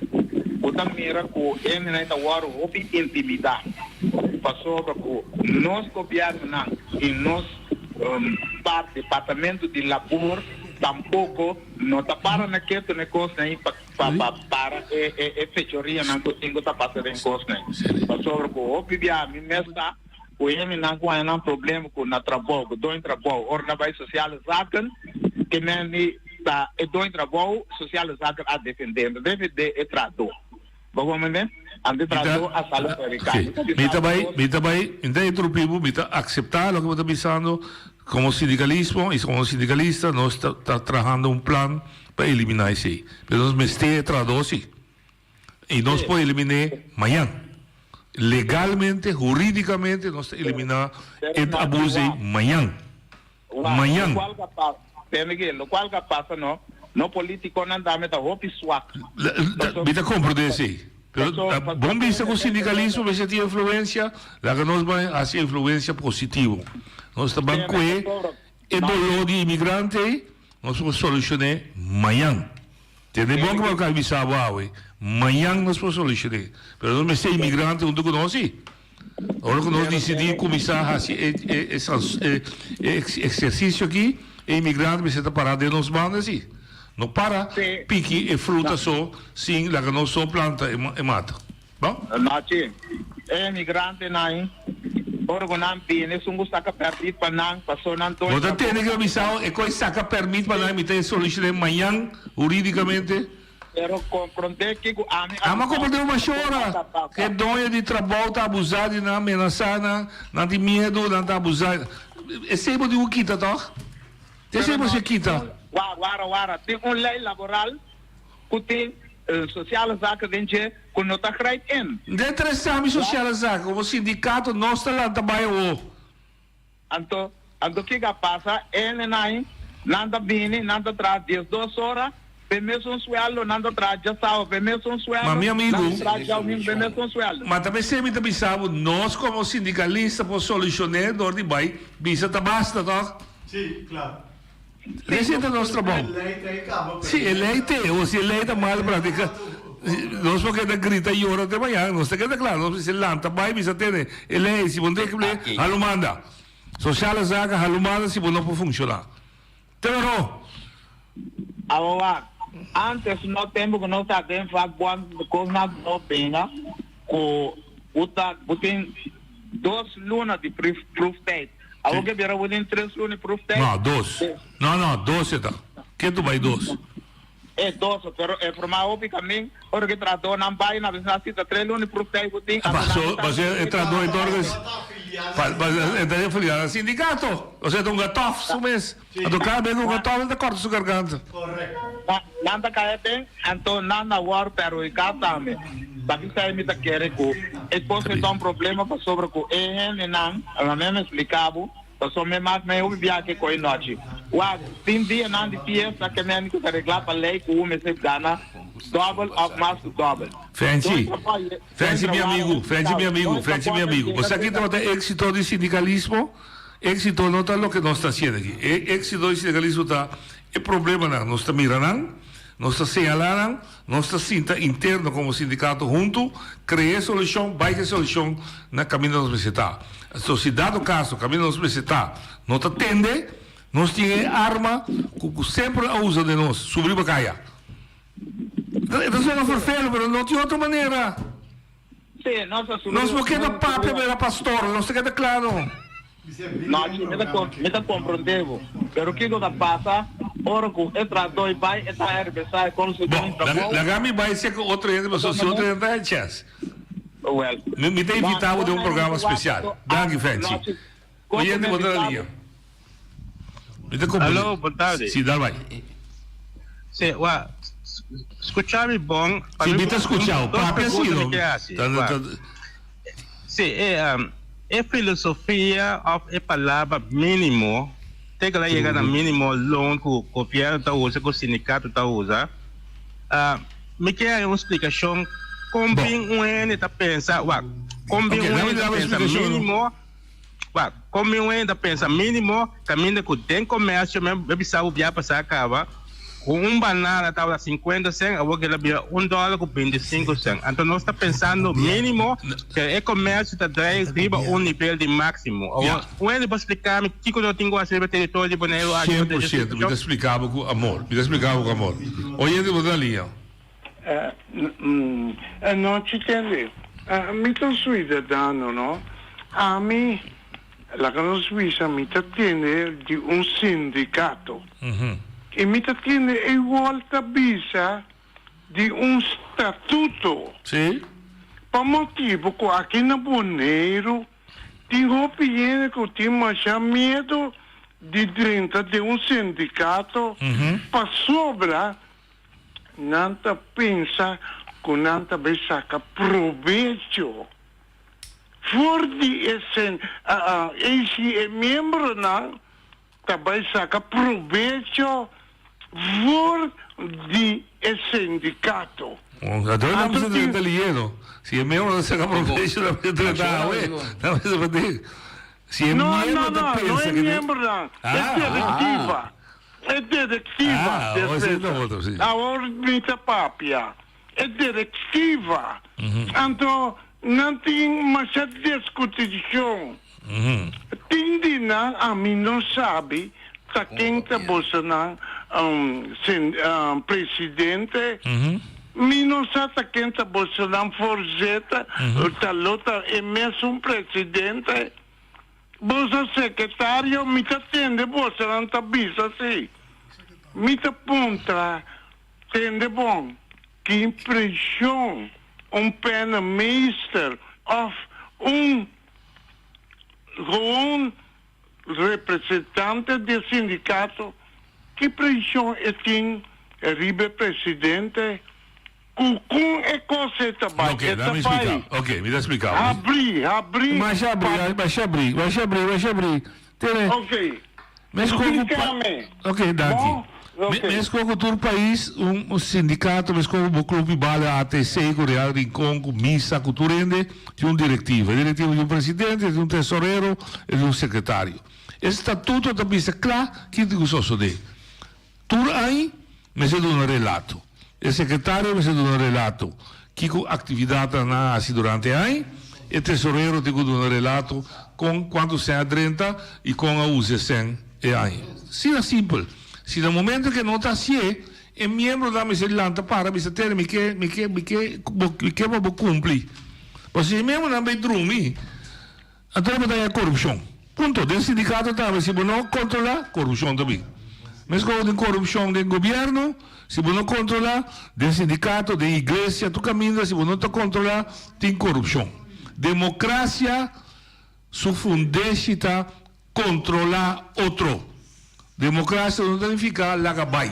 bo ta mira ku hendenan ta wòrdu hopi intimidá pasobra ku nos gobièrnunan i nos part departamento di labor tampoko no ta para na ketu na e kosnan ei pa pa para e e fechorianan ku tin ku ta pasa den kosnan ei pasobra ku hopi biaha mi mes sa ku hendenan ku haña nan problema ku na trabou ku doño trabou ora nan bai sociale zaken ke men di ta e doño trabou sociale zaken a defende no defende e trahador bo comprende anto e trahador a sali for di kaya Mi ta bai mi ta bai mi ta interumpi bo mi ta acepta loke bo ta bisando como sindicalismo y como sindicalista nos ta ta trahando un plan pa elimina esey pero nos mester e trahador si. Y nos por eliminé mañan. Legalmente, hurídicamente nos ta eliminá e abuso ei mañan. Mañan. Locual ka pasa, tende ki, locual ka pasa no, no politiconan tambe ta hopi swak. Mi ta comprende esei. Pero bon bista cu sindicalismo mester tin influencia, laga nos bai haci influencia positivo. Nos ta ban cue e dolor di inmigrante ei, nos por solucioné mañan. Tende bon ku bo a bisa bo awe. Mañan nos por solushoné. Pero nos mester imigrante huntu ku nos si. Ora ku nos disidí kuminsá hasi e e e eksersisio aki, e imigrante mester ta pará den nos banda si. No para piki e fruta so sin laga nos so planta e mata. Bon? Nachi, e emigrantenan ora ku nan bini esun ku saka pèrmit pa nan, paso nan Bo ta tende ku mi bisa e kos saka pèrmit pa nan mi ta e solushoné mañan hurídikamente. Pero komprondé kiko ami a Amo a komprondé un mashora ku e doño di trabou ta abusá di nan, menasá nan, nan tin miedu, nan ta abusá. Esei bo tin ku kita tòg? Esei bo si kita. Wara, wara, wara. Tin un lei laboral ku tin sociale zaken den dje ku no ta grijp in. Den tresami sociale zaken komo sindikato nos ta lanta bai awo. Anto anto kiko a pasa? Hendenan nan ta bini nan ta traha diesdos ora p'e mesun sueldo, nan ta traha djasawa p'e mesun sueldo, Ma mi amigu, nan ta traha djadomingo p'e mesun sueldo. Ma ta p'esei mi ta bisa bo, nos komo sindikalista por solushoné dor di bai bisa ta basta tòg? Sí, klaro. Esei ta nos trabou. Si e lei te o si e lei ta mal practica, nos por keda grita y yora te mañana, nos ta keda kla, nos mester lanta bai bisa tene e lei, si bo no tin e lei, halo manda. Sociale zaken halo manda si bo no por funciona. Te wero! Awoa, antes no tempo ku nos ta den vakbond kosnan no bina ku bo ta bo tin dos luna di proeftijd. Awor ke bira bo tin tres luna di proeftijd. No, dos. No, no, dos e ta. Ke tu bai dos? E dos, pero e forma hopi kamin, ora ke trahadornan bai, nan bisa nan si ta tres luna di proeftijd bo tin, anto nan Paso, paso e trahador e ta organisa. E ta afiliá na sindikato. Osea ta un gatof su mes. Anto kada bes ku un gatof el ta kòrta su garganta. Nan ta kai aden, anto nan a wòrdu perhudiká tambe. Pakisei mi ta kere ku e kos ei ta un problema pasobra ku e hendenan, a mi a splika bo, pasobra mi mas mi hopi biaha ke koe nochi. Wak, tin dianan di fiesta ke mende ku ta reglá pa lei ku un mester gana dòbel òf mas ku dòbel. Frenchie, Frenchie mi amigu, Frenchie mi amigu, Frenchie mi amigu. Bo sa ki tabata éxito di sindikalismo? Éxito no ta loke nos ta hasiendo aki. E éxito di sindikalismo ta e problemanan nos ta mira nan, nos ta señalá nan, nos ta sinta interno komo sindikato huntu, krea e solushon, bai ku e solushon na kaminda nos mester ta. So si dado kaso kaminda nos mester ta no ta tende, nos tin e arma ku ku semper a usa den nos, subi riba kaya. E ta sona ferfelu, pero no tin otro manera. Sí, nos a subi. Nos no keda papia manera pastor, nos ta keda klaro. No, sí, mi ta, mi ta komprondé bo. Pero kiko ta pasa ora ku e trahadó bai, e ta regresá e konse den Bon, trabou? laga mi bai seka otro hende, pasobra si otro hende ta haña chèns. Wel. Mi, mi ta invitá bo den un programa spesial. Danki, Fenchi. Oyente, bo ta na liña. Mi ta komprendé. Aló, bon tardi. Sí, dal bai. Sí, wa, skucha mi bon. Pa Sí, mi mi ta skucha bo. dos Papia sí, pregunta no. mi ke hasi. Ta, Wa. ta, Sí, e, um, e filosofia òf e palabra mínimo, te ku el a yega na mínimo loon ku gobièrnu ta usa, ku sindikato ta usa, ah, mi ke haña un splikashon kon Bon. bin un hende ta pensa, wak, kon bin Ok, un dame hende ta dame pensa splikashon. mínimo. Wak, kon mi un hende ta pensa mínimo kaminda ku den komersio mi a bisa bo bia pasá kaba ku un banana tabata sinkuenta sèn awor kila bira un dòler ku bintisinku sèn. Anto nos ta pensando mínimo pero e komersio ta drai riba un nivel di máksimo. Awor un hende por splika mi kiko no tin ku hasi riba teritorio di Boneiru aki Sien pa por drecha siento, mi ta situashon? splika bo ku amor. Mi ta splika bo ku amor. Oyente bo ta na liña. Anochi tende, mi ta un suidadano, no? Ami, laga nos bisa, mi ta tende di un sindikato. I mi ta tende igual ta bisa di un statuto. Sí. Pa motibu ku aki na Boneiru tin hopi hende ku tin masha miedu di drenta den un sindikato pasobra Nan ta pensa ku nan ta bai saka probecho for di e sen ei si e miembronan ta bai saka probecho for di e sindikato. Anto nan mester drenta lieno. Si e miembronan saka probecho nan mester drenta awe. Nan mester paden. Si e No, miembro no, ta no, no pensa e ke. miembronan, e direktiva. E direktiva Ah, oh, esei ta otro, si. Awor mi ta papia. E direktiva. Anto nan tin masha diskutishon. Tin di nan ami no sabi ta ken ta bosonan presidente. Mi no sa ta ken ta bosonan voorzitter. Ta lo ta e mesun presidente. Boso sekretario mi ta tende bosonan ta bisa si. Mi ta puntra, tende bon, ki impreshon un pennenmeester of un gewoon representante di e sindikato, ki preshon e tin riba e presidente? Ku kon e kos ei ta bai? Ok, E ta dame bai. splika. Ok, mi ta splika. Habri, habri. Masha habri, pa- masha habri, masha habri, masha habri. Tene. Ok. Meskos ku pa- Splika-me. Ok, danki. Bon? Me- Ok. Meskos ku tur pais, un, un sindikato, meskos ku bo klup di bala ATC, ku Real Rincon, ku Misa, ku tur hende, tin un direktiva. E direktiva tin un presidente, tin un tesorero, e tin un sekretario. E statuto ta bisa kla kin tin ku sosodé. Tur aña mester duna relato. E sekretario mester duna relato kiko aktividatnan nan a hasi durante e aña. E tesorero tin ku duna relato kon kuantu sèn a drenta i kon a usa e sèn e aña. Asina simpel. Si na momento ke no ta hasié, e miembronan mester lanta para bisa tene mi ke mi ke mi ke mi ke pa bo kumpli. Pasobra si e miembronan bai drumi. Anto bo ta haña korupshon. Punto. Den sindikato tambe si bo no kontrolá, korupshon ta bin. Meskos den korupshon den gobièrnu, si bo no kontrolá, den sindikato, den iglesia, tur kaminda si bo no ta kontrolá, tin korupshon. Demokrasia. su fundeshi ta kontrolá otro. Demokrasia no ta nifiká laga bai.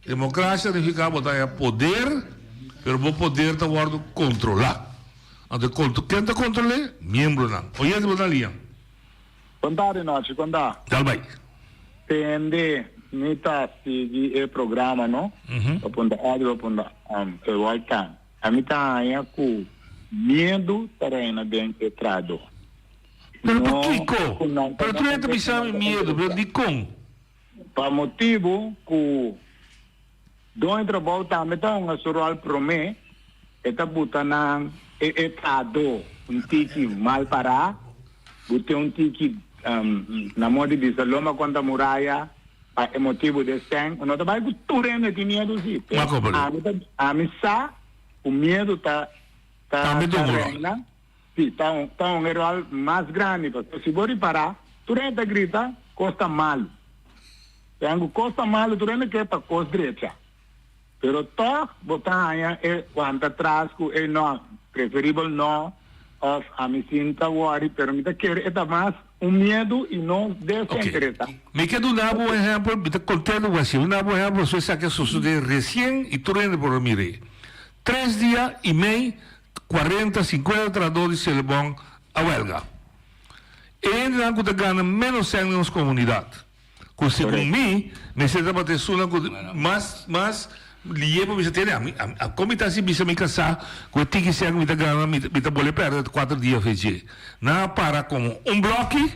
Demokrasia ta nifiká bo ta haña poder, pero bo poder ta wòrdu kontrolá. Anto ken ta kontrol'é? Miembronan. Oyente bo ta liña. Bon tardi nochi, kon ta? Dal bai. Tende, mi ta sigui e programa no, pa punta Eddie pa punta Walter. Ami ta haña ku miedu ta reina den e trado. Pero pakiko? Pero tur hende ta bisa mi miedu, pero dikon? Pa motibu ku doño trabou tambe ta hunga su ròl promé, e ta buta nan e e trahadó un tiki mal pará, but'é un tiki na modo di bisa lomba kontra muraya pa e motibu di esèn. No ta bai ku tur hende tin miedu si, pero ami ta ami sa ku miedu ta ta reina. Sí, ta un ta un e ròl mas grandi pasobra si bo ripará tur hende ta grita kos ta malu. Sean ku kos ta malu tur hende ke pa kos drecha. Pero tòg bo ta haña e wanta tras ku e no, preferibel no òf ami sin ta wòri pero mi ta kere e ta mas un miedu i no desinteresá. Mi ke duna bo un ehèmpel, mi ta kontento ku hasi. Mi duna bo un ehèmpel pasobra esaki a sosodé resien i tur hende por a mir'é. Tres dia i mei Cuarenta, cincuenta trahador di Selibon a welga. E hendenan cu ta gana menos cen den nos comunidad, cu segun mi mester tabata esunnan cu mas mas liye pa bisa tene ami a con mi ta haci bisa mi casa cu e tiki cen cu mi ta gana mi ta bole perde cuater dia of dje. Nan a para como un bloki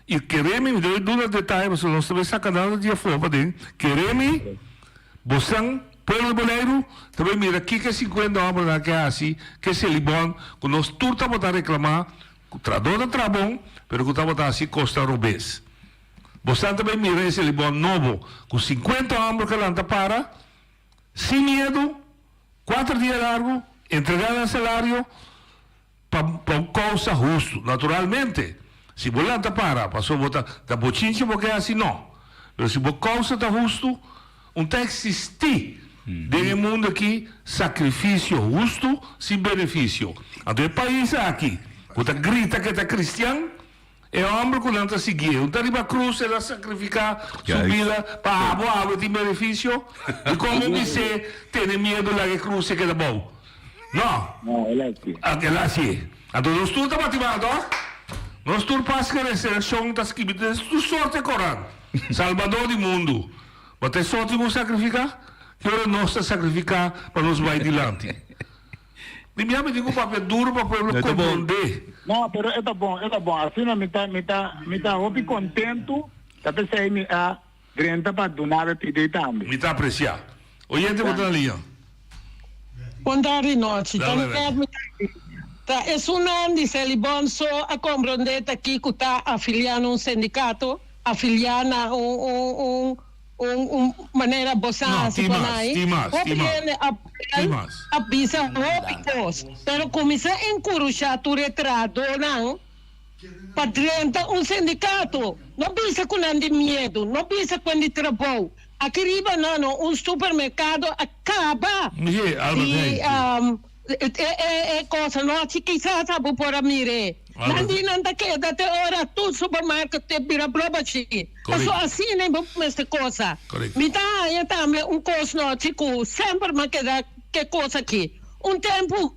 y kere mi, mi ta bay duna detaye pasobra nos ta bay saca nan di afo paden, kere mi bosan. Pueblo di Boneiru ta bay mira kiko e sinkuenta hòmbernan ke hasi ke Selibon ku nos tur tabata reklamá ku trahadó ta traha bon pero ku tabata hasi kosnan robes. Bosnan ta bay mira e Selibon nobo ku sinkuenta hòmber ke lanta para sin miedu kuater dia largu entregá nan salario pa pa un kousa hustu. Naturalmente si bo lanta para pasobra bo ta ta bochinchi bo ke hasi no pero si bo kousa ta hustu Un ta eksistí den e mundu akí sakrifisio hustu sin benefisio. Anto e pais akí ku ta grita ku e ta kristian, e hòmber ku nan ta siguié, un ta riba krus, el a sakrifiká su bida pa abo, abo tin benefisio? Dikon bo bis'é tene miedu laga e krus e keda bou? No. El a hasié. Anto nos tur ta bati man, tòg? Nos tur pas ku e resurekshon ta skibi den tur sorte koran, Salbador di mundu. Bo ta e sorti ku sakrifiká? Ki ora nos ta sakrifiká pa nos bai dilanti? Mi mia mi tin ku papia duru pa pueblo komprondé. No, pero e ta bon, e ta bon. Asina mi ta, mi ta, mi ta hopi kontentu, ta p'esei mi a drenta pa duna bo e pidi tambe. Mi ta apresiá. Oyente bo ta na liña. Bon tardi nochi. Ta net mi ta di. Ta esunnan di Selibon so a komprondé ta kiko ta afiliá na un sindikato, afiliá na un un un un un manera bosan No, hasi tin kon mas, ai. tin mas, Hopi tin mas, hende a tin bel, mas. a bisa hopi kos, pero kuminsá enkurushá tur e trahadónan pa drenta un sindikato. No bisa ku nan di miedu, no bisa ku nan di trabou. Aki riba no no un supermercado a caba Mire, Albert di Heijn. e e e cosa no haci kisas abo por a mire. Nan Albert. di nan ta keda te ora tur supermarket te bira blobashi. Paso Correcto. asina bo mester cosa. Correcto. Mi ta haya tambe un cos nochi cu semper m'a keda ke cos aki. Un tempo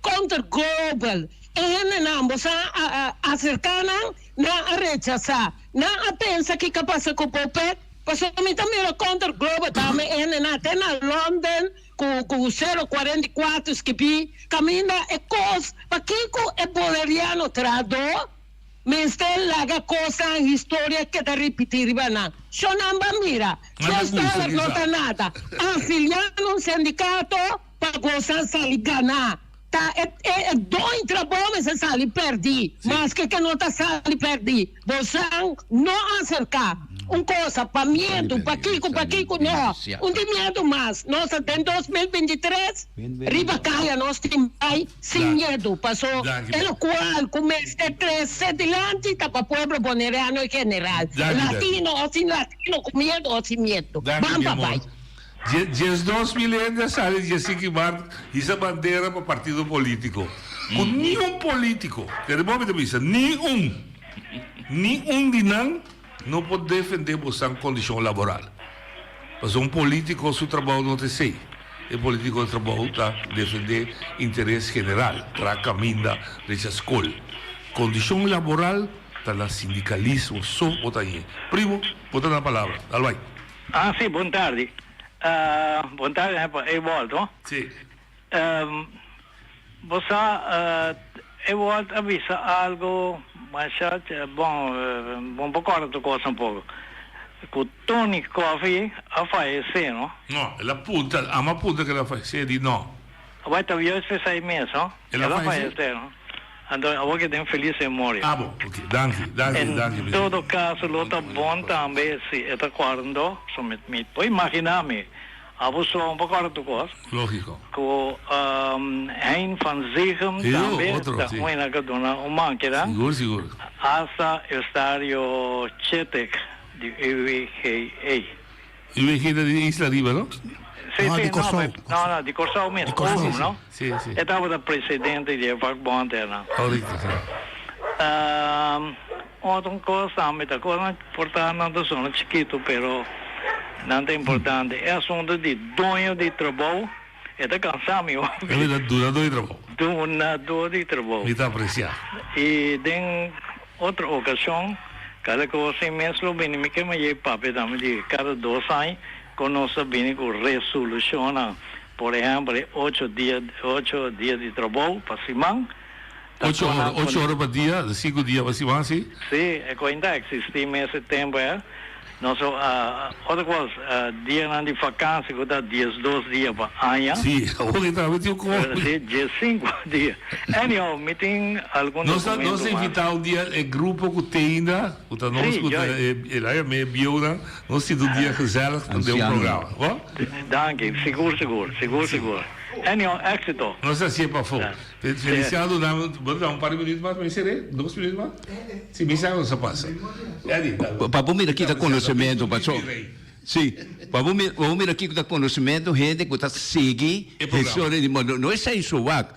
Counter Global e hendenan bo sa a acerca nan, nan a rechasa. Nan a pensa kiko a pasa ku Popet, pasobra mi ta mira Counter Global tambe ene nan te na London ku ku sero kuarenta i kuater skibí kaminda e kos pakiko e boleriano trahadó mester laga kosnan historia keda ripití riba nan. Sho nan ba mira, Nan ta dies gusta dòler no ta kisa. nada, afiliá na un sindikato pa gosa sali ganá. Ta e e doño trabou mester sali pèrdí, maske ke no ta sali pèrdí. Bosan no aserká un kosa pa miedu, pa kiko, pa kiko, no. Un tin miedu mas. Nos ta den 2023, riba kaya nos tin bai sin miedu, paso e lokual ku mester trese dilanti ta pa pueblo boneriano en general, latino o sin latino, ku miedu o sin miedu. Ban pa bai. 12 mil hende a sali dje siki mart hisa bandera pa partido politico. Ku niun polítiko, kere bo mi ta bisa, ni un, ni un di nan no por defendé bosan kondishon laboral. Pasobra un polítiko su trabou no ta esei. E polítiko trabou ta defendé interes general, traha kaminda, drecha skol. Kondishon laboral ta na sindikalismo so bo ta hañ'é. Primo, bo ta na palabra. Dal bai. Ah, si, bon tardi. Bon tardi pa Ewald, no? Si. Bo sa, Ewald a bisa algo masha, bon, bon por corda tur cos tampoco, cu Tony Coffey a fayece, no? No, el a punta, amo a punta cu el a fayece, di no. Awor ta juist esai mes, no? El a fayece? El a fayece, no? Anto awor ke den felis memoria. Ah bon, ok, danki, danki, danki. En todo caso lo ta bon tambe si e ta cuardo, so mi mi por imagina mi, abo so un poco tu cos. Logico. Cu Hein van Zichem tambe ta un hende cu duna un man, keda? Sigur, sigur. Hasta Eustario Chetek di UWGE. UWG ta di Isla Riba, no? Sí, sí, no, no, no, di Kòrsou mes, Orum, no? Sí, sí. E tabata presidente di e vakbond einan. Correcto, sí. Otro kos tambe ta kosnan por ta nan ta sona chikitu, pero nan ta importante. E asuntu di doño di trabou, e ta kansa mi hopi. E ta dunadó di trabou. Dunadó di trabou. Mi ta apresiá. I den otro okashon, kada kos ei mes lo bini. Mi ke maye papia tambe di kada dos aña kon nos ta bini ku resolushonnan. Por ehèmpel, e ocho dia, ocho dia di trabou pa siman. Ta Ocho kona ora, ocho ora pa dia, sinku dia pa siman, si? Si, e koin ta eksistí mes e tempu ei. Nos a, otro kos, dianan di fakansi ku ta diesdos dia pa aña. Si, awor ki ta tin un kos. Si, diesinku dia. Anyhow, mi tin algun Nos ta, dokumento nos ta mas. invitá un dia e grupo ku te ainda, ku ta nos Si, ku ta juist. e, e, e, e bieunan, nos sinti un dia gezellig den un Ansianonan. programa. Bo? Danki, sigur sigur, sigur sigur. Anyhow, éxito. Nos ta hasié pafó. Feliciano dame, bo ta dame un par di minuut mas, mi seré? Dos minuut mas? Si, mi sa nos a pasa. Eddie, dame. Pa bo mira kita konosementu, paso, si, pa bo mira, pa bo mira kiko ta konosementu hende ku ta sigui E programa. historia di mundo. No esei so wak.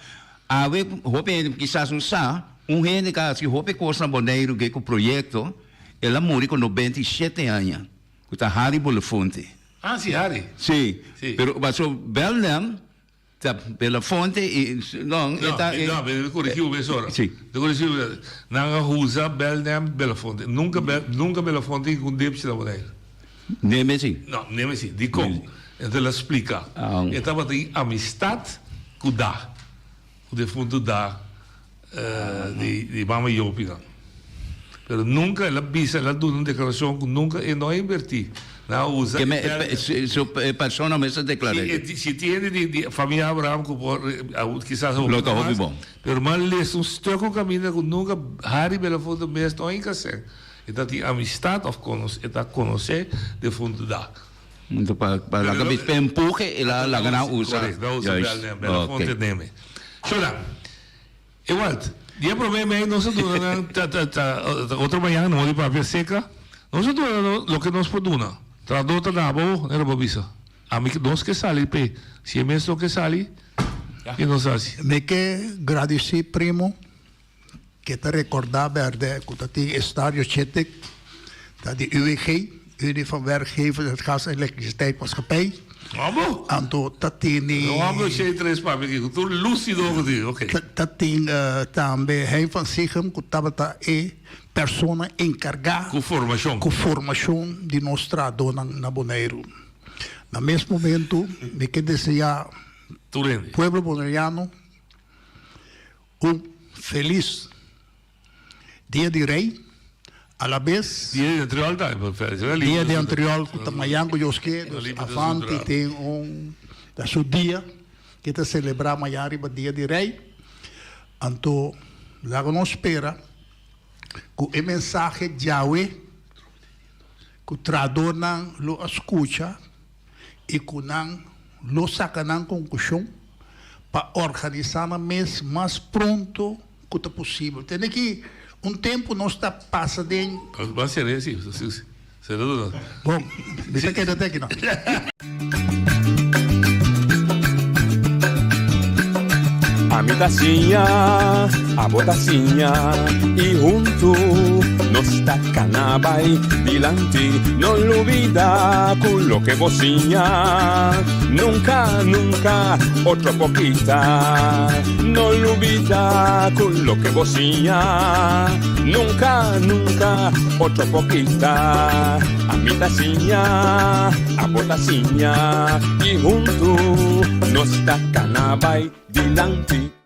Awe hopi hende kisas no sa, un hende ka hasi hopi kos na Boneiru ke ku proyekto, el a muri ku 97 aña, ku ta Harry Belafonte. Ah, si, Harry. Si, Si. pero paso Belnem Ta Belafonte y no, No, e ta e. no, mi ta corrigi bo mes ora. Si. Mi ta corrigi bo. Nan a usa Belnem Belafonte. Nunca Bel, nunca Belafonte tin cu un dipsi na Bonaire. Nee mes si. No, nee mes si. Dicon? Enton el a splica. E tabatin amistad cu Da. Cu defunto Da. Di mama Jopinan. Pero nunca el a bisa, el a duna un declaracion cu nunca e no a inverti. Nan a usa Ke me, e su persona mes a declara Si, si tin hende di di familia Abraham cu por kisas Lo ta hopi bon. Pero mi a lesa un stuk cu caminda cu nunca Harry Belafonte mes no a hinca sèn. E ta tin amistad of conoce, e ta conoce defunto da. Anto pa pa laga bis pa empuje el a laga nan usa. Correcto, nan usa Juist. Belafonte Ok. neme. Shona. Ewald, di e promé mei nos a duna nan ta ta ta otro mañan no di papia seka, nos a duna nan loke nos por duna. Trahadó ta na abo, nera bo bisa. Ami nos ke sali p'e, si e mes no ke sali, ke nos hasi? Mi ke gradisí primo ke ta rekordá bèrdè ku ta tin Estadio Chetik, ta di UWG, Unie van Werkgevers het Gas en Elektriciteit Maatschappij. Amo? Anto ta tini. No hablo shei tres papia aki, ku tur lucido ku tin, ok. Ta tin tambe Hein van Zichem ku tabata e persona enkargá. Ku formashon. Ku formashon di nos trahadónan na Boneiru. Na mes momento mi ke deseá Tur hende. pueblo boneriano un felis Dia di Rey, alabes. Dia di Antriol ta. Dia di Antriol ku ta mayan ku Dios ke, dus Avanti tin un ta su dia ke ta selebrá mayan riba Dia di Rey. Anto laga nos spera ku e mensahe djawe ku trahadornan lo a skucha i ku nan lo saka nan konkushon pa organisá nan mes mas pronto ku ta posibel. Tende ki un tempu nos ta pasa den. Ban sere si, sere duna. Bon, mi ta keda te aki no. Ami ta siña, abo ta siña i huntu nos ta kana bai dilanti. No lubida ku loke bo siña nunka, nunka otro por kita. No lubida ku loke bo siña nunka, nunka otro por kita. Ami ta siña, abo ta siña i huntu nos ta kana bai dilanti.